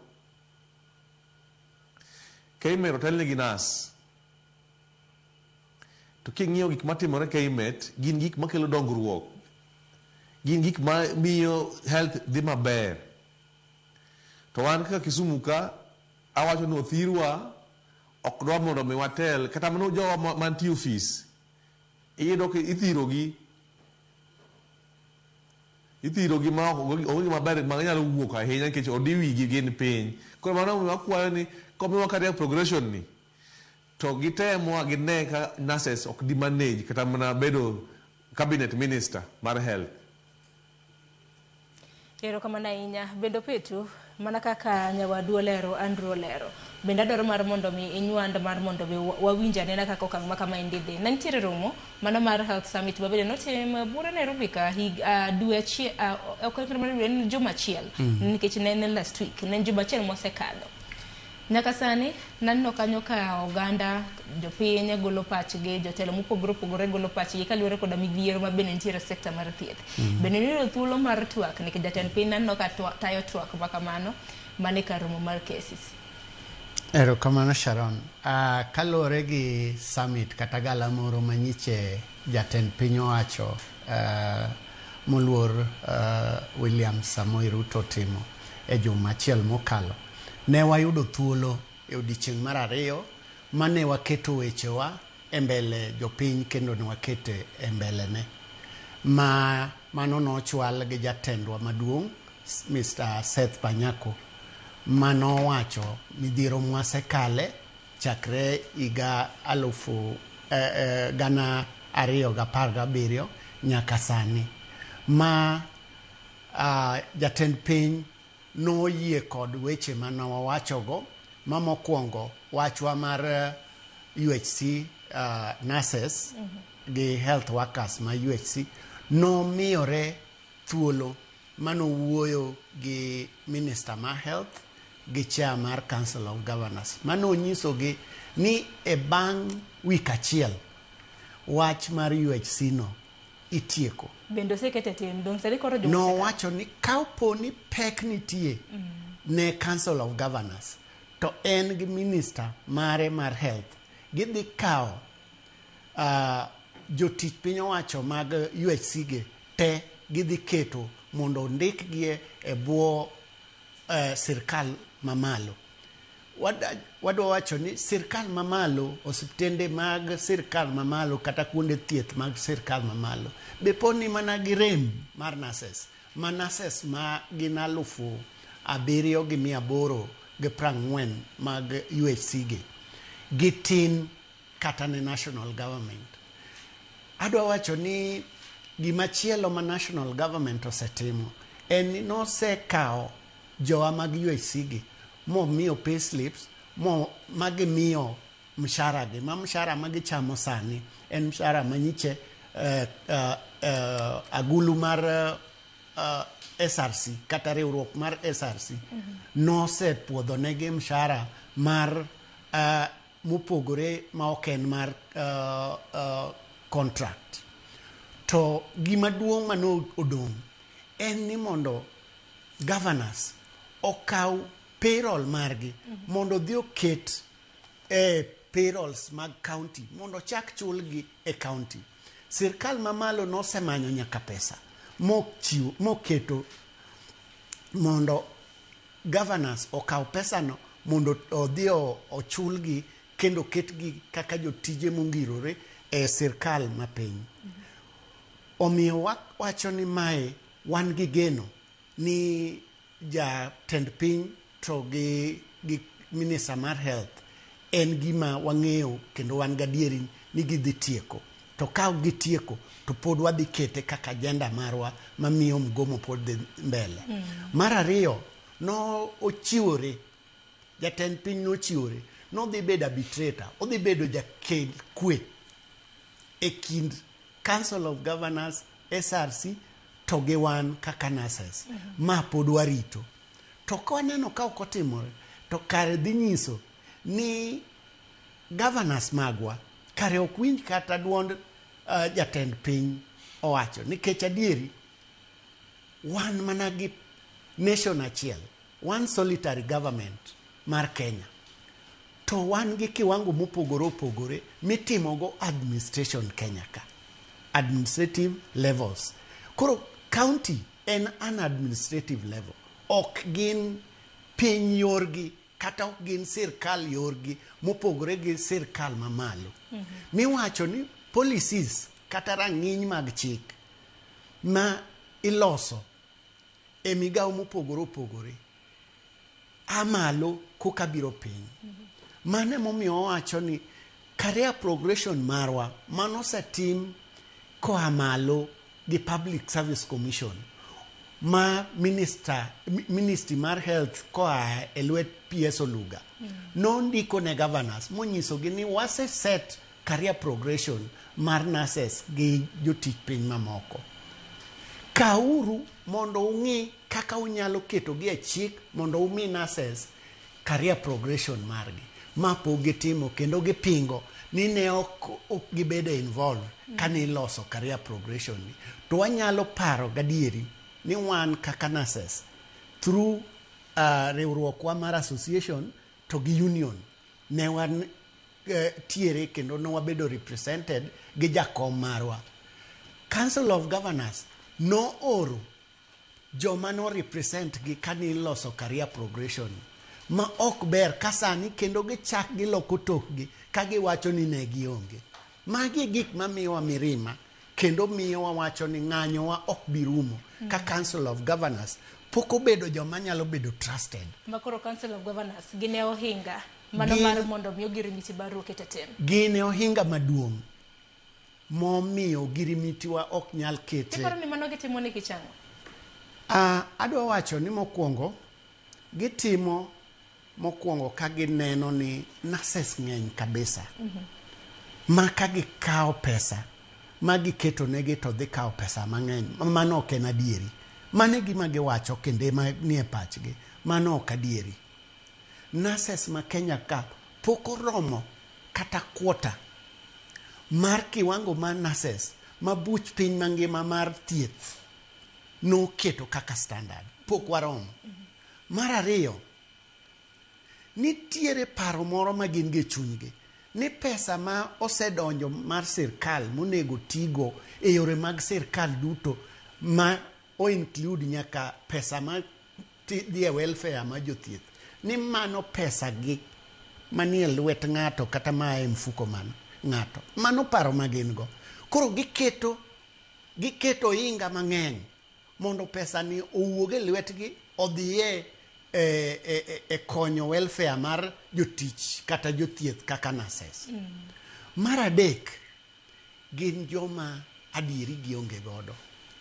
KMET otelnegi nurse. To king'iyo gik matimore KMET gin gik makelo dongruok. Gin gik ma miyo health dhi maber. To wan kaka Kisumu ka awacho ni othirwa ok dwa mondo mi watel kata mana jowa mantie ofis iyudo ka ithirogi ithirogi ma ok onge gima ber ma ginyalo wuok ahinya nikech odi wigi gin piny. Koro mano omiyo wakwayo ni komiwa career progression ni to gitemwa gine ka nurses ok di manage kata mana bedo cabinet minister mar health.
Erokamano ahinya. Bende Opetu, mana kaka nyawadu olero, Andrew olero. Bende adwaro mar mondo mi inywand mar mondo mi wawinj anena kaka okang' ma kama endi dhi. Ne nitiere romo mano mar Health Summit ma bende notim buore Nairobi ka hig, dwe achiel, ok en juma achiel, nikech ne en last week, ne en juma achiel mosekadho. Nyaka sani naneno kanyo ka oganda jopiny golo pachgi, jotelo mopogore opogore golo pachgi kaluwore koda midhiero ma bende nitiere e sekta mar thieth. Bende niyudo thuolo mar twak nikech jatend piny naneno ka tayo twak ma kamano mane kar romo mar KCC.
Erokamano Sharon. Kaluwore gi summit kata galamoro manyiche jatend piny owacho moluor William Samoei Ruto timo e juma achiel mokalo, ne wayudo thuolo e odiechieng' mar ariyo mane waketo wechewa e mbele jopiny kendo ne wakete e mbele ne. Ma mano nochwal gi jatendwa maduong' Mr. Seth Panyako manowacho midhiero mwasekale chakre higa 2017 nyaka sani ma jatend piny noyie kod weche mane wawachogo ma mokwongo wachwa mar UHC nurses gi health workers ma UHC nomiyore thuolo manowuoyo gi minister mar health gi chair mar council of governors manonyisogi ni e bang' wik achiel wach mar UHC no itieko.
Bende osekete tim, dong' sani koro joma
Nowacho ni kapo ni pek nitie ne council of governors to en gi minister mare mar health gidhi kawo jotich piny owacho mag UHC gi te gidhi keto mondo ondikgi e bwo sirkal mamalo. Wadwa wacho ni sirkal mamalo, osiptende mag sirkal mamalo kata kuonde thieth mag sirkal mamalo be poni mana gi rem mar nurses, ma nurses ma gin 7,840 mag UHC gi gitin kata ne national government. Adwa wacho ni gimachielo ma national government osetimo en ni nosekawo jowa mag UHC gi momiyo pay slips mo magimiyo mshahara gi, ma mshahara ma gichamo sani en mshahara manyiche agulu mar SRC kata riwruok mar SRC nosepuodho negi mshahara mar mopogore ma ok en mar contract. To gima duong' mane odong' en ni mondo governors okaw payroll margi mondo odhi oket e payrolls mag county mondo ochak chulgi e county. Sirkal mamalo nosemanyo nyaka pesa mochiwo moketo mondo governors okaw pesano mondo odhi ochulgi kendo oketgi kaka jotije mongirore e sirkal mapiny. Omiyo wawacho ni mae wan gi geno ni jatend piny to gi minister mar health en gima wang'eyo kendo wan gadieri ni gidhi tieko. To ka ok gitieko to pod wadhi kete kaka agenda marwa mamiyo mgomo pod dhi mbele. Mar ariyo, no ochiwore, jatend piny nochiwore, nodhi bedo arbitrator, odhi bedo jakel kwe e kind Council of Governors, SRC to gi wan kaka nurses. Ma pod warito. To ka waneno ka ok otimore, to kare dhi nyiso ni governors magwa kare ok winj kata duond jatend piny owacho, nikech adieri wan mana gi nation achiel, one solitary government mar Kenya, to wan gi kiwango mopogore opogore mitimogo administration Kenya ka, administrative levels. Koro county en an administrative level, ok gin piny yorgi kata ok gin sirkal yorgi mopogore gi sirkal mamalo. Miwacho ni policies kata rang'iny mag chik ma iloso e migawo mopogore opogore a malo koka biro piny. Mano emomiyo owacho ni career progression marwa manosetim koa malo gi Public Service Commission ma ministry mar health koa e lwet PS Oluga nondiko ne governors monyisogi ni wase set career progression mar nurses gi jotich piny mamoko. Kauru mondo ung'i kaka unyalo ketogi e chik mondo umi nurses career progression margi. Ma pok gitimo kendo gipingo ni ne ok gibedo involved kane iloso career progression ni. To wanyalo paro gadieri ni wan kaka nurses through riwruokwa mar association to gi union ne wan tiere kendo ne wabedo represented gi jakom marwa. Council of Governors nooro joma no represent gi kane iloso career progression ma ok ber ka sani kendo gichak giloko tokgi ka giwacho ni ne gionge. Magi e gik mamiyowa mirima kendo miyo wawacho ni ng'anyowa ok bi rumo ka Council of Governors pok obedo joma nyalo bedo trusted.
Makoro Council of Governors gin e ohinga mano mar mondo mi ogirimiti barua oket e tim.
Gin e ohinga maduong' momiyo ogirimitiwa ok nyal kete.
Iparo ni mano gitimo nikech ang'o?
Adwa wacho ni mokwongo gitimo mokwongo ka gineno ni nurses ng'eny kabisa. Ma ka gikawo pesa ma giketo negi to dhi kawo pesa mang'eny, mano ok en adieri. Mano e gima giwacho kendo ema nie pachgi. Mano ok adieri. Nurses ma Kenya ka pok oromo kata quarter mar kiwango mar nurses ma buch piny mangima mar thieth noketo kaka standard. Pok waromo. Mar ariyo, nitiere paro moro ma gin gi e chunygi ni pesa ma osedonjo mar sirkal monego tigo e yore mag sirkal duto ma o include nyaka pesa ma dhi e welfare ma jothieth, ni mano pesa gi manie lwet ng'ato kata maa e mfuko man ng'ato. Mano paro ma gin go. Koro giketo giketo ohinga mang'eny mondo pesa ni owuog e lwetgi odhiye e, e, e, e konyo welfare mar jotich kata jothieth kaka nurses. Mar adek, gin joma adieri gionge godo.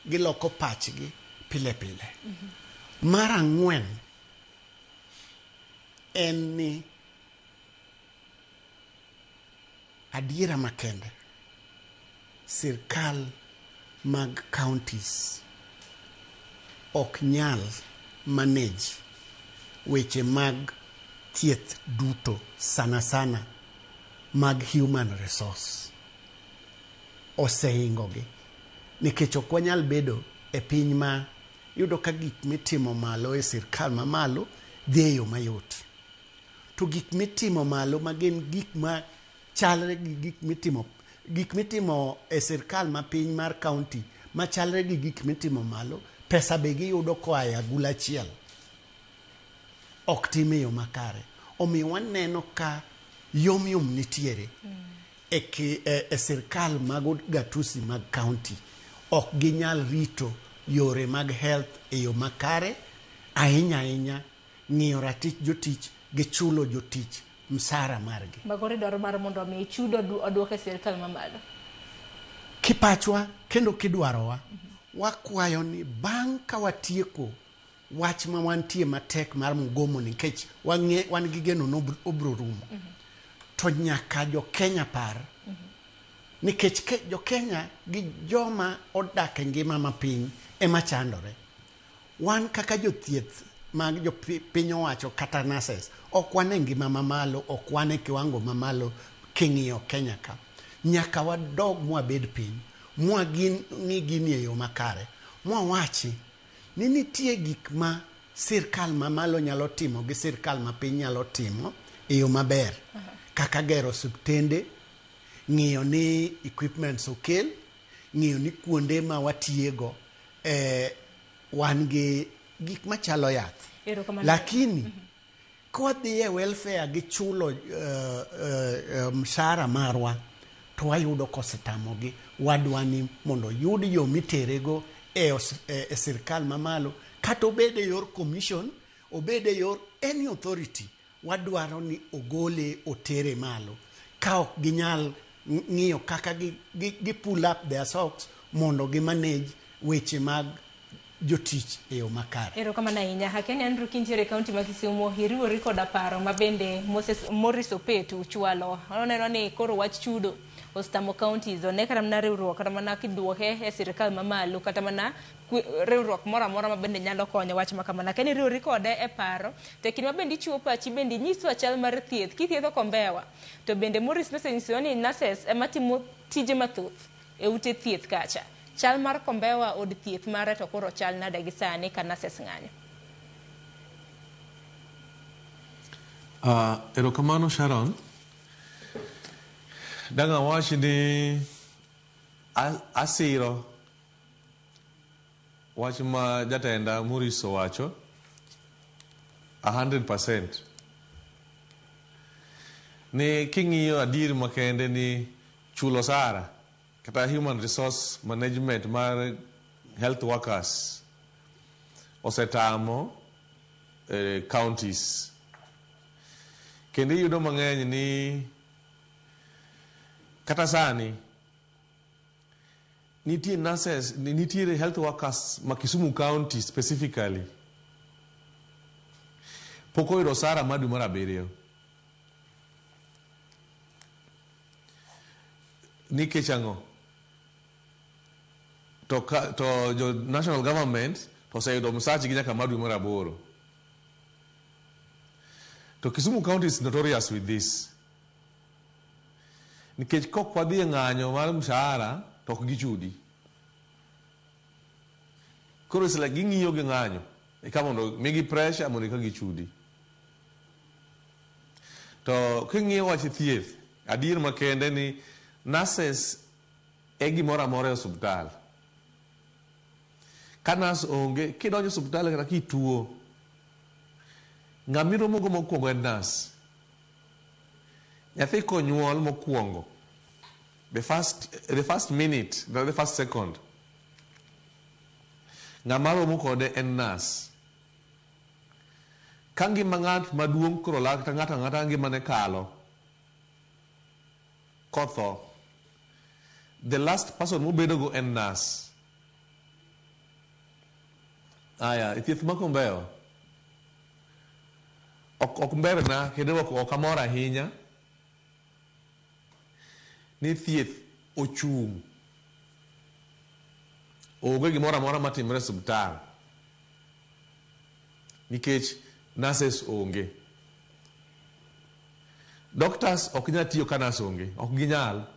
Giloko pachgi pile pile. Mar ang'wen en ni adiera makende sirkal mag counties ok nyal manage weche mag thieth duto sana sana mag human resource osehingogi nikech ok wanyal bedo e piny ma iyudo ka gik mitimo malo e sirkal mamalo dhi e yo mayot to gik mitimo malo ma gin gik ma chalre gi gik mitimo gik mitimo e sirkal ma piny mar county machalre gi gik mitimo malo pesa be giyudo koa e agula achiel ok tim e yo makare omiyo waneno ka yom yom nitiere e, ki, e, e sirkal mag gatusi mag county ok ginyal rito yore mag health e yo makare ahinya ahinya ng'iyo ratich jotich gi chulo jotich msara margi.
Magoro dwaro mar mondo omi chudo oduok e sirkal mamalo.
Kipachwa kendo kidwarowa, wakwayo ni bang' ka watieko wach ma wantie matek mar mgomo nikech wang'e wan gi geno ni obro rumo to nyaka jo Kenya par nikech ke, jo Kenya gi joma odak e ngima mapiny ema chandore. Wan kaka jothieth mag jopiny owacho kata nurses ok wan e ngima mamalo, ok wan e kiwango mamalo king'iyo Kenya ka. Nyaka wadog mwabed piny, mwang'i gini e yo makare, mwawachi ni nitie gik ma sirkal mamalo nyalo timo gi sirkal mapiny nyalo timo e yo maber kaka gero osiptende, ng'iyo ni equipments okel, ng'iyo ni kuonde ma watiyego wan gi gik machalo yath.
Erokamano.
Lakini kwadhi e welfare gi chulo mshahara marwa to wayudo kosetamogi. Wadwa ni mondo yud yo miterego e, e, e sirkal mamalo kata obed e yor commission, obed e yor any authority wadwaro ni ogole otere malo ka ok ginyal ng'iyo kaka gi, gi, gi pull up their socks mondo gi manage weche mag jotich e yo makare.
Erokamano ahinya. Akia Andrew kintiere e kaunti ma Kisumu, iriwori koda paro ma bende Moses Morris Opetu chwalo. Oneno ni koro wach chudo ostamo counties one kata mana riwruok kata mana kiduoke e sirkal mamalo kata mana riwruok moro amora ma bende nyalo konyo wach ma kamano. Akia ni iriwori kode e paro to e kinde ma bende ichiwo pachi bende inyiswa chal mar thieth kithiedho Kombewa to bende Morris nosenyisowa ni nurses ema timo tije mathoth e ute thieth kacha. Chal mar Kombewa od thieth mare to koro chal nade gi sani ka nurses ng'anyo?
Erokamano Sharon. Dang' awach ni asiro wach ma jatenda Maurice owacho 100%. Ni king'iyo adier makende ni chulo osara kata human resource management mar health workers osetamo counties. Kendo iyudo mang'eny ni kata sani nitie nurses, nitiere health workers ma Kisumu County specifically pok oyudo osara mar dwe mar abiriyo. Nikech ang'o? To, ka, to jo national government to oseyudo msachgi nyaka mar dwe mar aboro. To Kisumu County is notorious with this. Nikech kok wadhi e ng'anyo mar mshahara to ok gichudi. Koro it's like ging'iyo gi ng'anyo eka mondo migi pressure mondo eka gichudi. To king'iyo wach thieth, adier makende ni nurses e gimoro amora e osuptal. Ka nurse onge, kidonjo e osuptal kata kituo, ng'ama iromogo mokwongo en nurse. Nyathi konyuol mokwongo, the first minute, the first second, ng'ama romo kode en nurse. Ka ngima ng'at maduong' koro lal kata ng'ato ang'ata ngimane kalo kotho, the last person mobedogo en nurse. Aya, e thieth ma Kombewa ok berna kendo ok amor ahinya ni thieth ochung', onge gimoro amora matimore e osiptal nikech nurses onge. Doctors ok nyal tiyo ka nurse onge, ok ginyal.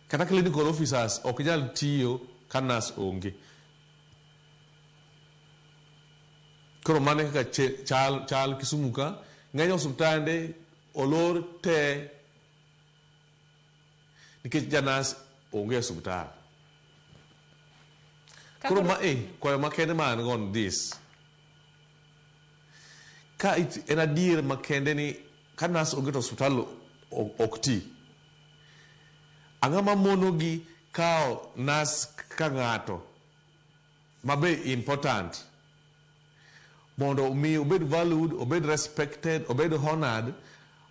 Kata clinical officers ok nyal tiyo ka nurse onge. Koro mano e kaka chal Kisumu ka. Ng'eny osiptande olor te nikech ja nurse onge e osiptal. Koro ma e kwayo makende ma an go on this. Ka en adier makende ni ka nurse onge to osiptal ok ti. Ang'o ma monogi kawo nurse ka ng'ato mabe important mondo omi obed valued, obed respected, obed honored,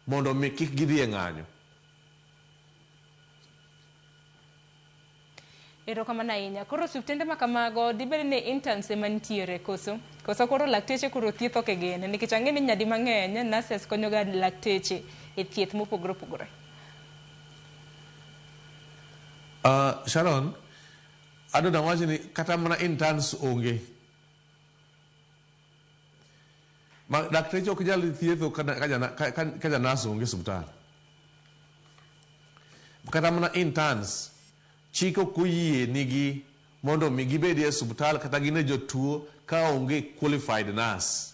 mondo mi kik gidhi e ng'anyo.
Erokamano ahinya. Koro osiptende ma kamago dibed ni interns ema nitiere koso? Koso koro lakteche koro thieth ok e gene? Nikech ang'e ni nyadi mang'eny nurses konyo ga lakteche e thieth mopogore opogore.
Sharon, adwa nawach ni kata mana interns onge. Ma dakteche ok nyal thietho ka ja nurse onge e osiptal. Kata mana interns, chik ok oyie nigi mondo mi gibed e osiptal kata gine jotuo ka onge qualified nurse.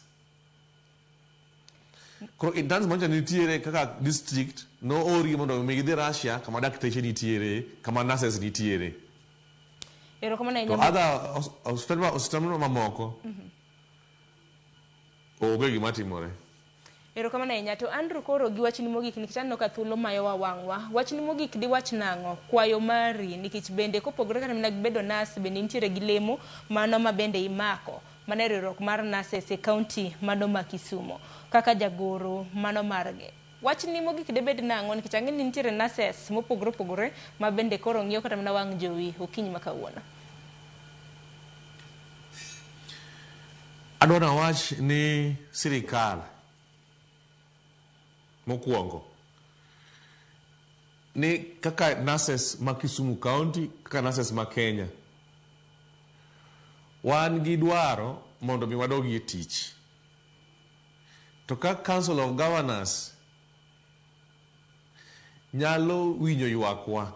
Koro interns manyocha nitiere kaka district noorgi mondo mi gidhi Russia kama dakteche nitiere, kama nurses nitiere.
Erokamano
To
ahinya.
other osiptal mamoko onge gima timore.
Erokamano ahinya. To Andrew, koro gi wachni mogik, nikech aneno ka thuolo mayowa wang'wa. Wachni mogik diwach nang'o? Kwayo mari, nikech bende kopogore kata mana gi bedo nurse, bende nitiere gi lemo mano ma bende imako. Mano e riwruok mar nurses e county mano ma Kisumu. Kaka jagoro mano margi. Wachni mogik debed nang'o? Nikech ang'e ni nitiere nurses mopogore opogore ma bende koro ng'iyo kata mana wang' jowi okinyi ma kawuono.
Adwa nawach ni sirikal mokwongo ni kaka nurses ma Kisumu County, kaka nurses ma Kenya, wan gi dwaro mondo mi wadogi e tich. To ka Council of Governors nyalo winjo ywakwa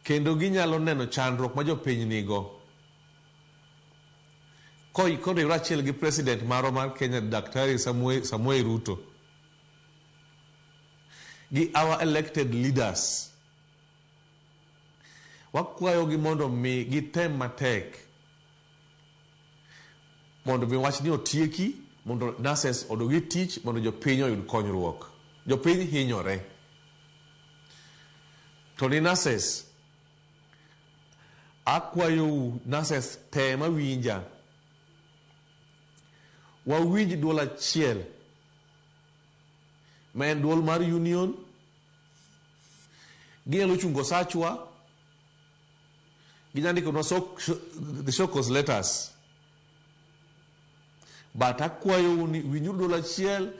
kendo ginyalo neno chandruok ma jopiny nigo koriwre achiel gi president marwa mar Kenya, Daktari Samuel Ruto, gi our elected leaders, wakwayogi mondo mi gitem matek mondo mi wach ni otieki, mondo nurses odog e tich, mondo jopiny oyud konyruok. Jopiny hinyore. To ni nurses, akwayou nurses te mawinja, wawinj duol achiel ma en duol mar union. Ginyalo chungo sachwa, ginyalo ndikonwa the show cause letters, but akwayou ni winjuru duol achiel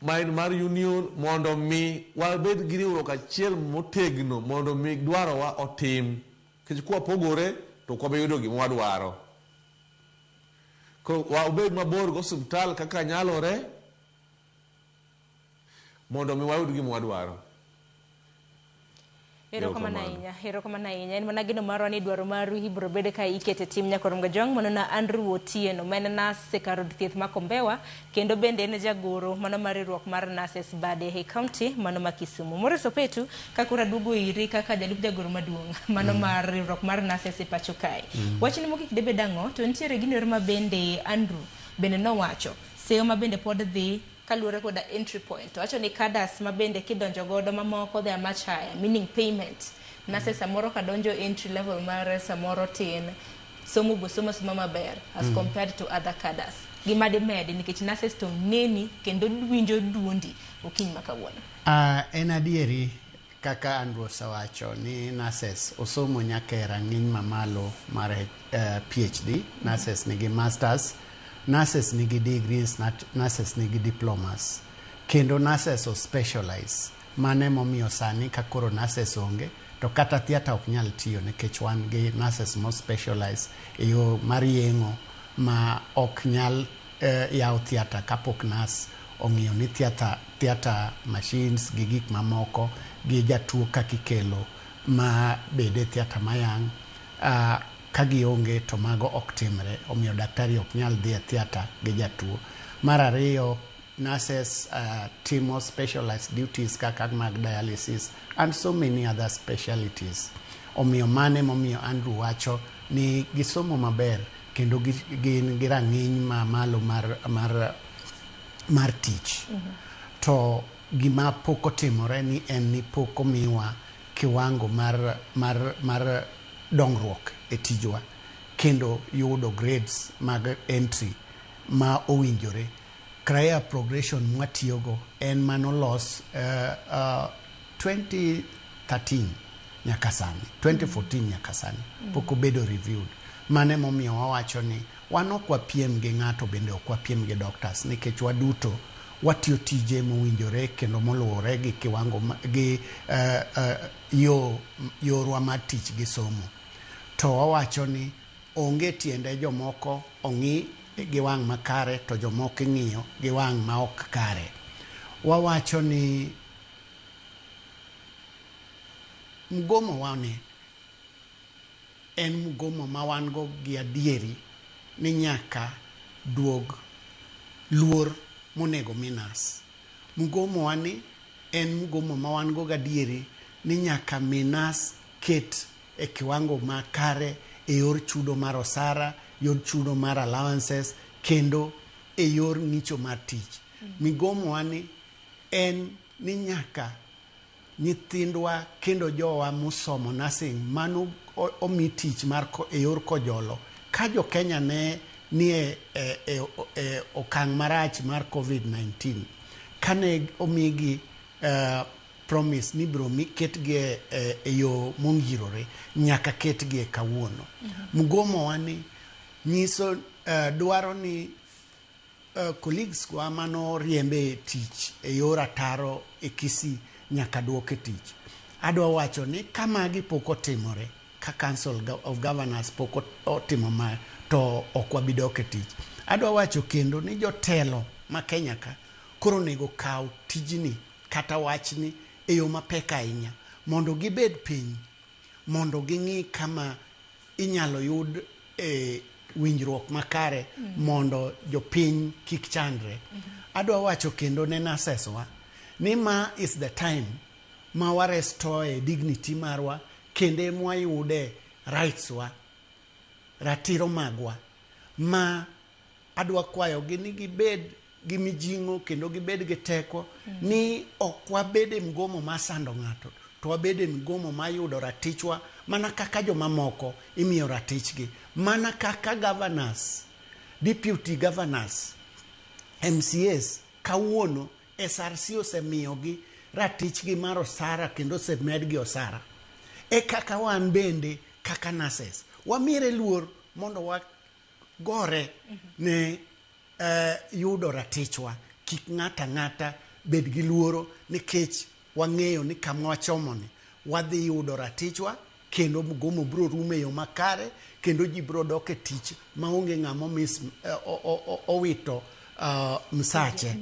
ma en mar union, mondo mi wabed gi riwruok achiel motegno, mondo mi dwarowa otim, nikech kwapogore to ok wabi yudo gima wadwaro. Koro wabed mabor gi osiptal kaka nyalore mondo mi wayud gima wadwaro.
Erokamano ahinya, erokamano ahinya. En mana geno marwa ni dwaro maru ibiro bed ka ikete tim nyakorom Gajwang'. Mano na Andrew Otieno, ma en nurse e kar od thieth ma Kombewa, kendo bende en jagoro mano mar riwruok mar nurses bade e county mano ma Kisumu. Maurice Opetu, ka koro aduogo iri kaka jalup jagoro maduong' mano mar riwruok mar nurses e pacho kae. Wachni mogik debed ang'o? To nitiere gino ero ma bende Andrew bende nowacho. Seyo ma bende pod dhi Kaluwore koda entry point. To wacho ni cadres ma bende kidonjo godo mamoko, they are much higher, meaning payment. Nurses samoro kadonjo entry level mare samoro tin, somo bo somo soma maber as compared to other cadres. Gima dimedi nikech nurses to neni kendo winjo duondi okinyi ma kawuono.
En adieri kaka Andrew osewacho ni nurses osomo nyaka e rang'iny mamalo mar PhD, nurses nigi masters, nurses nigi degrees, nurses nigi diplomas. Kendo nurses o specialize. Mano emomiyo sani ka koro nurses onge, to kata theatre ok nyal tiyo nikech wan gi nurses mo specialize e yo mar yeng'o ma ok nyal yaw theatre kapok nurse ong'iyo ni theatre machines gi gik mamoko gi jatuo kaka ikelo ma bede theatre mayang' ka gionge to mago ok timre. Omiyo daktari ok nyal dhi e theatre gi jatuo. Mar ariyo, nurses timo specialized duties kaka mag dialysis and so many other specialities. Omiyo mano emomiyo Andrew wacho ni gisomo maber kendo gin gi rang'iny mamalo mar tich. To gima pok otimore ni en ni pok omiwa kiwango mar dongruok e tijwa kendo yudo grades mag entry ma owinjore. Career progression mwatiyogo en manolos 2013 nyaka sani, 2014 nyaka sani pok obedo reviewed. Mano emomiyo wawacho ni wan ok wapiem gi ng'ato, bende ok wapiem gi doctors, nikech waduto watiyo tije mowinjore kendo moluwore gi kiwango gi yo yorwa mar tich gi somo. To wawacho ni onge tiende jomoko ong'i gi wang' makare to jomoko ing'iyo gi wang' ma ok kare. Wawacho ni mgomo wani en mgomo ma wan go gi adieri ni nyaka duog luor monego mi nas. Mgomo wani en mgomo ma wan go gadieri ni nyaka mi nas ket e kiwango makare e yor chudo mar osara, yor chudo mar allowances, kendo e yor ng'icho mar tich. Migomo wani en ni nyaka nyithindwa kendo jowa mosomo nursing mano omi tich mar e yor kojolo. Ka jo Kenya ne nie e okang' marach mar COVID-19, kane omigi promise ni biro ketgi e yo mongirore, nyaka ketgi e kawuono. Mgomo wani nyiso dwaro ni colleagues kwa mano riembe e tich e yor ataro e Kisii nyaka duok e tich. Adwa wacho ni ka magi pok otimore, ka Council of Governors pok otimo ma, to ok wabi dok e tich. Adwa wacho kendo ni jotelo ma Kenya ka koro onego kaw tijni kata wachni e yo mapek ahinya mondo gibed piny mondo ging'i kama inyalo yud e winjruok makare mondo jopiny kik chandre. Adwa wacho kendo ne nurses wa ni ma is the time ma wa restore dignity marwa kendo mwayude rights wa, ratiro magwa, ma adwa kwayogi ni gibed gi mijing'o kendo gibed gi teko ni ok wabed e mgomo mar sando ng'ato, to wabed e mgomo mar yudo ratichwa mana kaka jomamoko imiyo ratichgi, mana kaka governors, deputy governors, MCAs kawuono SRC osemiyogi ratichgi mar osara kendo osemedgi osara. E kaka wan bende kaka nurses wamire luor mondo wagore ne yudo ratichwa. Kik ng'ato ang'ata bed gi luoro nikech wang'eyo ni kama wachomoni wadhi yudo ratichwa kendo mgomo biro rumo e yo makare kendo ji biro dok e tich maonge ng'ama owito msache.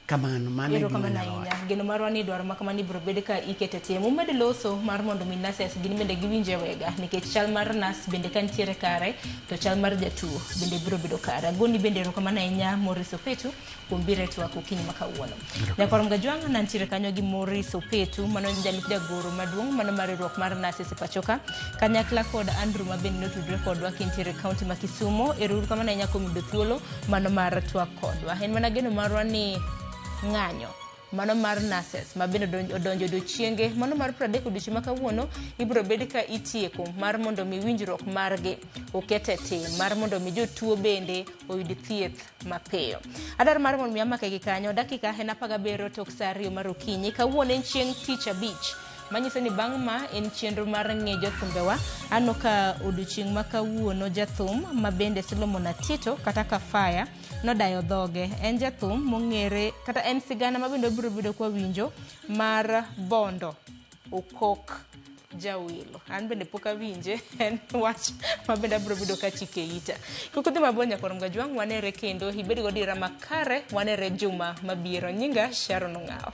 Kamano, mano e gima
Erokamano
anyalo
ahinya.
wacho.
Geno marwa ni dwaro ma kamani biro bedo ka iketo e tim. Umed loso mar mondo mi nurses gin bende giwinje wega nikech chal mar nurse bende ka nitiere kare to chal mar jatuo bende biro bedo kare. Agoni bende erokamano ahinya Maurice Opetu kuom biro e twak okinyi ma kawuono. Nyakwar Mgajwang' nantiere kanyo gi Maurice Opetu mano en jalup jagoro maduong' mano mar riwruok mar nurses e pachoka kanyakla kod Andrew ma bende notudre kodwa kintiere e kaunti ma Kisumo. Ero uru kamano ahinya kuom yudo thuolo mano mar twak kodwa. En mana geno marwa ni ng'anyo mano mar nurses ma bende odonjo odiochienge mano mar 30 odiochieng' ma kawuono ibiro bed ka itieko mar mondo mi winjruok margi oket e tim mar mondo mi jotuo bende oyud thieth mapiyo. Adwaro mar mondo mi amake gi kanyo dakika en 17 tok saa 2 mar okinyi kawuono en chieng' tich abich manyiso ni bang' ma en chenro mar ng'e jothumbewa aneno ka odiochieng' ma kawuono jathum ma bende Solomon Atito kata Kafaya nodayo dhoge en jathum mong'ere kata en sigana ma bende wabiro bedo kwawinjo mar Bondo Okok Jawilo. An bende pok awinje, en wach ma bende abiro bedo kachike ita. Kik udhi mabor nyakwar Mgajwang', wanere kendo ibed godira makare, wanere juma mabiro. Nyinga Sharon Ong'awo.